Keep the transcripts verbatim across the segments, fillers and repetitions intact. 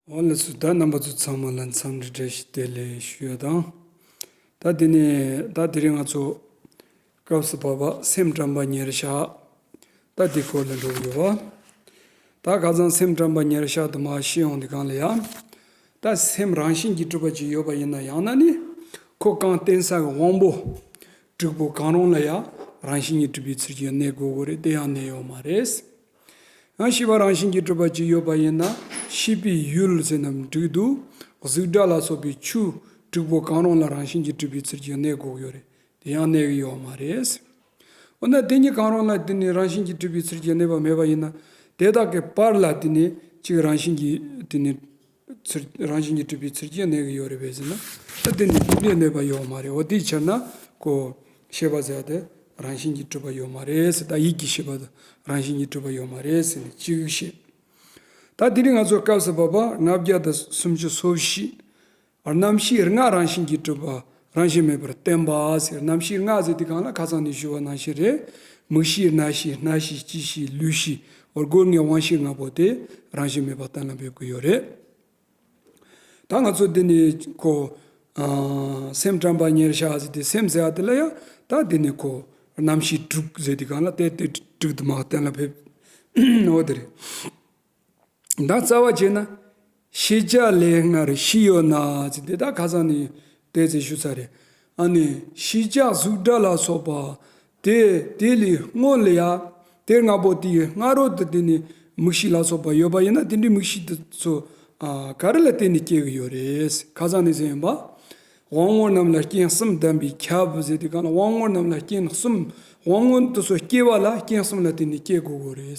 འོ་ལགས་སོ། ད་རྣམ་པ་ཚོ་ཚང་མ་ལ་འཚམས་འདྲི་བཀྲ་ཤིས་བདེ་ལེགས་ཞུ་ཡ་དང་། ད་དེ་ནས་ད་དེ་རིང་ང་ཚོ་སྐབས་སུ་བབས་པ་སེམས་དྲན་པ་ཉེར་བཞག་ད་དེ་སྐོར་ལ་འགྲོ་གི་ཡོད་པ། ད་ཁ་སང་སེམས་དྲན་པ་ཉེར་བཞག་དུ་མ་ཤེས་ཡོང་དུས་གང་ལ་ཡང་། ད་སེམས་རང་བཞིན་གྱིས་གྲུབ་པ་ཅིག་ཡོད་པ་ཡིན་ན་ཡང་ན་ནི་ཁོ་གང་བརྟེན་ས་གི་དབང་པོ། དྲུག་པོ་གང་རུང་ལ་ཡང་རང་བཞིན་གྱིས་གྲུབ་པའི་ཚུལ་གྱིས་གནས་དགོས་ཀྱི་རེད། དེ་ཡང་གནས་ཡོད་མ་རེད། ཡང་ཤེས་པ་རང་བཞིན་གྱིས་གྲུབ་པ་ཅིག་ཡོད་པ་ཡིན་ན་ཤེས་པའི་ཡུལ་ཟེར་ན་འགྲིག་འདུག་གཟུགས་སྒྲ་ལ་སོགས་པའི་ཆོས་དྲུག་པོ་གང་རུང་ལ་རང་བཞིན་གྱིས་གྲུབ་པའི་ཚུལ་གྱིས་གནས་དགོས་ཀྱི་ཡོད་རེད། དེ་ཡང་གནས་ཀྱི་ཡོད་མ་རེད། འོ་ན་དེ་གཉིས་གང་རུང་ལ་དེ་ནི་རང་བཞིན་གྱིས་གྲུབ་པའི་ཚུལ་གྱིས་གནས་པ་མེད་པ་ཡིན་ན། དེ་དག་གི་བར་ལ་དེ་ནི་གཅིག་རང་བཞིན་གྱིས་དེ་ནི་ཚུལ་རང་བཞིན་གྱིས་གྲུབ་པའི་ཚུལ་གྱིས་གནས་ཀྱི་ཡོད་རེད་པས་ཟེར་ན། ད་དེ་ནི་དེ་འདྲའི་གནས་པ་ཡོད་མ་རེད། འོ་དེའི་ཕྱིར་ན་ཁོ་ཤེས་པ་ཟེར་ཡ་དེ་རང་བཞིན་གྱིས་གྲུབ་པ་ཡོད་མ་རེད་ཟེར། ད་ཡིད་ཀྱི་ཤེས་པ་དེ་རང་བཞིན་གྱིས་གྲུབ་པ་ཡོད་མ་རེད་ཟེར་ནས་གཅིག་བཤད། ད་དེ་རིང་ང་ཚོ་སྐབས་སུ་བབས་པ་ལྔ་བརྒྱ་དང་སུམ་ཅུ་སོ་བཞི། རྣམ་ཤེས་ལྔ་རང་བཞིན་གྱིས་གྲུབ་པ་རང་བཞིན་མེད་པར་བསྟན་པ་ཟེར། རྣམ་ཤེས་ལྔ་ཟེར་དུས་གང་ལ་ཁ་སང་ནས་ཞུས་པ་ནང་བཞིན་རེད། མིག་ཤེས། རྣ་ཤེས། སྣ་ཤེས། ལྕེ་ཤེས། ལུས་ཤེས། འོ་སྒོ་ལྔའི་དབང་ཤེས་ལྔ་པོ་དེ་རང་བཞིན་མེད་པར་གཏན་ལ་འབེབས་ཀྱི་ཡོད་རེད། ད་ང་ཚོ་འདི་ནས་ཁོ་ཨ་སེམས་དྲན་པ་ཉེར་བཞག་ཟེར་དུས་སེམས་ཟེར་བ་དེ་ལ་ཡང་ད་འདི་ནས་ཁོ་རྣམ་ཤེས་དྲུག་ཟེར་དུས་གང་ལ་དེ་དེ་དྲུག་དུ་མ་གཏན་ལ་འབེབས། འོ་དེ་རེད། ད་རྩ་བ་བྱས་ན། ཤེས་བྱ་ལས་སྔར་ཤེས་ཡོད་ན་ཟེར་དེ་ད་ཁ་སང་ནས་དེ་ཚེ་ཞུ་ཚར་རེད། ཨ་ནི་ཤེས་བྱ་གཟུགས་སྒྲ་ལ་སོགས་པ་དེ་དེ་ལས་སྔོན་ལ་ཡ་དེ་ལྔ་པོ་དེའི་སྔ་རོལ་དུ་དེ་ནི་མིག་ཤེས་ལ་སོགས་པ་ཡོད་པ་ཡིན་ན་དེ་འདྲའི་མིག་ཤེས་དེ་ཚོ་ཨ་ག་རེ་ལ་བརྟེན་ནས་སྐྱེ་གི་ཡོད་རེད། ཁ་སང་ནས་ཟེར་ཡིན་པ། དབང་པོ་རྣམས་ལ་རྐྱེན་གསུམ་ལྡན་པས་ཁྱབ་ཟེར་དུས་གང་ལ་དབང་པོ་རྣམས་ལ་རྐྱེན་གསུམ། དབང་པོ་དེ་ཚོ་སྐྱེ་བ་ལ་རྐྱེན་གསུམ་ལ་བརྟེན་ནས་སྐྱེ་དགོས་གོ་རེད།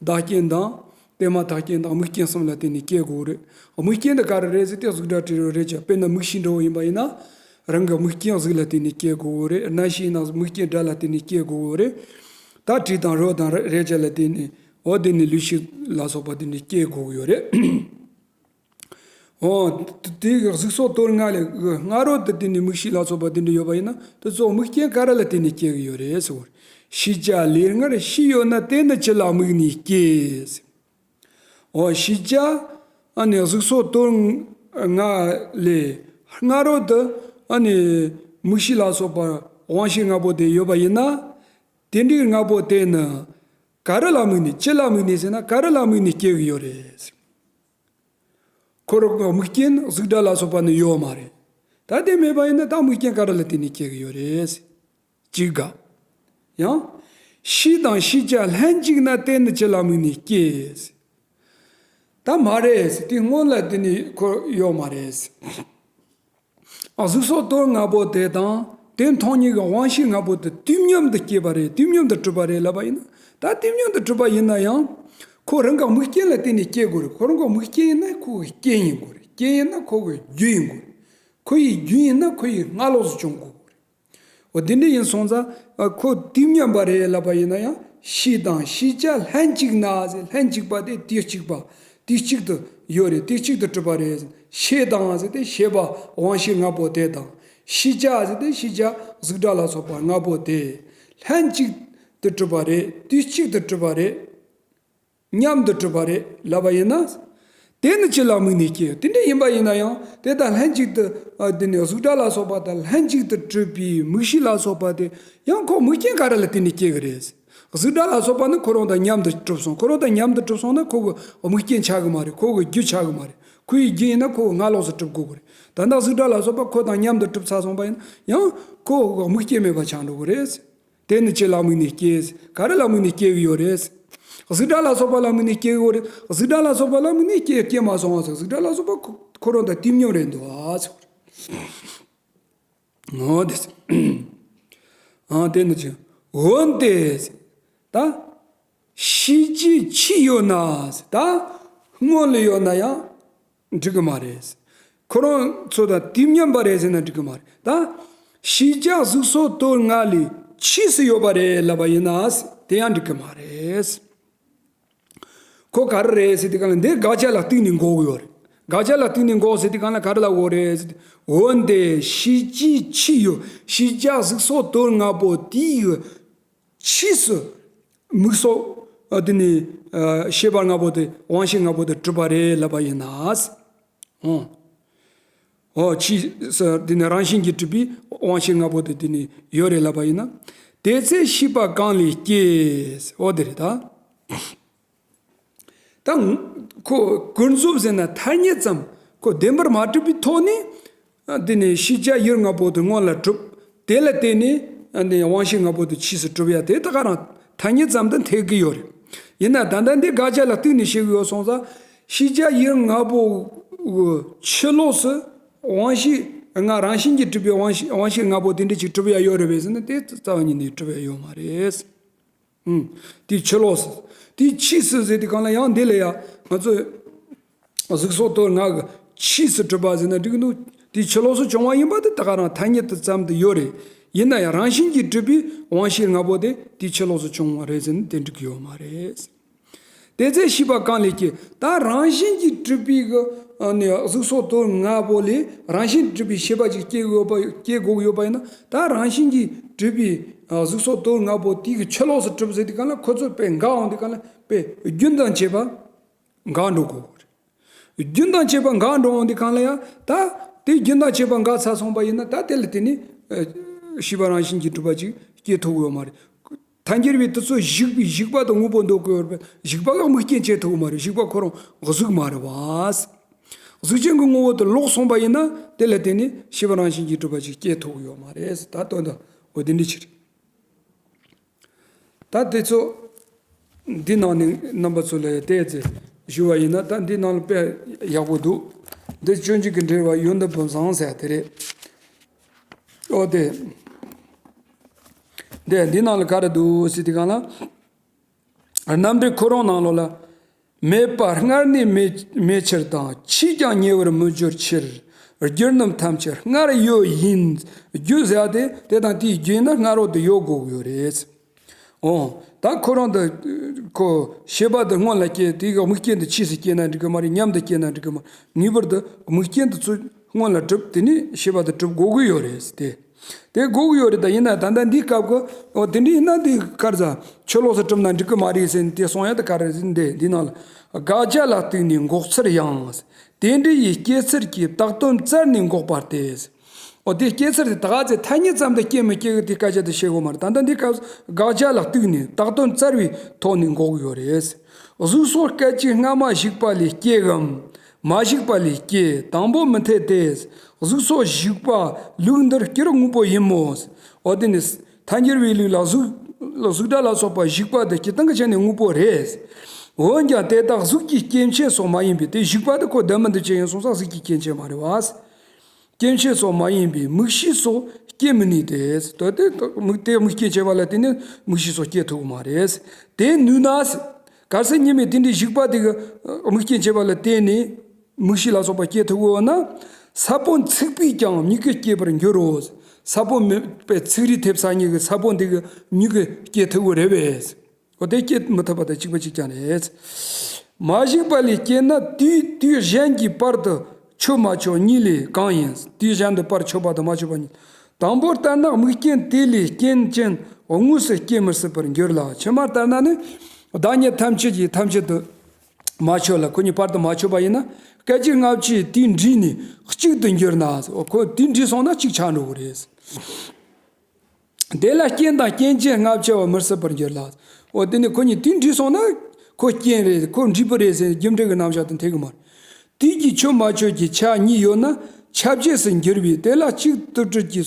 བདག་རྐྱེན་དང་། དེ་མ་ཐག་རྐྱེན་དང་དམིགས་རྐྱེན་གསུམ་ལ་བརྟེན་ནས་སྐྱེ་དགོས་རེད། དམིགས་རྐྱེན་དེ་ག་རེ་རེད་ཟེར་ཏེ་གཟུགས་སྒྲ་དྲི་རོ་རེད་ཀྱང་དཔེར་ན་མིག་ཤེས་འདྲ་བོ་ཡིན་པ་ཡིན་ན། རང་གི་དམིགས་རྐྱེན་གཟུགས་ལ་བརྟེན་ནས་སྐྱེ་དགོས་གོ་རེད། རྣ་ཤེས་ཡིན་ན་དམིགས་རྐྱེན་སྒྲ་ལ་བརྟེན་ནས་སྐྱེ་དགོས་གོ་རེད། ད་དྲི་དང་རོ་དང་རེག་བྱ་ལ་བརྟེན་ནས་འོ་དེ་ནི་ལུས་ཤེས་ལ་སོགས་པ་བརྟེན་ནས་སྐྱེ་དགོས་ཀྱི་ཡོད་རེད། འོ། དེ་གཟུགས་སོགས་དོན་ལྔ་ལས་སྔ་རོལ་དུ་དེ་ནི་མིག་ཤེས་ལ་སོགས་པ་དེ་འདྲ་ཡོད་པ་ཡིན་ན་དེ་ཚོ་དམིགས་རྐྱེན་ག་རེ་ལ་བརྟེན་ནས་སྐྱེ་གི་ཡོད་རེད་ཟེར་བ། ཤེས་བྱ་ལས་སྔར་ཤེས་ཡོད་ན་དེ་ནི་ཅི་ལ་དམིགས་ནས་སྐྱེ། འོ་ཤེས་བྱ་ཨ་ནི་གཟུགས་སོགས་དོན་ལྔ་ལས་སྔ་རོལ་དུ་ཨ་ནི་མིག་ཤེས་ལ་སོགས་པ་དབང་ཤེས་ལྔ་པོ་དེ་ཡོད་པ་ཡིན་ན། དེ་འདྲའི་ལྔ་པོ་དེ་ནི་ག་རེ་ལ་དམིགས་ནས་ཅི་ལ་དམིགས་ནས་ཟེར་ན་ག་རེ་ལ་དམིགས་ནས་སྐྱེ་གི་ཡོད་རེད། ཁོ་རང་གི་དམིགས་རྐྱེན་གཟུགས་སྒྲ་ལ་སོགས་པ་ནི་ཡོད་མ་རེད། ད་དེ་མེད་པ་ཡིན་ན་ད་དམིགས་རྐྱེན་ག་རེ་ལ་བརྟེན་ནས་སྐྱེ་གི་ཡོད་རེད། གཅིག་ག་ཡང་། ཤེས་དང་ཤེས་བྱ་ལྷན་ཅིག་ན་དེ་ནི་ཅི་ལ་དམིགས་ནས་སྐྱེ། ད་མ་རེད་ཟེར་དེ་སྔོན་ལ་དེ་ནི་ཁོ་ཡོད་མ་རེད། ཨ་གཟུགས་སོགས་དོན་ལྔ་པོ་དེ་དང་དེ་མཐོང་ཉིད་ཀྱི་དབང་ཤེས་ལྔ་པོ་དེ་དུས་མཉམ་དུ་སྐྱེས་པ་རེད། དུས་མཉམ་དུ་གྲུབ་པ་རེད་ལབ་པ་ཡིན་ན། ད་དུས་མཉམ་དུ་གྲུབ་པ་ཡིན་ན་ཡང་ཁོ་རང་གི་དམིགས་རྐྱེན་ལ་བརྟེན་ནས་སྐྱེ་དགོས་རེད། ཁོ་རང་གི་དམིགས་རྐྱེན་ཡིན་ན་ཁོ་གི་རྐྱེན་ཡིན་དགོས་རེད། རྐྱེན་ཡིན་ན་ཁོ་གི་རྒྱུ་ཡིན་དགོས་རེད། ཁོ་ཡི་རྒྱུ་ཡིན་ན་ཁོ་ཡི་སྔ་ལོགས་སུ་བྱུང་དགོས་རེད། འོ་དེ་འདྲ་ཡིན་སོང་ཙང་ཁོ་དུས་མཉམ་པ་རེད་ལབ་པ་ཡིན་ན་ཡང་ཤེས་དང་ཤེས་བྱ་ལྷན་ཅིག་ན་ཟེར། ལྷན་ཅིག་པ་དེ་དུས་གཅིག་པ་དུས་གཅིག་ཏུ་ཡོད་རེད། དུས་གཅིག་ཏུ་གྲུབ་པ་རེད། ཤེས་དང་ཟེར་ཏེ་ཤེས་པ་དབང་ཤེས་ལྔ་པོ་དེ་དང་། ཤེས་བྱ་ཟེར་ཏེ་ཤེས་བྱ་གཟུགས་སྒྲ་ལ་སོགས་པ་ལྔ་པོ་དེ་ལྷན་ཅིག་ཏུ་གྲུབ་པ་རེད། དུས་གཅིག་ཏུ་གྲུབ་པ་རེད། མཉམ་དུ་གྲུབ་པ་རེད་ལབ་པ་ཡིན་ན། དེ་ནི་ཅི་ལ་དམིགས་ནས་སྐྱེ། དེ་འདྲ་ཡིན་པ་ཡིན་ན་ཡང་དེ་དང་ལྷན་ཅིག་ཏུ་ཨ་དེ་ནི་གཟུགས་སྒྲ་ལ་སོགས་པ་དང་ལྷན་ཅིག་ཏུ་གྲུབ་པའི་མིག་ཤེས་ལ་སོགས་པ་དེ་ཡང་ཁོ་དམིགས་རྐྱེན་ག་རེ་ལ་བརྟེན་ནས་སྐྱེ་གི་རེད། གཟུགས་སྒྲ་ལ་སོགས་པ་ནི་ཁོ་རང་དང་མཉམ་དུ་གྲུབ་སོང་། ཁོ་རང་དང་མཉམ་དུ་གྲུབ་སོང་ན་ཁོ་གི་དམིགས་རྐྱེན་ཆགས་གི་མ་རེད། ཁོ་གི་རྒྱུ་ཆགས་གི་མ་རེད། ཁོ་ཡི་རྒྱུ་ཡིན་ན་ཁོ་གི་སྔ་ལོགས་སུ་གྲུབ་དགོས་གི་རེད། ད་ལྟ་གཟུགས་སྒྲ་ལ་སོགས་པ་ཁོ་དང་མཉམ་དུ་གྲུབ་ཚར་སོང་པ་ཡིན་ན་ཡང་ཁོ་གི་དམིགས་རྐྱེན་མེད་པ་ཆགས་འགྲོ་གི་རེད། དེ་ནི་ཅི་ལ་དམིགས་ནས་སྐྱེས། ག་རེ་ལ་དམིགས་ནས་སྐྱེ་གི་ཡོད་རེད། གཟུགས་སྒྲ་ལ་སོགས་པ་ལ་དམིགས་ནས་སྐྱེ་གི་ཡོད་རེད། གཟུགས་སྒྲ་ལ་སོགས་པ་ལ་དམིགས་ནས་སྐྱེ་སྐྱེ་མ་སོང་བ་ཟེར། གཟུགས་སྒྲ་ལ་སོགས་པ་ཁོ་ཁོ་རང་དང་དུས་མཉམ་རེད་འདུག་ཨ་ཟེར། འོ་དེ་ཟེར། ཨ་དེ་ནི་ཅི། འོན་ཏེ་ཟེར། ད་ཤེས་བྱའི་ཆོས་ཡོད་ན་ཟེར། ད་སྔོན་ལ་ཡོད་ན་ཡང་འགྲིག་གི་མ་རེད། ཁོ་རང་ཚོ་དང་དུས་མཉམ་པ་རེད་ཟེར་ན་འགྲིག་གི་མ་རེད། ད་ཤེས་བྱ་གཟུགས་སོགས་དོན་ལྔ་ལས་ཕྱིས་སུ་ཡོད་པ་རེད་ལབ་པ་ཡིན་ན་དེ་ཡང་འགྲིག་གི་མ་རེད། ཁོ་ག་རེ་རེད་ཟེར་དུས་གང་ལ་འདི་དགག་བྱ་ལ་གཏུགས་ནས་འགོག་གི་ཡོད་རེད། དགག་བྱ་ལ་གཏུགས་ནས་འགོག་ཟེར་དུས་གང་ལ་ག་རེ་ལ་འགོག་རེད་ཟེར་དུས། འོན་ཏེ་ཤེས་བྱའི་ཆོས་ཡོད། ཤེས་བྱ་གཟུགས་སོགས་དོན་ལྔ་པོ་དེའི་ཕྱིས་སུ་མིག་སོགས་ ཨ་དེ་ནི་ཨ་ཤེས་པ་ལྔ་པོ་དེ་དབང་ཤེས་ལྔ་པོ་དེ་གྲུབ་པ་རེད་ལབ་པ་ཡིན་ན། འོ། འོ་ཕྱིས་སུ་དེ་ནི་རང་བཞིན་གྱིས་གྲུབ་པའི་དབང་ཤེས་ལྔ་པོ་དེ་དེ་ནི་ཡོད་རེད་ལབ་པ་ཡིན་ན། དེ་ཚེ་ཤེས་པ་གང་ལས་སྐྱེས། འོ་དེ་རེད་ད། ད་ཁོ་ཀུན་རྫོབ་ཟེར་ན་ཐ་སྙད་ཙམ་ཁོ་བདེན་པར་མ་གྲུབ་པའི་ཐོག་ནས། ཨ་དེ་ནས་ཤེས་བྱ་ཡུལ་ལྔ་པོ་དེ་སྔོན་ལ་གྲུབ། དེ་ལ་བརྟེན་ནས་ཨ་ནི་དབང་ཤེས་ལྔ་པོ་དེ་ཕྱིས་སུ་གྲུབ་ཡ་དེ་ད་ག་རང་ཐ་སྙད་ཙམ་དུ་འཐད་ཀྱི་ཡོད་རེད། ཡིན་ན་ད་ལྟ་འདི་དགག་བྱ་ལ་གཏུགས་ནས་བཤད་ཀྱི་ཡོད་སོང་ཙང་། ཤེས་བྱ་ཡུལ་ལྔ་པོ་ཕྱི་ལོགས་སུ་དབང་ཤེས་ལྔ་རང་བཞིན་གྱིས་གྲུབ་པའི་དབང་ཤེས་དབང་ཤེས་ལྔ་པོ་དེ་འདྲ་ཅིག་གྲུབ་ཡ་ཡོད་རེད་པས་ཟེར་ན། དེ་རྩ་བ་ཉིད་ནས་གྲུབ་ཡ་ཡོད་མ་རེད། ཨུམ། དེའི་ཕྱི་ལོགས་སུ། དེའི་ཕྱིས་སུ་ཟེར་དུས་གང་ལ་ཡང་འདི་ལ་ཡ་ང་ཚོས་གཟུགས་སོགས་དོན་ལྔ་གི་ཕྱིས་སུ་གྲུབ་པ་ཟེར་ན་འགྲིག་གི་འདུག་དེའི་ཕྱི་ལོགས་སུ་བྱུང་བ་ཡིན་པ་དེ་ད་ག་རང་ཐ་སྙད་དུ་ཙམ་དུ་ཡོད་རེད། ཡིན་ན་ཡང་རང་བཞིན་གྱིས་གྲུབ་པའི་དབང་ཤེས་ལྔ་པོ་དེ་དེའི་ཕྱི་ལོགས་སུ་བྱུང་བ་རེད་ཟེར་ན་དེ་འགྲིག་གི་ཡོད་མ་རེད། དེ་ཚེ་ཤེས་པ་གང་ལས་སྐྱེས། ད་རང་བཞིན་གྱིས་གྲུབ་པའི་གི་ཨ་ནི་གཟུགས་སོགས་དོན་ལྔ་པོ་ལས་རང་བཞིན་གྲུབ་པའི་ཤེས་པ་ཅིག་སྐྱེ་དགོས་པ་སྐྱེ་དགོས་ཀྱི་ཡོད་པ་ཡིན་ན། ད་རང་བཞིན་གྱིས་གྲུབ་པའི་ཨ་གཟུགས་སོགས་དོན་ལྔ་པོ་དེའི་གི་ཕྱི་ལོགས་སུ་གྲུབ་ཟེར་དུས་གང་ལ་ཁོ་ཚོ་དཔེ་འགག་འོང་དུས་གང་ལ་དཔེ་རྒྱུན་དང་བཅས་པ་འགག་འགྲོ་དགོས་རེད། རྒྱུན་དང་བཅས་པ་འགག་འགྲོ་འོང་དུས་གང་ལ་ཡང་ད་དེ་རྒྱུན་དང་བཅས་པ་འགག་ཚར་སོང་པ་ཡིན་ན། ད་དེ་ལ་བརྟེན་ནས་ཨ་ཤེས་པ་རང་བཞིན་གྱིས་གྲུབ་པ་ཅིག་སྐྱེ་ཐུབ་ཀྱི་ཡོད་མ་རེད། ཐལ་འགྱུར་བའི་དུས་ཚོད་བཞུགས་པའི་བཞུགས་པ་དང་དངོས་པོ་འདོད་ཀྱི་ཡོད་རེད་པས། བཞུགས་པ་ལ་དམིགས་རྐྱེན་བྱེད་ཐུབ་ཀྱི་མ་རེད། བཞུགས་པ་ཁོ་རང་གཟུགས་མ་རེད་པ། གཟུགས་ཅན་གྱི་ངོ་བོ་དེ་ལོག་སོང་པ་ཡིན་ན་དེ་ལ་བརྟེན་ནས་ཤེས་པ་རང་བཞིན་གྱིས་གྲུབ་པ་ཅིག་སྐྱེ་ཐུབ་ཀྱི་ཡོད་མ་རེད། ད་དོན་དག་འོ་དེ་འདྲ་ཅིག་རེད། ད་དེ་ཚོ་འདི་ནང་ནས་རྣམ་པ་ཚོ་ལ་བལྟས་ཚེ་ཞུ་བ་ཡིན་ན། ད་འདི་ནང་ལ་དཔེ་ཡག་པོ་འདུག་འདི་སྤྱོད་འཇུག་གི་འགྲེལ་པ་ཡོན་ཏན་བུམ་བཟང་ཟེར་དེ་རེད། ཨོ་དེ། འདི་འདི་ནང་ལ་ག་རེ་འདུག་ཟེར་དུས་གང་ལ། རྣམ་འགྲེལ་ཁོ་རང་ནང་ལོགས་ལ། མེད་པ་སྔར་ནས་མེད་མེད་ཕྱིར་དང་། ཕྱིས་ཀྱང་ཉེ་བར་མི་འགྱུར་ཕྱིར། བསྒྱུར་རྣམས་ཐམས་ཅད་སྔར་ཡོད་ཡིན། རྒྱུ་ཟེར་བ་དེ་དེ་དང་དེའི་རྒྱུ་ཡིན་ན་སྔ་རོལ་དུ་ཡོད་དགོས་ཀྱི་ཡོད་རེད། འོ། ད་ཁོ་རང་དུ་ཁོ་ཤེས་པ་དེ་སྔོན་ལ་སྐྱེས། དེ་གི་དམིགས་རྐྱེན་དེ་ཕྱིས་སུ་སྐྱེས་ན་འགྲིག་གི་མ་རེད། མཉམ་དུ་སྐྱེས་ན་འགྲིག་གི་མ་རེད། ངེས་པར་དུ་དམིགས་རྐྱེན་དེ་ཚོ་སྔོན་ལ་གྲུབ། དེ་ནས་ཤེས་པ་དེ་གྲུབ་དགོས་ཀྱི་ཡོད་རེད་དེ། དེ་དགོས་ཀྱི་ཡོད་རེད། ད་ཡིན་ན་ད་ལྟ་འདིའི་སྐབས་ཀྱི་འོ་དེ་འདྲ་ཡིན་ན་དེ་ག་རེ་ཟ། ཕྱི་ལོགས་སུ་གྲུབ་ན་འགྲིག་གི་མ་རེད་ཟེར་ནས་དེ་གསུང་ཡ་དེ་ག་རེ་ཟེར་འདི་འདི་ནང་ལ། དགག་བྱ་ལ་གཏུགས་ནས་འགོག་ཚུལ་ཡང་། དེ་འདྲ་ཡི་སྐྱེ་ཚུལ་གྱིས་བཏགས་དོན་བཙལ་ནས་འགོག་པ་སྟེ། འོ་དེ་སྐྱེ་ཚུལ་དེ་ད་ག་ཚོད་ཐ་སྙད་ཙམ་དུ་སྐྱེ་མི་སྐྱེ་གི་དེ་སྐད་ཆ་དེ་བཤད་དགོས་མ་རེད། ད་ལྟ་འདི་སྐབས་དགག་བྱ་ལ་གཏུགས་ནས་བཏགས་དོན་བཙལ་བའི་ཐོག་ནས་འགོག་གི་ཡོད་རེད། གཟུགས་སོགས་སྐད་ཅིག་སྔ་མ་ཞིག་པ་ལས་སྐྱེ་གམ། མ་ཞིག་པ་ལས་སྐྱེ། དང་པོ་མི་འཐད་དེ། གཟུགས་སོགས་ཞིག་པ་ལུགས་འདིར་སྐྱེ་རབས་དངོས་པོ་ཡིན་མོད། འོ་དེ་ནི་ཐལ་འགྱུར་བའི་ལུགས་ལ་གཟུགས་ལ་གཟུགས་སྒྲ་ལ་སོགས་པ་ཞིག་པ་དེ་སྤྱིར་བཏང་གི་ཆ་ནས་དངོས་པོ་རེད། འོན་ཀྱང་དེ་དག་གཟུགས་ཀྱི་སྐྱེ་མཆེད་སོགས་མ་ཡིན་པས། དེ་ཞིག་པ་དེ་ཁོ་ལྡན་མིན་འདུ་བྱེད་ཡིན་སོང་ཙང་གཟུགས་ཀྱི་སྐྱེ་མཆེད་མ་རེད་བ། སྐྱེ་མཆེད་སོགས་མ་ཡིན་པས་མིག་ཤེས་སོགས་སྐྱེ་མི་ནུས་ཏེ། ད་དེ་མིག་དེ་མིག་རྐྱེན་བྱས་པ་ལ་བརྟེན་ནས་མིག་ཤེས་སོགས་སྐྱེ་ཐུབ་ཀྱི་མ་རེད། དེ་ནུས་ན། གལ་སྲིད་ཉི་མའི་དེ་འདྲའི་ཞིག་པ་དེ་གི་མིག་རྐྱེན་བྱས་པ་ལ་བརྟེན་ནས་མིག་ཤེས་ལ་སོགས་པ་སྐྱེ་ཐུབ་ཀྱི་ཡོད་ན། ས་བོན་ཚིག་པས་ཀྱང་མྱུ་གུ་སྐྱེ་བར་འགྱུར་རོ། ས་བོན་མེད་པའི་ཚིག་རིས་ཐེབས་ས་གཉིས་ཀྱི་ས་བོན་དེ་གི་མྱུ་གུ་སྐྱེ་ཐུབ་ཀྱི་རེད་པས། འོ་དེ་སྐྱེ་མི་ཐུབ་པ་དང་གཅིག་པ་གཅིག་རྐྱང་རེད། མ་ཞིག་པ་ལས་སྐྱེས་ན་དུས་དུས་གཞན་གྱི་བར་དུ་ཆོད་མ་ཆོད་གཉིས་ལས་གང་ཡིན། དུས་གཞན་དུ་བར་ཆོད་པ་དང་མ་ཆོད་པ་གཉིས། དང་པོ་ལྟར་ན་དམིགས་རྐྱེན་དེ་ལས་རྐྱེན་ཅན་དངོས་སུ་སྐྱེ་མི་སྲིད་པར་འགྱུར་ལ། ཕྱི་མ་ལྟར་ན་ནི་བདག་ཉིད་ཐམས་ཅད་ཀྱིས་ཐམས་ཅད་དུ་མ་ཆོད་ལ། ཁོ་གཉིས་བར་དུ་མ་ཆོད་པ་ཡིན་ན། སྐད་ཅིག་སྔ་ཕྱི་དུས་འདྲིས་ནས་གཅིག་ཏུ་འགྱུར་ན། ཁོ་དུས་འདྲིས་སོང་ན་གཅིག་ཆགས་འགྲོ་གི་རེད། དེ་ལ་རྐྱེན་དང་རྐྱེན་ཅན་ལྔ་བྱས་པ་མི་སྲིད་པར་འགྱུར་ལ། འོ་དེ་ནི་ཁོ་གཉིས་དུས་འདྲིས་སོང་ན་ཁོ་རྐྱེན་རེད། ཁོ་འབྲས་བུ་རེད་ཟེར་རྒྱུ་འབྲས་ཀྱི་རྣམ་གཞག་དེ་འཐད་ཀྱི་མ་རེད། དུས་ཀྱི་ཆོད་མ་ཆོད་ཀྱི་ཆ་གཉིས་ཡོད་ན་ཁྱབ་བྱེད་སུ་འགྱུར་བས། དེ་ལ་གཅིག་དུ་སྤྲུལ་གྱི་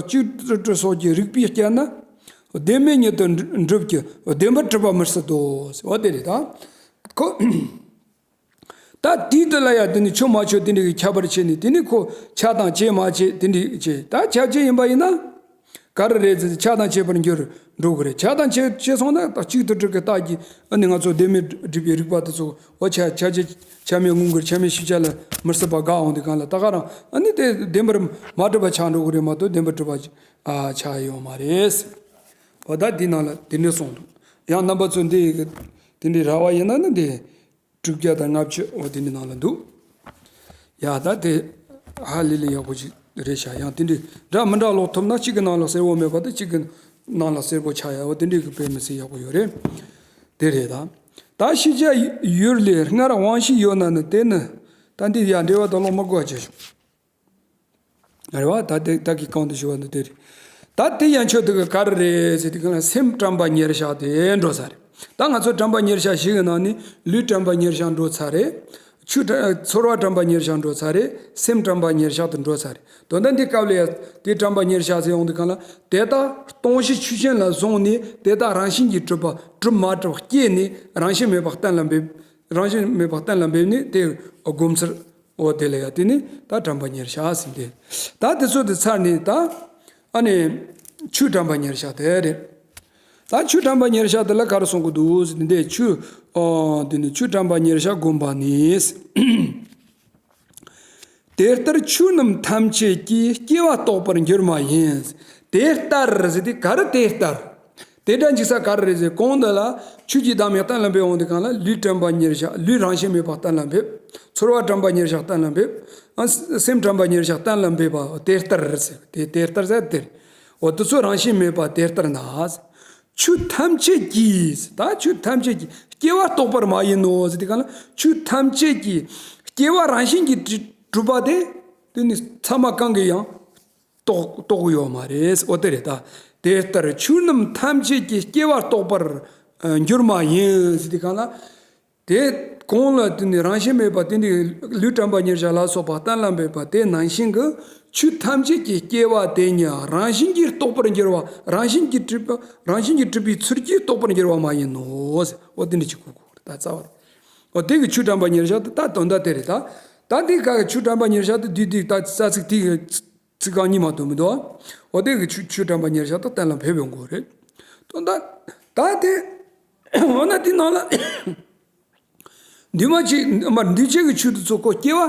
གཅིག་དུ་སྤྲུལ་སོགས་ཀྱི་རིགས་པས་བསྐྱར་ན་བདེན་མེད་ཉིད་དུ་འགྲུབ་ཀྱི་བདེན་པར་གྲུབ་པ་མི་སྲིད་དོ། འོ་དེ་རེད་ད། ཁོ། ད་དུས་དེ་ལ་ཡང་དེ་ནི་ཆོད་མ་ཆོད་དེ་འདྲ་གི་ཁྱབ་པར་བྱས་ནས། དེ་ནི་ཁོ་ཆ་དང་བཅས་མ་བཅས་དེ་འདྲ་བྱས། ད་ཁྱབ་བྱེད་ཡིན་པ་ཡིན་ན། ག་རེ་རེད་ཟེར་ཆ་དང་བཅས་པར་འགྱུར་འགྲོ་གི་རེད། ཆ་དང་བཅས་བཅས་སོང་ན་ད་གཅིག་ཏུ་སྤྲུལ་གྱི་རྟགས་ཀྱིས་ཨ་ནི་ང་ཚོ་བདེན་མེད་སྒྲུབ་པའི་རིགས་པ་དེ་ཚོ། འོ་ཆ་ཁྱབ་བྱེད་ཆ་མེད་དངོས་འགལ་ཆ་མེད་ཤེས་བྱ་ལ་མི་སྲིད་པ་དགག་འོང་དུས་གང་ལ་ད་ག་རང་ཨ་ནི་དེ་བདེན་པར་མ་གྲུབ་པ་ཆགས་འགྲོ་གི་རེད་མ་གཏོགས་བདེན་པར་གྲུབ་པ་ཆགས་ཡོད་མ་རེད། འོ་ད་འདི་ནང་ལ་དེ་འདྲ་གསུངས་འདུག་ཡང་རྣམ་པ་ཚོ་འདི་དེ་འདྲའི་རག་པ་ཡིན་ན་ནི་འདི། དྲུག་བརྒྱ་དང་ལྔ་བཅུ། འོ་དེ་འདྲའི་ནང་ལ་འདུག་ཡ་ད་དེ་ཧ་ལས་ལས་ཡག་པོ་ཅིག་རེད་ཤག་ཡང་དེ་འདྲའི་འདྲ་མི་འདྲ་ཀློག་ཐུབ་ན་གཅིག་གི་ནང་ལ་གསལ་བོ་མེད་པ་དེ་གཅིག་གི་ནང་ལ་གསལ་བོ་ཆགས་ཡ། འོ་དེ་འདྲའི་གི་དཔེ་མི་སྲིད་ཡག་པོ་ཡོད་རེད། དེ་རེད་ད། ད་ཤེས་བྱ་ཡུལ་ལས་སྔར་དབང་ཤེས་ཡོད་ན་ནི་དེ་ནི། ད་འདི་ཡང་འགྲེལ་པ་དང་ལོག་མི་དགོས་པ་བྱས་བྱུང་། རེད་བ། ད་དེ་ད་གི་གོང་དུ་ཞུ་བ་འདི་དེ་རེད། ད་དེ་ཡན་ཆོད་དེ་ག་ག་རེ་རེད་ཟེར་དུས་སྒང་ལ་སེམས་དྲན་པ་ཉེར་བཞག་དེ་འགྲོ་ས་རེད། ད་ང་ཚོ་དྲན་པ་ཉེར་བཞག་བཞི་གི་ནང་ནས་ལུས་དྲན་པ་ཉེར་བཞག་འགྲོ་ཚར་རེད། ཆོས་དྲན་ཚོར་བ་དྲན་པ་ཉེར་བཞག་འགྲོ་ཚར་རེད། སེམས་དྲན་པ་ཉེར་བཞག་དེ་འགྲོ་ཚར་རེད། དོན་དག་འདི་སྐབས་ལ་ཡང་དེ་དྲན་པ་ཉེར་བཞག་ཟེར་ཡོང་དུས་སྒང་ལ་དེ་དག་སྟོང་གཞི་ཆོས་ཅན་ལ་བཟུང་ནས་དེ་དག་རང་བཞིན་གྱིས་གྲུབ་པ་གྲུབ་མ་གྲུབ་སྐྱེས་ནས་རང་བཞིན་མེད་པ་གཏན་ལ་འབེབས། རང་བཞིན་མེད་པ་གཏན་ལ་འབེབས་ནས་དེ་སྒོམ་ཚུལ། འོ་དེ་ལ་ཡང་དེ་ནི་ད་དྲན་པ་ཉེར་བཞག་ཟེར་ཏེ། ད་དེ་ཚོ་དེ་ཚར་ནས་ད་ཨ་ནི་ཆོས་དྲན་པ་ཉེར་བཞག་དེ་རེད། ད་ཆོས་དྲན་པ་ཉེར་བཞག་དེ་ལ་ག་རེ་གསུང་གི་འདུག་ཟེར་ཏེ་འདི་ཆོས། ཨོ་དེ་ནི་ཆོས་དྲན་པ་ཉེར་བཞག་བསྒོམ་པ་ནི། དེ་ལྟར་ཆོས་རྣམས་ཐམས་ཅད་ཀྱིས་སྐྱེ་བ་རྟོགས་པར་འགྱུར་མ་ཡིན། དེ་ལྟར་ཟེར་ཏེ་ག་རེ་དེ་ལྟར། དེ་འདྲ་འཇིག་ས་ག་རེ་རེད་ཟེར། གོང་འདི་ལ་ཆོས་ཀྱི་བདག་མེད་གཏན་ལ་འབེབས་འོང་དུས་སྒང་ལ་ལུས་དྲན་པ་ཉེར་བཞག་ལུས་རང་བཞིན་མེད་པ་གཏན་ལ་འབེབས། ཚོར་བ་དྲན་པ་ཉེར་བཞག་གཏན་ལ་འབེབས། ཨ་སེམས་དྲན་པ་ཉེར་བཞག་གཏན་ལ་འབེབས་པ་དེ་ལྟར་ཟེར། དེ་དེ་ལྟར་ཟེར་དེ་རེད། འོ་དེ་ཚོ་རང་བཞིན་མེད་པ་དེ་ལྟར་ན། ཆོས་ཐམས་ཅད་ཀྱིས། ད་ཆོས་ཐམས་ཅད་ཀྱིས་སྐྱེ་བ་རྟོགས་པར་མ་ཡིན་ནོ་ཟེར་དུས་སྒང་ལ་ཆོས་ཐམས་ཅད་ཀྱིས་སྐྱེ་བ་རང་བཞིན་གྱིས་གྲུབ་པ་དེ་དེ་ནི་ཚང་མ་གང་གིས་ཡང་རྟོགས་རྟོགས་ཡོད་མ་རེད། འོ་དེ་རེད་ད། དེ་ལྟར་ཆོས་རྣམས་ཐམས་ཅད་ཀྱིས་སྐྱེ་བ་རྟོགས་པར་ཨ་འགྱུར་མ་ཡིན་ཟེར་དུས་སྒང་ལ། དེ་གོང་ལ་དེ་ནི་རང་བཞིན་མེད་པ་དེ་ནི་ལུས་དྲན་པ་ཉེར་བཞག་ལ་སོགས་པ་གཏན་ལ་འབེབས་པ་དེ་ནང་བཞིན་གྱི་ཆོས་ཐམས་ཅད་ཀྱི་སྐྱེ་བ་དེ་ཉིད་རང་བཞིན་གྱིས་རྟོགས་པར་འགྱུར་བ་རང་བཞིན་གྱིས་གྲུབ་པ་རང་བཞིན་གྱིས་གྲུབ་པའི་ཚུལ་གྱིས་རྟོགས་པར་འགྱུར་བ་མ་ཡིན་ནོ། འོ་དེ་འདྲ་ཅིག་གོ་དགོས་རེད་ད་རྩ་བ་རེད། འོ་དེ་གི་ཆོས་དྲན་པ་ཉེར་བཞག་དེ་ད་དོན་དག་དེ་རེད་ད། ད་དེ་ག་གི་ཆོས་དྲན་པ་ཉེར་བཞག་དེ་དུས་དེ་ད་རྩ་ཚིག་དེ་གི་ཚིག་རྐང་གཉིས་མ་གཏོགས་མི་འདུག་འོ་དེ་གི་ཆོས་ཆོས་དྲན་པ་ཉེར་བཞག་ད་གཏན་ལ་འབེབས་ཡོང་དགོས་རེད། དོན་དག་ད་དེ་འོ་ན་དེ་ནང་ལ། འདུས་མ་བྱས་མར་འདུས་བྱས་ཀྱི་ཆོས་དེ་ཚོ་ཁོ་སྐྱེ་བ།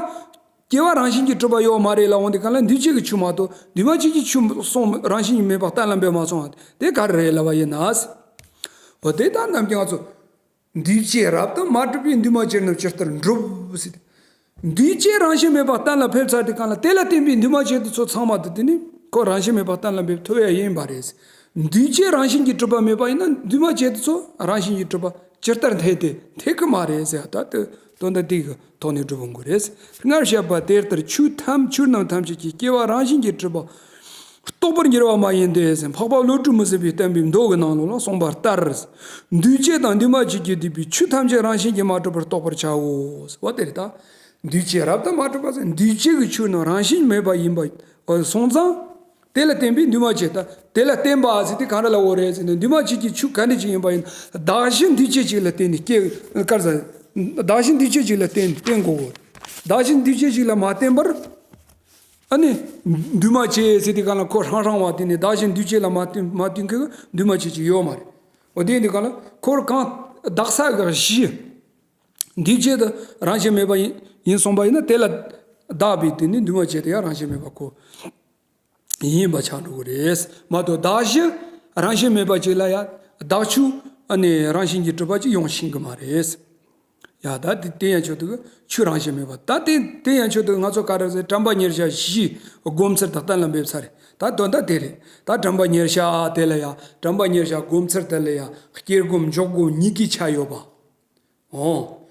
སྐྱེ་བ་རང་བཞིན་གྱིས་གྲུབ་པ་ཡོད་མ་རེད་ལབ་འོང་དུས་སྒང་ལ་འདུས་བྱས་ཀྱི་ཆོས་མ་གཏོགས་འདུས་མ་བྱས་ཀྱི་ཆོས་སོང་རང་བཞིན་གྱིས་མེད་པ་གཏན་ལ་འབེབས་མ་སོང་བ་དེ་ག་རེ་རེད་ལབ་པ་ཡིན་ན། འོ་དེ་ལྟར་རྣམས་ཀྱང་ང་ཚོ། འདུས་བྱས་རབ་ཏུ་མ་གྲུབ་པའི་འདུས་མ་བྱས་རྣམས་ཇི་ལྟར་འགྲུབ་ཟེར་ཏེ། འདུས་བྱས་རང་བཞིན་མེད་པ་གཏན་ལ་ཕེབས་ཚར་དུས་སྒང་ལ་དེ་ལ་བརྟེན་པའི་འདུས་མ་བྱས་དེ་ཚོ་ཚང་མ་དེ་དེ་ནི་ཁོ་རང་བཞིན་མེད་པ་གཏན་ལ་འབེབས་ཐུབ་ཡ་ཡིན་པ་རེད། འདུས་བྱས་རང་བཞིན་གྱིས་གྲུབ་པ་མེད་པ་ཡིན་ན་འདུས་མ་བྱས་དེ་ཚོ་རང་བཞིན་གྱིས་གྲུབ་པ་ཇི་ལྟར་འཐད་དེ་འཐད་ཀྱི་མ་རེད་ཟེར་ཡ་ད་དེ་དོན་དག་དེ་གི་ཐོག་ནས་སྒྲུབ་དགོས་རེད། སྔར་བཤད་པ་དེ་ལྟར་ཆོས་ཐམས་ཆོས་རྣམས་ཐམས་ཅད་ཀྱི་སྐྱེ་བ་རང་བཞིན་གྱིས་གྲུབ་པ། རྟོགས་པར་འགྱུར་བ་མ་ཡིན་ཏེ་ཟེར་འཕགས་པ་བློ་གྲོས་མི་ཟད་པའི་བསྟན་པའི་མདོ་གི་ནང་ལོགས་ལ་གསུངས་པ་ལྟར། འདུས་བྱས་དང་འདུས་མ་བྱས་ཀྱིས་བསྡུས་པའི་ཆོས་ཐམས་ཅད་རང་བཞིན་གྱིས་མ་གྲུབ་པར་རྟོགས་པར་བྱའོ། འོ་དེ་རེད་ད། འདུས་བྱས་རབ་ཏུ་མ་གྲུབ་པ་ཟེར་འདུས་བྱས་ཀྱི་ཆོས་རྣམས་རང་བཞིན་མེད་པ་ཡིན་པ་སོང་ཙང་། དེ་ལ་བརྟེན་པའི་འདུས་མ་བྱས་ད་དེ་ལ་བརྟེན་པ་ཟེར་དེ་ག་འདྲ་ལ་འོ་རེད་ཟེར་ན་འདུས་མ་བྱས་ཀྱི་ཆོས་ག་འདྲ་ཅིག་ཡིན་པ་ཡིན་གདགས་གཞི་འདུས་བྱས་ཅིག་ལ་བརྟེན་ནས་སྐྱེ་དཀར་ཟ། གདགས་གཞི་འདུས་བྱས་ཅིག་ལ་བརྟེན་བརྟེན་དགོས་གོ། གདགས་གཞི་འདུས་བྱས་ཅིག་ལ་མ་བརྟེན་པར། ཨ་ནི། འདུས་མ་བྱས་ཟེར་དུས་སྒང་ལ་ཁོ་རང་རང་བ་དེ་ནི་གདགས་གཞི་འདུས་བྱས་ལ་མ་བརྟེན་མ་བརྟེན་མཁན་གྱི་འདུས་མ་བྱས་ཅིག་ཡོད་མ་རེད། འོ་དེ་ཡིན་དུས་སྒང་ལ་ཁོར་གང་གདགས་ས་གི་གཞི། འདུས་བྱས་དེ་རང་བཞིན་མེད་པ་ཡིན་ཡིན་གསུངས་པ་ཡིན་ན་དེ་ལ་གདགས་པའི་དེ་ནི་འདུས་མ་བྱས་དེ་ཡང་རང་བཞིན་མེད་པ་ཁོ་ཡིན་པ་ཆགས་འགྲོ་གི་རེད་མ་གཏོགས་གདགས་གཞི་རང་བཞིན་མེད་པ་ཅིག་ལ་ཡང་གདགས་ཆོས་ཨ་ནི་རང་བཞིན་གྱིས་གྲུབ་པ་ཅིག་ཡོང་ཤེས་ཀྱི་མ་རེད། ཡ་ད་དེ་དེ་ཡན་ཆོད་དུ་ཆོས་རང་བཞིན་མེད་པ་ད་དེ་དེ་ཡན་ཆོད་དུ་ང་ཚོ་ག་རེ་ཟེར་དྲན་པ་ཉེར་བཞག་བཞིའི་སྒོམ་ཚུལ་དང་གཏན་ལ་འབེབས་ཚར་རེད། ད་དོན་དག་དེ་རེད། ད་དྲན་པ་ཉེར་བཞག་དེ་ལ་ཡ་དྲན་པ་ཉེར་བཞག་སྒོམ་ཚུལ་དེ་ལ་ཡ་སྐྱེ་སྒོམ་འཇོག་སྒོམ་གཉིས་ཀའི་ཆ་ཡོད་པ། འོང་།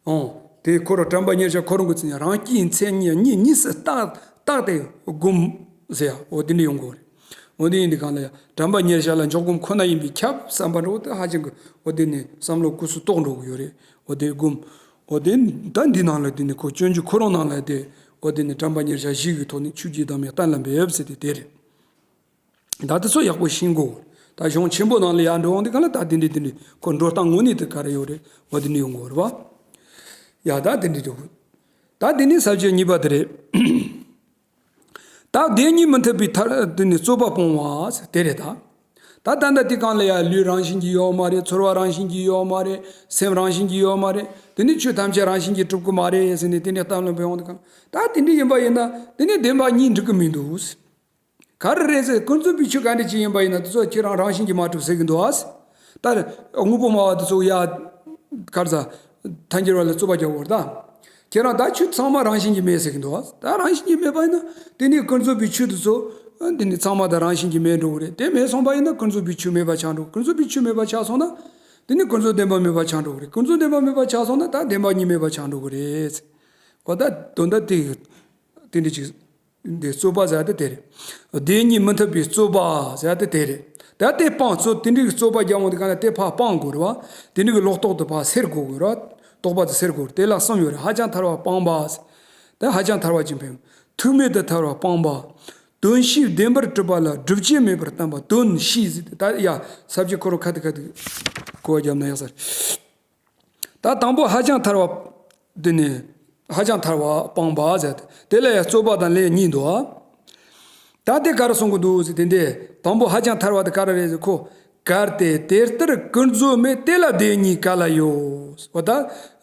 འོང་། དེ་ཁོ་རང་དྲན་པ་ཉེར་བཞག་ཁོ་རང་གི་ཚིག་ནི་རང་སྐྱེའི་མཚན་ཉིད་གཉིས་གཉིས་སུ་བརྟག་བརྟག་སྟེ་སྒོམ་ཟེར་ཡ་འོ་དེ་འདྲ་ཡོང་དགོས་རེད། འོ་དེ་ཡིན་དུས་སྒང་ལ་ཡ་དྲན་པ་ཉེར་བཞག་ལ་འཇོག་སྒོམ་ཁོ་ན་ཡིན་པས་ཁྱབ་བསམ་པ་འདྲ་བོ་དེ་ཧ་ཅང་གི་འོ་དེ་ནི་བསམ་བློ་ཀུན་སུ་རྟོགས་འགྲོ་གི་ཡོད་རེད། འོ་དེ་སྒོམ། འོ་དེ་ད་འདི་ནང་ལ་དེ་ནི་ཁོ་སྤྱོད་འཇུག་ཁོ་རང་ནང་ལ་དེ་འོ་དེ་ནི་དྲན་པ་ཉེར་བཞག་བཞི་གི་ཐོག་ནས་ཆོས་ཀྱི་བདག་མེད་གཏན་ལ་འབེབས་ཟེར་དེ་དེ་རེད། ད་དེ་ཚོ་ཡག་པོ་ཤེས་དགོས། ད་གཞུང་ཆེན་པོ་ནང་ལ་ཡར་འགྲོ་འོང་དུས་སྒང་ལ་ད་དེ་འདྲ་དེ་འདྲ་ཁོ་འགྲོ་སྟངས་དངོས་གནས་དེ་ག་རེ་ཡོད་རེད་འོ་དེ་འདྲ་ཡོང་དགོས་རེད་བ། ཡ་ད་དེ་འདྲ་འགྲོ་དགོས། ད་དེ་ནས་ས་བཅད་གཉིས་པ་དེ་རེད། ད་བདེན་གཉིས་མི་མཐུན་པའི་མཐར་དེ་ནས་རྩོད་པ་སྤོང་བ་དེ་རེད་ད། ད་ད་ལྟ་དེ་སྒང་ལ་ཡ་ལུས་རང་བཞིན་གྱིས་ཡོད་མ་རེད། ཚོར་བ་རང་བཞིན་གྱིས་ཡོད་མ་རེད། སེམས་རང་བཞིན་གྱིས་ཡོད་མ་རེད། དེ་ནས་ཆོས་ཐམས་ཅད་རང་བཞིན་གྱིས་གྲུབ་ཀྱི་མ་རེད་ཟེར་ནས་དེ་འདྲ་གཏམ་ལ་འབད་འོང་དུས་སྒང་ད་དེ་འདྲ་ཡིན་པ་ཡིན་ན་དེ་ནས་བདེན་པ་གཉིས་འགྲིག་གི་མི་འདུག་ག་རེ་རེད་ཟེར། ཀུན་རྫོབ་པའི་ཆོས་ག་འདྲ་ཅིག་ཡིན་པ་ཡིན་ན་དེ་ཚོ་ཁྱེད་རང་རང་བཞིན་གྱིས་མ་གྲུབ་ཟེར་གྱི་འདུག་ཨ། ད་དངོས་པོ་སྨྲ་བ་དེ་ཚོ་ཡ། ག་རེ་ཟ། ཐལ་འགྱུར་བ་ལ་རྩོད་པ་རྒྱག་གོ་རེད་ད། ཁྱེད་རང་ད་ཆོས་ཚང་མ་རང་བཞིན་གྱིས་མེད་ཟེར་གྱི་འདུག་ཨ། ད་རང་བཞིན་གྱིས་མེད་པ་ཡིན་ན་དེ་ནས་ཀུན་རྫོབ་པའི་ཆོས་དེ་ཚོ། འདི་ནི་ཚང་མ་ད་རང་བཞིན་གྱིས་མེད་འགྲོ་གི་རེད། དེ་མེད་སོང་པ་ཡིན་ན་ཀུན་རྫོབ་པའི་ཆོས་མེད་པ་ཆགས་འགྲོ། ཀུན་རྫོབ་པའི་ཆོས་མེད་པ་ཆགས་སོང་ན། དེ་ནི་ཀུན་རྫོབ་བདེན་པ་མེད་པ་ཆགས་འགྲོ་གི་རེད། ཀུན་རྫོབ་བདེན་པ་མེད་པ་ཆགས་སོང་ན་ད་བདེན་པ་གཉིས་མེད་པ་ཆགས་འགྲོ་གི་རེད། འོ་ད་དོན་དག་དེ་དེ་འདྲ་ཅིག་འདི་རྩོད་པ་ཟེར་དེ་དེ་རེད། བདེན་གཉིས་མི་མཐུན་པའི་རྩོད་པ་ཟེར་དེ་དེ་རེད། ད་དེ་སྤང་རྩོད་དེ་འདྲའི་རྩོད་པ་རྒྱག་འོང་དུས་གང་ལ་དེ་ཕར་སྤང་དགོས་རེད་བ། དེ་འདྲའི་ལོག་རྟོག་དེ་ཕར་སེལ་དགོས་གི་རེད། རྟོག་པ་དེ་སེལ་དགོས་རེད། དེ་ལ་གསུམ་ཡོད་རེད། ཧ་ཅང་ཐལ་བ་སྤངས་པ་ཟེར། དེ་ཧ་ཅང་ཐལ་བ་ཅིག་འཕེན། ཐུག་མེད་དུ་ཐལ་བ་སྤངས་པ། དོན་ཤེས་བདེན་པར་གྲུབ་པ་ལ་སྒྲུབ་བྱེད་མེད་པར་བསྟན་པ། དོན་ཤེས་ཟེར་དེ་ད་ཡ་ས་བཅད་ཁོ་རང་ཁ་ཐུག་ཁ་ཐུག་གོ་བ་བརྒྱབ་ན་ཡག་ས་རེད། ད་དང་པོ་ཧ་ཅང་ཐལ་བ། འདི་ནི་ཧ་ཅང་ཐལ་བ་སྤངས་པ་ཟེར་ཏེ། དེ་ལ་ཡང་རྩོད་པ་དང་ལན་གཉིས་འདུག་ད་དེ་ག་རེ་གསུང་གི་འདུག་ཟེར་དེ་འདི་དང་པོ་ཧ་ཅང་ཐལ་བ་དེ་ག་རེ་རེད་ཟེར་ཁོ། གལ་ཏེ་དེ་ལྟར་ཀུན་རྫོབ་མེད་དེ་ལ་བདེན་གཉིས་ག་ལ་ཡོད། འོ་ད་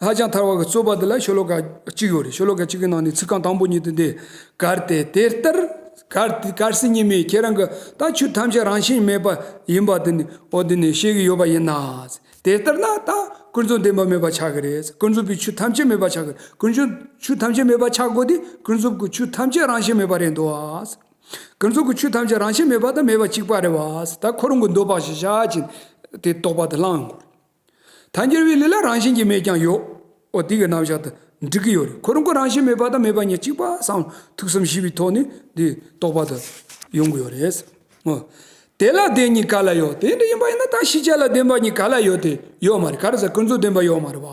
ཧ་ཅང་ཐལ་བ་གི་རྩོད་པ་འདི་ལ་ཤོ་ལོ་ཀ་གཅིག་ཡོད་རེད། ཤོ་ལོ་ཀ་གཅིག་གི་ནང་ནས་ཚིག་རྐང་དང་པོ་གཉིས་དེ་འདི། གལ་ཏེ་དེ་ལྟར། གལ་ཏེ་གལ་སྲིད་ཉིད་མེད་ཁྱེད་རང་གི་ད་ཆོས་ཐམས་ཅད་རང་བཞིན་མེད་པ་ཡིན་པ་འདི་ནི་འོ་འདི་ནི་ཤེས་ཀྱི་ཡོད་པ་ཡིན་ན། དེ་ལྟར་ན་ད་ཀུན་རྫོབ་བདེན་པ་མེད་པ་ཆགས་ཀྱི་རེད། ཀུན་རྫོབ་པའི་ཆོས་ཐམས་ཅད་མེད་པ་ཆགས་ཀྱི་རེད། ཀུན་རྫོབ་ཆོས་ཐམས་ཅད་མེད་པ་ཆགས་དགོས་དེ་ཀུན་རྫོབ་ཀྱི་ཆོས་ཐམས་ཅད་རང་བཞིན་མེད་པ་རེད་འདུག་ཨ། ཀུན་རྫོབ་ཀྱི་ཆོས་ཐམས་ཅད་རང་བཞིན་མེད་པ་དང་མེད་པ་གཅིག་པ་རེད་བ། ད་ཁོ་རང་གི་འདོད་པ་ཞིག་བཞག་ཅིང་དེ་རྟོག་པ་དེ་བླང་ཡོང་དགོས་རེད། ཐལ་འགྱུར་བའི་ལུགས་ལ་རང་བཞིན་གྱིས་མེད་ཀྱང་ཡོད། འོ་དེ་གི་རྣམ་གཞག་དེ་འགྲིག་གི་ཡོད་རེད། ཁོ་རང་ཁོ་རང་བཞིན་མེད་པ་དང་མེད་པ་གཉིས་གཅིག་པ་བསམ་ཐུགས་བསམ་བཞི་པའི་ཐོག་ནས་འདི་རྟོག་པ་དེ་ཡོང་གི་ཡོད་རེད། འོ། དེ་ལ་བདེན་གཉིས་ག་ལ་ཡོད། དེ་འདྲ་ཡིན་པ་ཡིན་ན་ད་ཤེས་བྱ་ལ་བདེན་པ་གཉིས་ག་ལ་ཡོད་དེ་ཡོད་མ་རེད། ག་རེ་ཟེར་ཀུན་རྫོབ་བདེན་པ་ཡོད་མ་རེད་བ།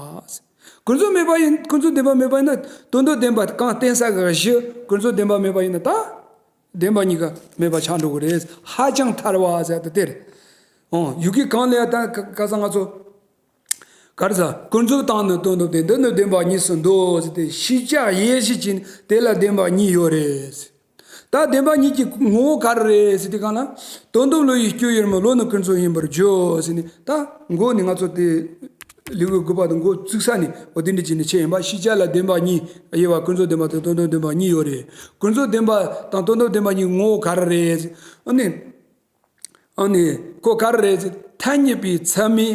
ཀུན་རྫོབ་མེད་པ་ཡིན། ཀུན་རྫོབ་བདེན་པ་མེད་པ་ཡིན་ན་དོན་དམ་བདེན་པ་གང་བསྟན་ས་གི་གཞི་ཀུན་རྫོབ་བདེན་པ་མེད་པ་ཡིན་ན་ད། བདེན་པ་གཉིས་ཀ་མེད་པ་ཆགས་འགྲོ་གི་རེད། ཧ་ཅང་ཐལ་བ་ཟེར་དེ་དེ་རེད། ཨོ་ཡུལ་གྱི་གང་ལས་ད་ག་ས་ང་ཚོ། ག་རེ་ཟ། ཀུན་རྫོབ་དང་ནི་དོན་དམ་བདེན། འདི་ནི་བདེན་པ་གཉིས་སུ་འདོད་ཟེར་ཏེ་ཤེས་བྱ་ཡེ་ཤེས་ཀྱི་དེ་ལ་བདེན་པ་གཉིས་ཡོད་རེད། ད་བདེན་པ་གཉིས་ཀྱི་ངོ་བོ་ག་རེ་རེད་ཟེར་དུས་གང་ལ། དོན་དམ་བློ་ཡི་སྤྱོད་ཡུལ་མིན། བློ་ནི་ཀུན་རྫོབ་ཡིན་པར་བརྗོད་ཟེར་ནས་ད་མགོ་ནས་ང་ཚོ་དེ་ལེའུ་དགུ་པ་དང་མགོ་བཙུགས་ས་ནས་འོ་དེ་འདྲ་བྱས་ནས་ཆེ་ཡིན་པ། ཤེས་བྱ་ལ་བདེན་པ་གཉིས་དབྱེ་བ་ཀུན་རྫོབ་བདེན་པ་དང་དོན་དམ་བདེན་པ་གཉིས་ཡོད་རེད། ཀུན་རྫོབ་བདེན་པ་དང་དོན་དམ་བདེན་པ་གཉིས་ངོ་བོ་ག་རེ་རེད་ཟེར། ཨ་ནི། ཨ་ནི་ཁོ་ག་རེ་རེད་ཟེར། ཐ་སྙད་པའི་ཚད་མས་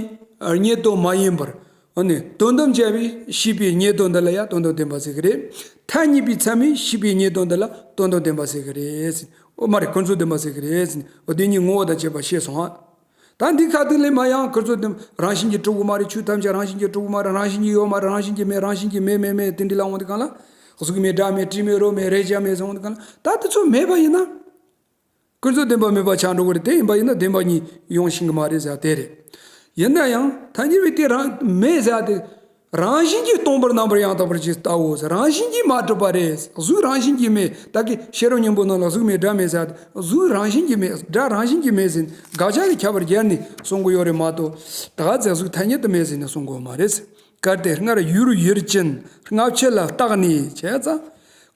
རྙེད་དོན་མ་ཡིན་པར། ཨ་ནི་དོན་དམ་བྱ་བའི་ཤེས་པས་རྙེད་དོན་འདི་ལ་ཡང་དོན་དམ་བདེན་པ་ཟེར་གི་རེད། ཐ་སྙད་པའི་ཚད་མས་ཤེས་པས་རྙེད་དོན་འདི་ལ་དོན་དམ་བདེན་པ་ཟེར་གི་རེད། འོ་མ་རེད། ཀུན་རྫོབ་བདེན་པ་ཟེར་གི་རེད། འོ་དེ་གཉིས་ངོ་བོ་དང་བཅས་པ་ཤེས་སོང་ཨ། ད་འདི་ཁ་ཐུག་ལས་མ་ཡང་ཀུན་རྫོབ་བདེན་རང་བཞིན་གྱིས་གྲུབ་ཀྱི་མ་རེད། ཆོས་ཐམས་ཅད་རང་བཞིན་གྱིས་གྲུབ་ཀྱི་མ་རེད། རང་བཞིན་གྱིས་ཡོད་མ་རེད། རང་བཞིན་གྱིས་མེད། རང་བཞིན་གྱིས་མེད་མེད་མེད་དེ་འདྲ་ལ་འོང་དུས་གང་ལ། གཟུགས་མེད་སྒྲ་མེད་དྲི་མེད་རོ་མེད་རེག་བྱ་མེད་ཟེར་འོང་དུས་གང་ལ། ད་དེ་ཚོ་མེད་པ་ཡིན་ན། ཀུན་རྫོབ་བདེན་པ་མེད་པ་ཆགས་འགྲོ་གི་རེད། དེ་ཡིན་པ་ཡིན་ན་བདེན་པ་གཉིས་ཡོང་ཤེས་ཀྱི་མ་རེད་ཟེར་དེ་རེད། ཡིན་ན་ཡང་ཐལ་འགྱུར་བས་དེ་རང་མེད་ཟེར་དེ། རང་བཞིན་གྱིས་སྟོང་པར་རྣམ་པར་ཡང་དག་པར་ཇི་ལྟ་བོ་ཟེར། རང་བཞིན་གྱིས་མ་གྲུབ་པ་རེད། གཟུགས་རང་བཞིན་གྱིས་མེད། ད་གི་ཤེས་རབ་སྙིང་པོ་ནང་ལ་གཟུགས་མེད་སྒྲ་མེད་ཟེར་དེ། གཟུགས་རང་བཞིན་གྱིས་མེད། སྒྲ་རང་བཞིན་གྱིས་མེད་ཟེར་དགག་བྱ་གི་ཁྱད་པར་སྦྱར་ནས་གསུང་གི་ཡོད་རེད་མ་གཏོགས། ད་ག་ཚད་གཟུགས་ཐ་སྙད་དུ་མེད་ཟེར་ནས་གསུང་གི་ཡོད་མ་རེད། གལ་ཏེ་སྔར་ཡུལ་ཡུལ་ཅན་སྔ་ཕྱི་ལ་བརྟགས་ནས་བྱས་ཙང་།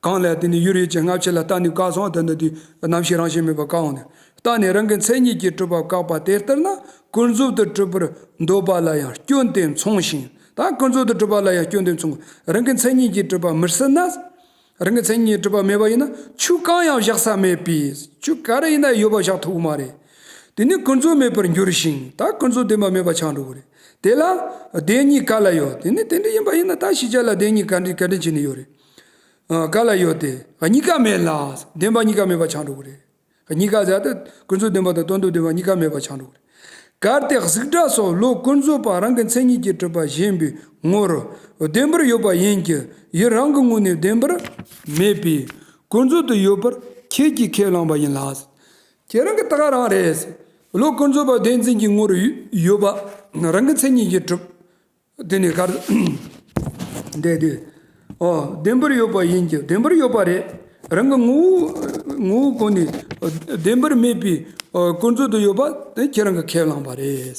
གང་ལས་དེ་ནི་ཡུལ་ཡུལ་ཅན་སྔ་ཕྱི་ལ་བརྟགས་ནས་བཀག་སོང་། དེ་འདི་དུས་རྣམ་ཤེས་རང་བཞིན་མེད་པ་བཀག་འོང་ནས། བརྟགས་ནས་རང་གི་མཚན་ཉིད་ཀྱིས་གྲུབ་པ་བཀག་པ་དེ་ལྟར་ན་ཀུན་རྫོབ་ཏུ་གྲུབ་པར་འདོད་པ་ལ་ཡང་སྐྱོན་དེ་མཚུངས་ཤིང་། ད་ཀུན་རྫོབ་ཏུ་གྲུབ་པ་ལ་ཡང་སྐྱོན་དེ་མཚུངས། རང་གི་མཚན་ཉིད་ཀྱིས་གྲུབ་པ་མི་སྲིད་ན། རང་གི་མཚན་ཉིད་ཀྱིས་གྲུབ་པ་མེད་པ་ཡིན་ན་ཆོས་གང་ཡང་བཞག་ས་མེད་པས། ཆོས་ག་རེ་ཡིན་ན་ཡོད་པ་བཞག་ཐུབ་ཀྱི་མ་རེད། དེ་ནི་ཀུན་རྫོབ་མེད་པར་འགྱུར་ཞིང་། ད་ཀུན་རྫོབ་བདེན་པ་མེད་པ་ཆགས་འགྲོ་གི་རེད། དེ་ལ་བདེན་གཉིས་ག་ལ་ཡོད། དེ་ནི་དེ་འདྲ་ཡིན་པ་ཡིན་ན་ད་ཤེས་བྱ་ལ་བདེན་གཉིས་ག་འདྲ་ག་འདྲ་བྱས་ནས་ཡོད་རེད། ཨ། ག་ལ་ཡོད་དེ། གཉིས་ཀ་མེད་ལ། བདེན་པ་གཉིས་ཀ་མེད་པ་ཆགས་འགྲོ་གི་རེད། གཉིས་ཀ་ཟེར་ཏེ་ཀུན་རྫོབ་བདེན་པ་དང་དོན་དམ་བདེན་པ་གཉིས་ཀ་མེད་པ་ཆགས་འགྲོ་གི་རེད། གལ་ཏེ་གཟུགས་སྒྲ་སོགས་བློ་ཀུན་རྫོབ་པ་རང་གི་མཚན་ཉིད་ཀྱིས་གྲུབ་པ་གཞན་པའི་ངོར་བདེན་པར་ཡོད་པ་ཡིན་གྱི་ཡུལ་རང་གི་ངོས་ནས་བདེན་པར་མེད་པས་ཀུན་རྫོབ་ཏུ་ཡོད་པར་ཁྱེད་ཀྱིས་ཁས་བླངས་པ་ཡིན་ལ། ཁྱེད་རང་གི་ད་ག་རང་རེད། བློ་ཀུན་རྫོབ་པ་བདེན་འཛིན་གྱི་ངོར་ཡོད་པ་རང་གི་མཚན་ཉིད་ཀྱིས་གྲུབ། དེ་ནི་གར་འདས་དེ། ཨོ། བདེན་པར་ཡོད་པ་ཡིན་གྱི་བདེན་པར་ཡོད་པ་རེད། རང་གི་ངོ་བོ་ངོ་བོ་ཀུན་ནས་བདེན་པར་མེད་པའི་ཀུན་རྫོབ་ཏུ་ཡོད་པ་དེ་ཁྱེད་རང་གིས་ཁས་བླངས་པ་རེད།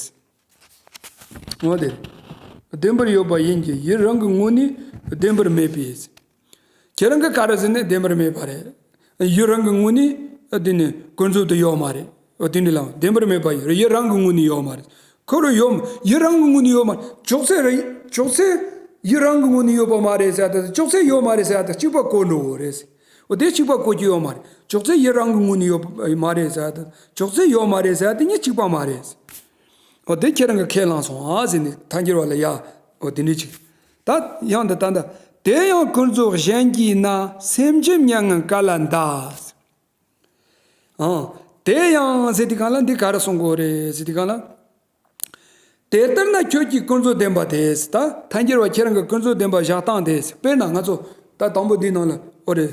འོ་དེ། བདེན་པར་ཡོད་པ་ཡིན་གྱི་ཡུལ་རང་གི་ངོས་ནས་བདེན་པར་མེད་པས། ཁྱེད་རང་གི་ག་རེ་ཟེར་ནས་བདེན་པར་མེད་པ་རེད། ཡུལ་རང་གི་ངོས་ནས་དེ་ནི་ཀུན་རྫོབ་ཏུ་ཡོད་མ་རེད། འོ་དེ་འདྲ་ལ་བདེན་པར་མེད་པ་ཡིན་རེད། ཡུལ་རང་གི་ངོས་ནས་ཡོད་མ་རེད། ཁོ་རང་ཡོད་ཡུལ་རང་གི་ངོས་ནས་ཡོད་མ་རེད། ཅོག་ཙེ་རེད། ཅོག་ཙེ་ཡུལ་རང་གི་ངོས་ནས་ཡོད་པ་མ་རེད་ཟེར་ཏེ་ཅོག་ཙེ་ཡོད་མ་རེད་ཟེར་ཏེ་གཅིག་པ་གོ་འགྲོ་བོ་རེད། འོ་དེ་གཅིག་པ་གོ་རྒྱུ་ཡོད་མ་རེད། ཅོག་ཙེ་ཡུལ་རང་གི་ངོས་ནས་ཡོད་པ་མ་རེད་ཟེར་ཏེ་ཅོག་ཙེ་ཡོད་མ་རེད་ཟེར་ཏེ་གཉིས་གཅིག་པ་མ་རེད། འོ་དེ་ཁྱེད་རང་གིས་ཁས་བླངས་སོང་ཨ་ཟེར་ནས་ཐལ་འགྱུར་བ་ལ་ཡ། འོ་དེ་འདྲ་ཅིག་ད་ཡང་འདི་ལྟ་འདི། དེ་ཡང་ཀུན་རྫོབ་གཞན་གྱིས་ན་སེམས་ཅན་མྱ་ངན་ག་ལ་འདའ། ཨང་། དེ་ཡང་ཟེར་དུས་གང་ལ་འདི་ག་རེ་གསུང་གི་ཡོད་རེད་ཟེར་དུས་གང་ལ། དེ་ལྟར་ན་ཁྱོད་ཀྱིས་ཀུན་རྫོབ་བདེན་པ་དེ། ད་ཐལ་འགྱུར་བ་ཁྱེད་རང་གི་ཀུན་རྫོབ་བདེན་པ་བཞག་སྟངས་དེ། དཔེར་ན་ང་ཚོ་ད་དང་པོ་འདིའི་ནང་ལ་ཨོ་རེད།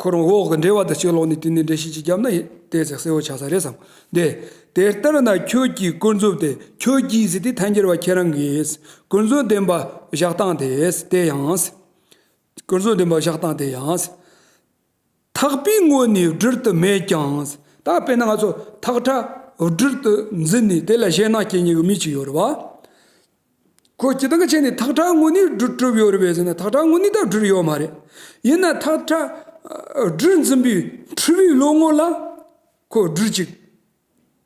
ཁོ་རང་འོག་གི་འགྲེལ་པ་དང་གཅིག་ཀློག་ནས་དེ་ནས་འགྲེལ་བཤད་ཅིག་བརྒྱབ་ན་དེ་ཚེ་གསལ་བོ་ཆགས་ས་རེད་བསམ། དེ། དེ་ལྟར་ན་ཁྱོད་ཀྱིས་ཀུན་རྫོབ་དེ། ཁྱོད་ཀྱིས་ཟེར་དེ་ཐལ་འགྱུར་བ་ཁྱེད་རང་གིས་ཀུན་རྫོབ་བདེན་པ་བཞག་སྟངས་དེ། དེ་ཡང་། ཀུན་རྫོབ་བདེན་པ་བཞག་སྟངས་དེ་ཡང་། ཐག་པའི་ངོ་ནས་སྦྲུལ་དུ་མེད་ཀྱང་། ད་དཔེར་ན་ང་ཚོ་ཐག་ཁྲ་སྦྲུལ་དུ་འཛིན་ནས་དེ་ལ་ཞེད་སྣང་སྐྱེ་མཁན་གྱི་མི་གཅིག་ཡོད་རེད་བ། ཁོ་སྤྱིར་བཏང་གི་ཆ་ནས་ཐག་ཁྲ་ངོ་ནས་སྦྲུལ་གྲུབ་ཡོད་རེད་པས་ཟེར་ན། ཐག་ཁྲ་ངོ་ནས་ད་སྦྲུལ་ཡོད་མ་རེད། ཡིན་ན་ཐག་ཁྲ་སྦྲུལ་འཛིན་པའི་འཁྲུལ་བའི་བློ་ངོ་ལ་ཁོ་སྦྲུལ་གཅིག་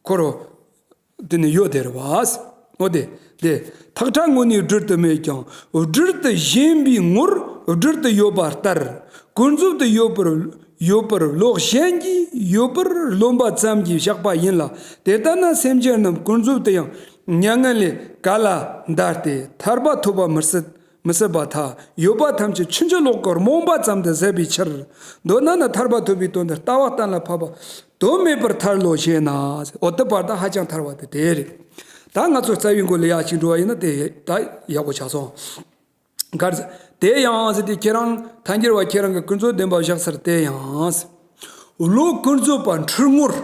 ཁོ་རང་དེ་ནི་ཡོད་དེ་རེད་བ། འོ་དེ། དེ། ཐག་ཁྲ་ངོ་ནས་སྦྲུལ་དུ་མེད་ཀྱང་། སྦྲུལ་དུ་ཞེན་པའི་ངོར་སྦྲུལ་དུ་ཡོད་པ་ལྟར། ཀུན་རྫོབ་ཏུ་ཡོད་པར་ཡོད་པར་བློ་གཞན་གྱིས་ཡོད་པར་རློམ་པ་ཙམ་གྱིས་བཞག་པ་ཡིན་ལ། དེ་ལྟ་ན་སེམས་ཅན་རྣམས་ཀུན་རྫོབ་ཏུ་ཡང་མྱ་ངན་ལས་ག་ལ་འདའ་སྟེ་ཐར་པ་ཐོབ་པ་མི་སྲིད། མི་སྲིད་པར་ཐལ། ཡོད་པ་ཐམས་ཅད་ཕྱིན་ཅི་ལོག་གི་རྨོངས་པ་ཙམ་དུ་ཟད་པའི་ཕྱིར། མདོར་ན་ནི་ཐར་པ་ཐོབ་པའི་དོན་དུ་ལྟ་བ་གཏན་ལ་ཕབ་པ་དོན་མེད་པར་ཐལ་ལོ་ཞེ་ན། འོ་དེ་བར་དུ་ཧ་ཅང་ཐལ་བ་དེ་དེ་རེད། ད་ང་ཚོ་རྩ་བའི་མགོ་ལ་ཡར་ཅིག་འགྲོ་བ་ཡིན་ན་དེ་ད་ཡག་པོ་ཆགས་སོང་། གར་དེ་ཡང་ཟེར་དེ་ཁྱེད་རང་ཐལ་འགྱུར་བ་ཁྱེད་རང་གི་ཀུན་རྫོབ་བདེན་པ་བཞག་ཚར། དེ་ཡང་བློ་ཀུན་རྫོབ་པ་འཁྲུལ་ངོར།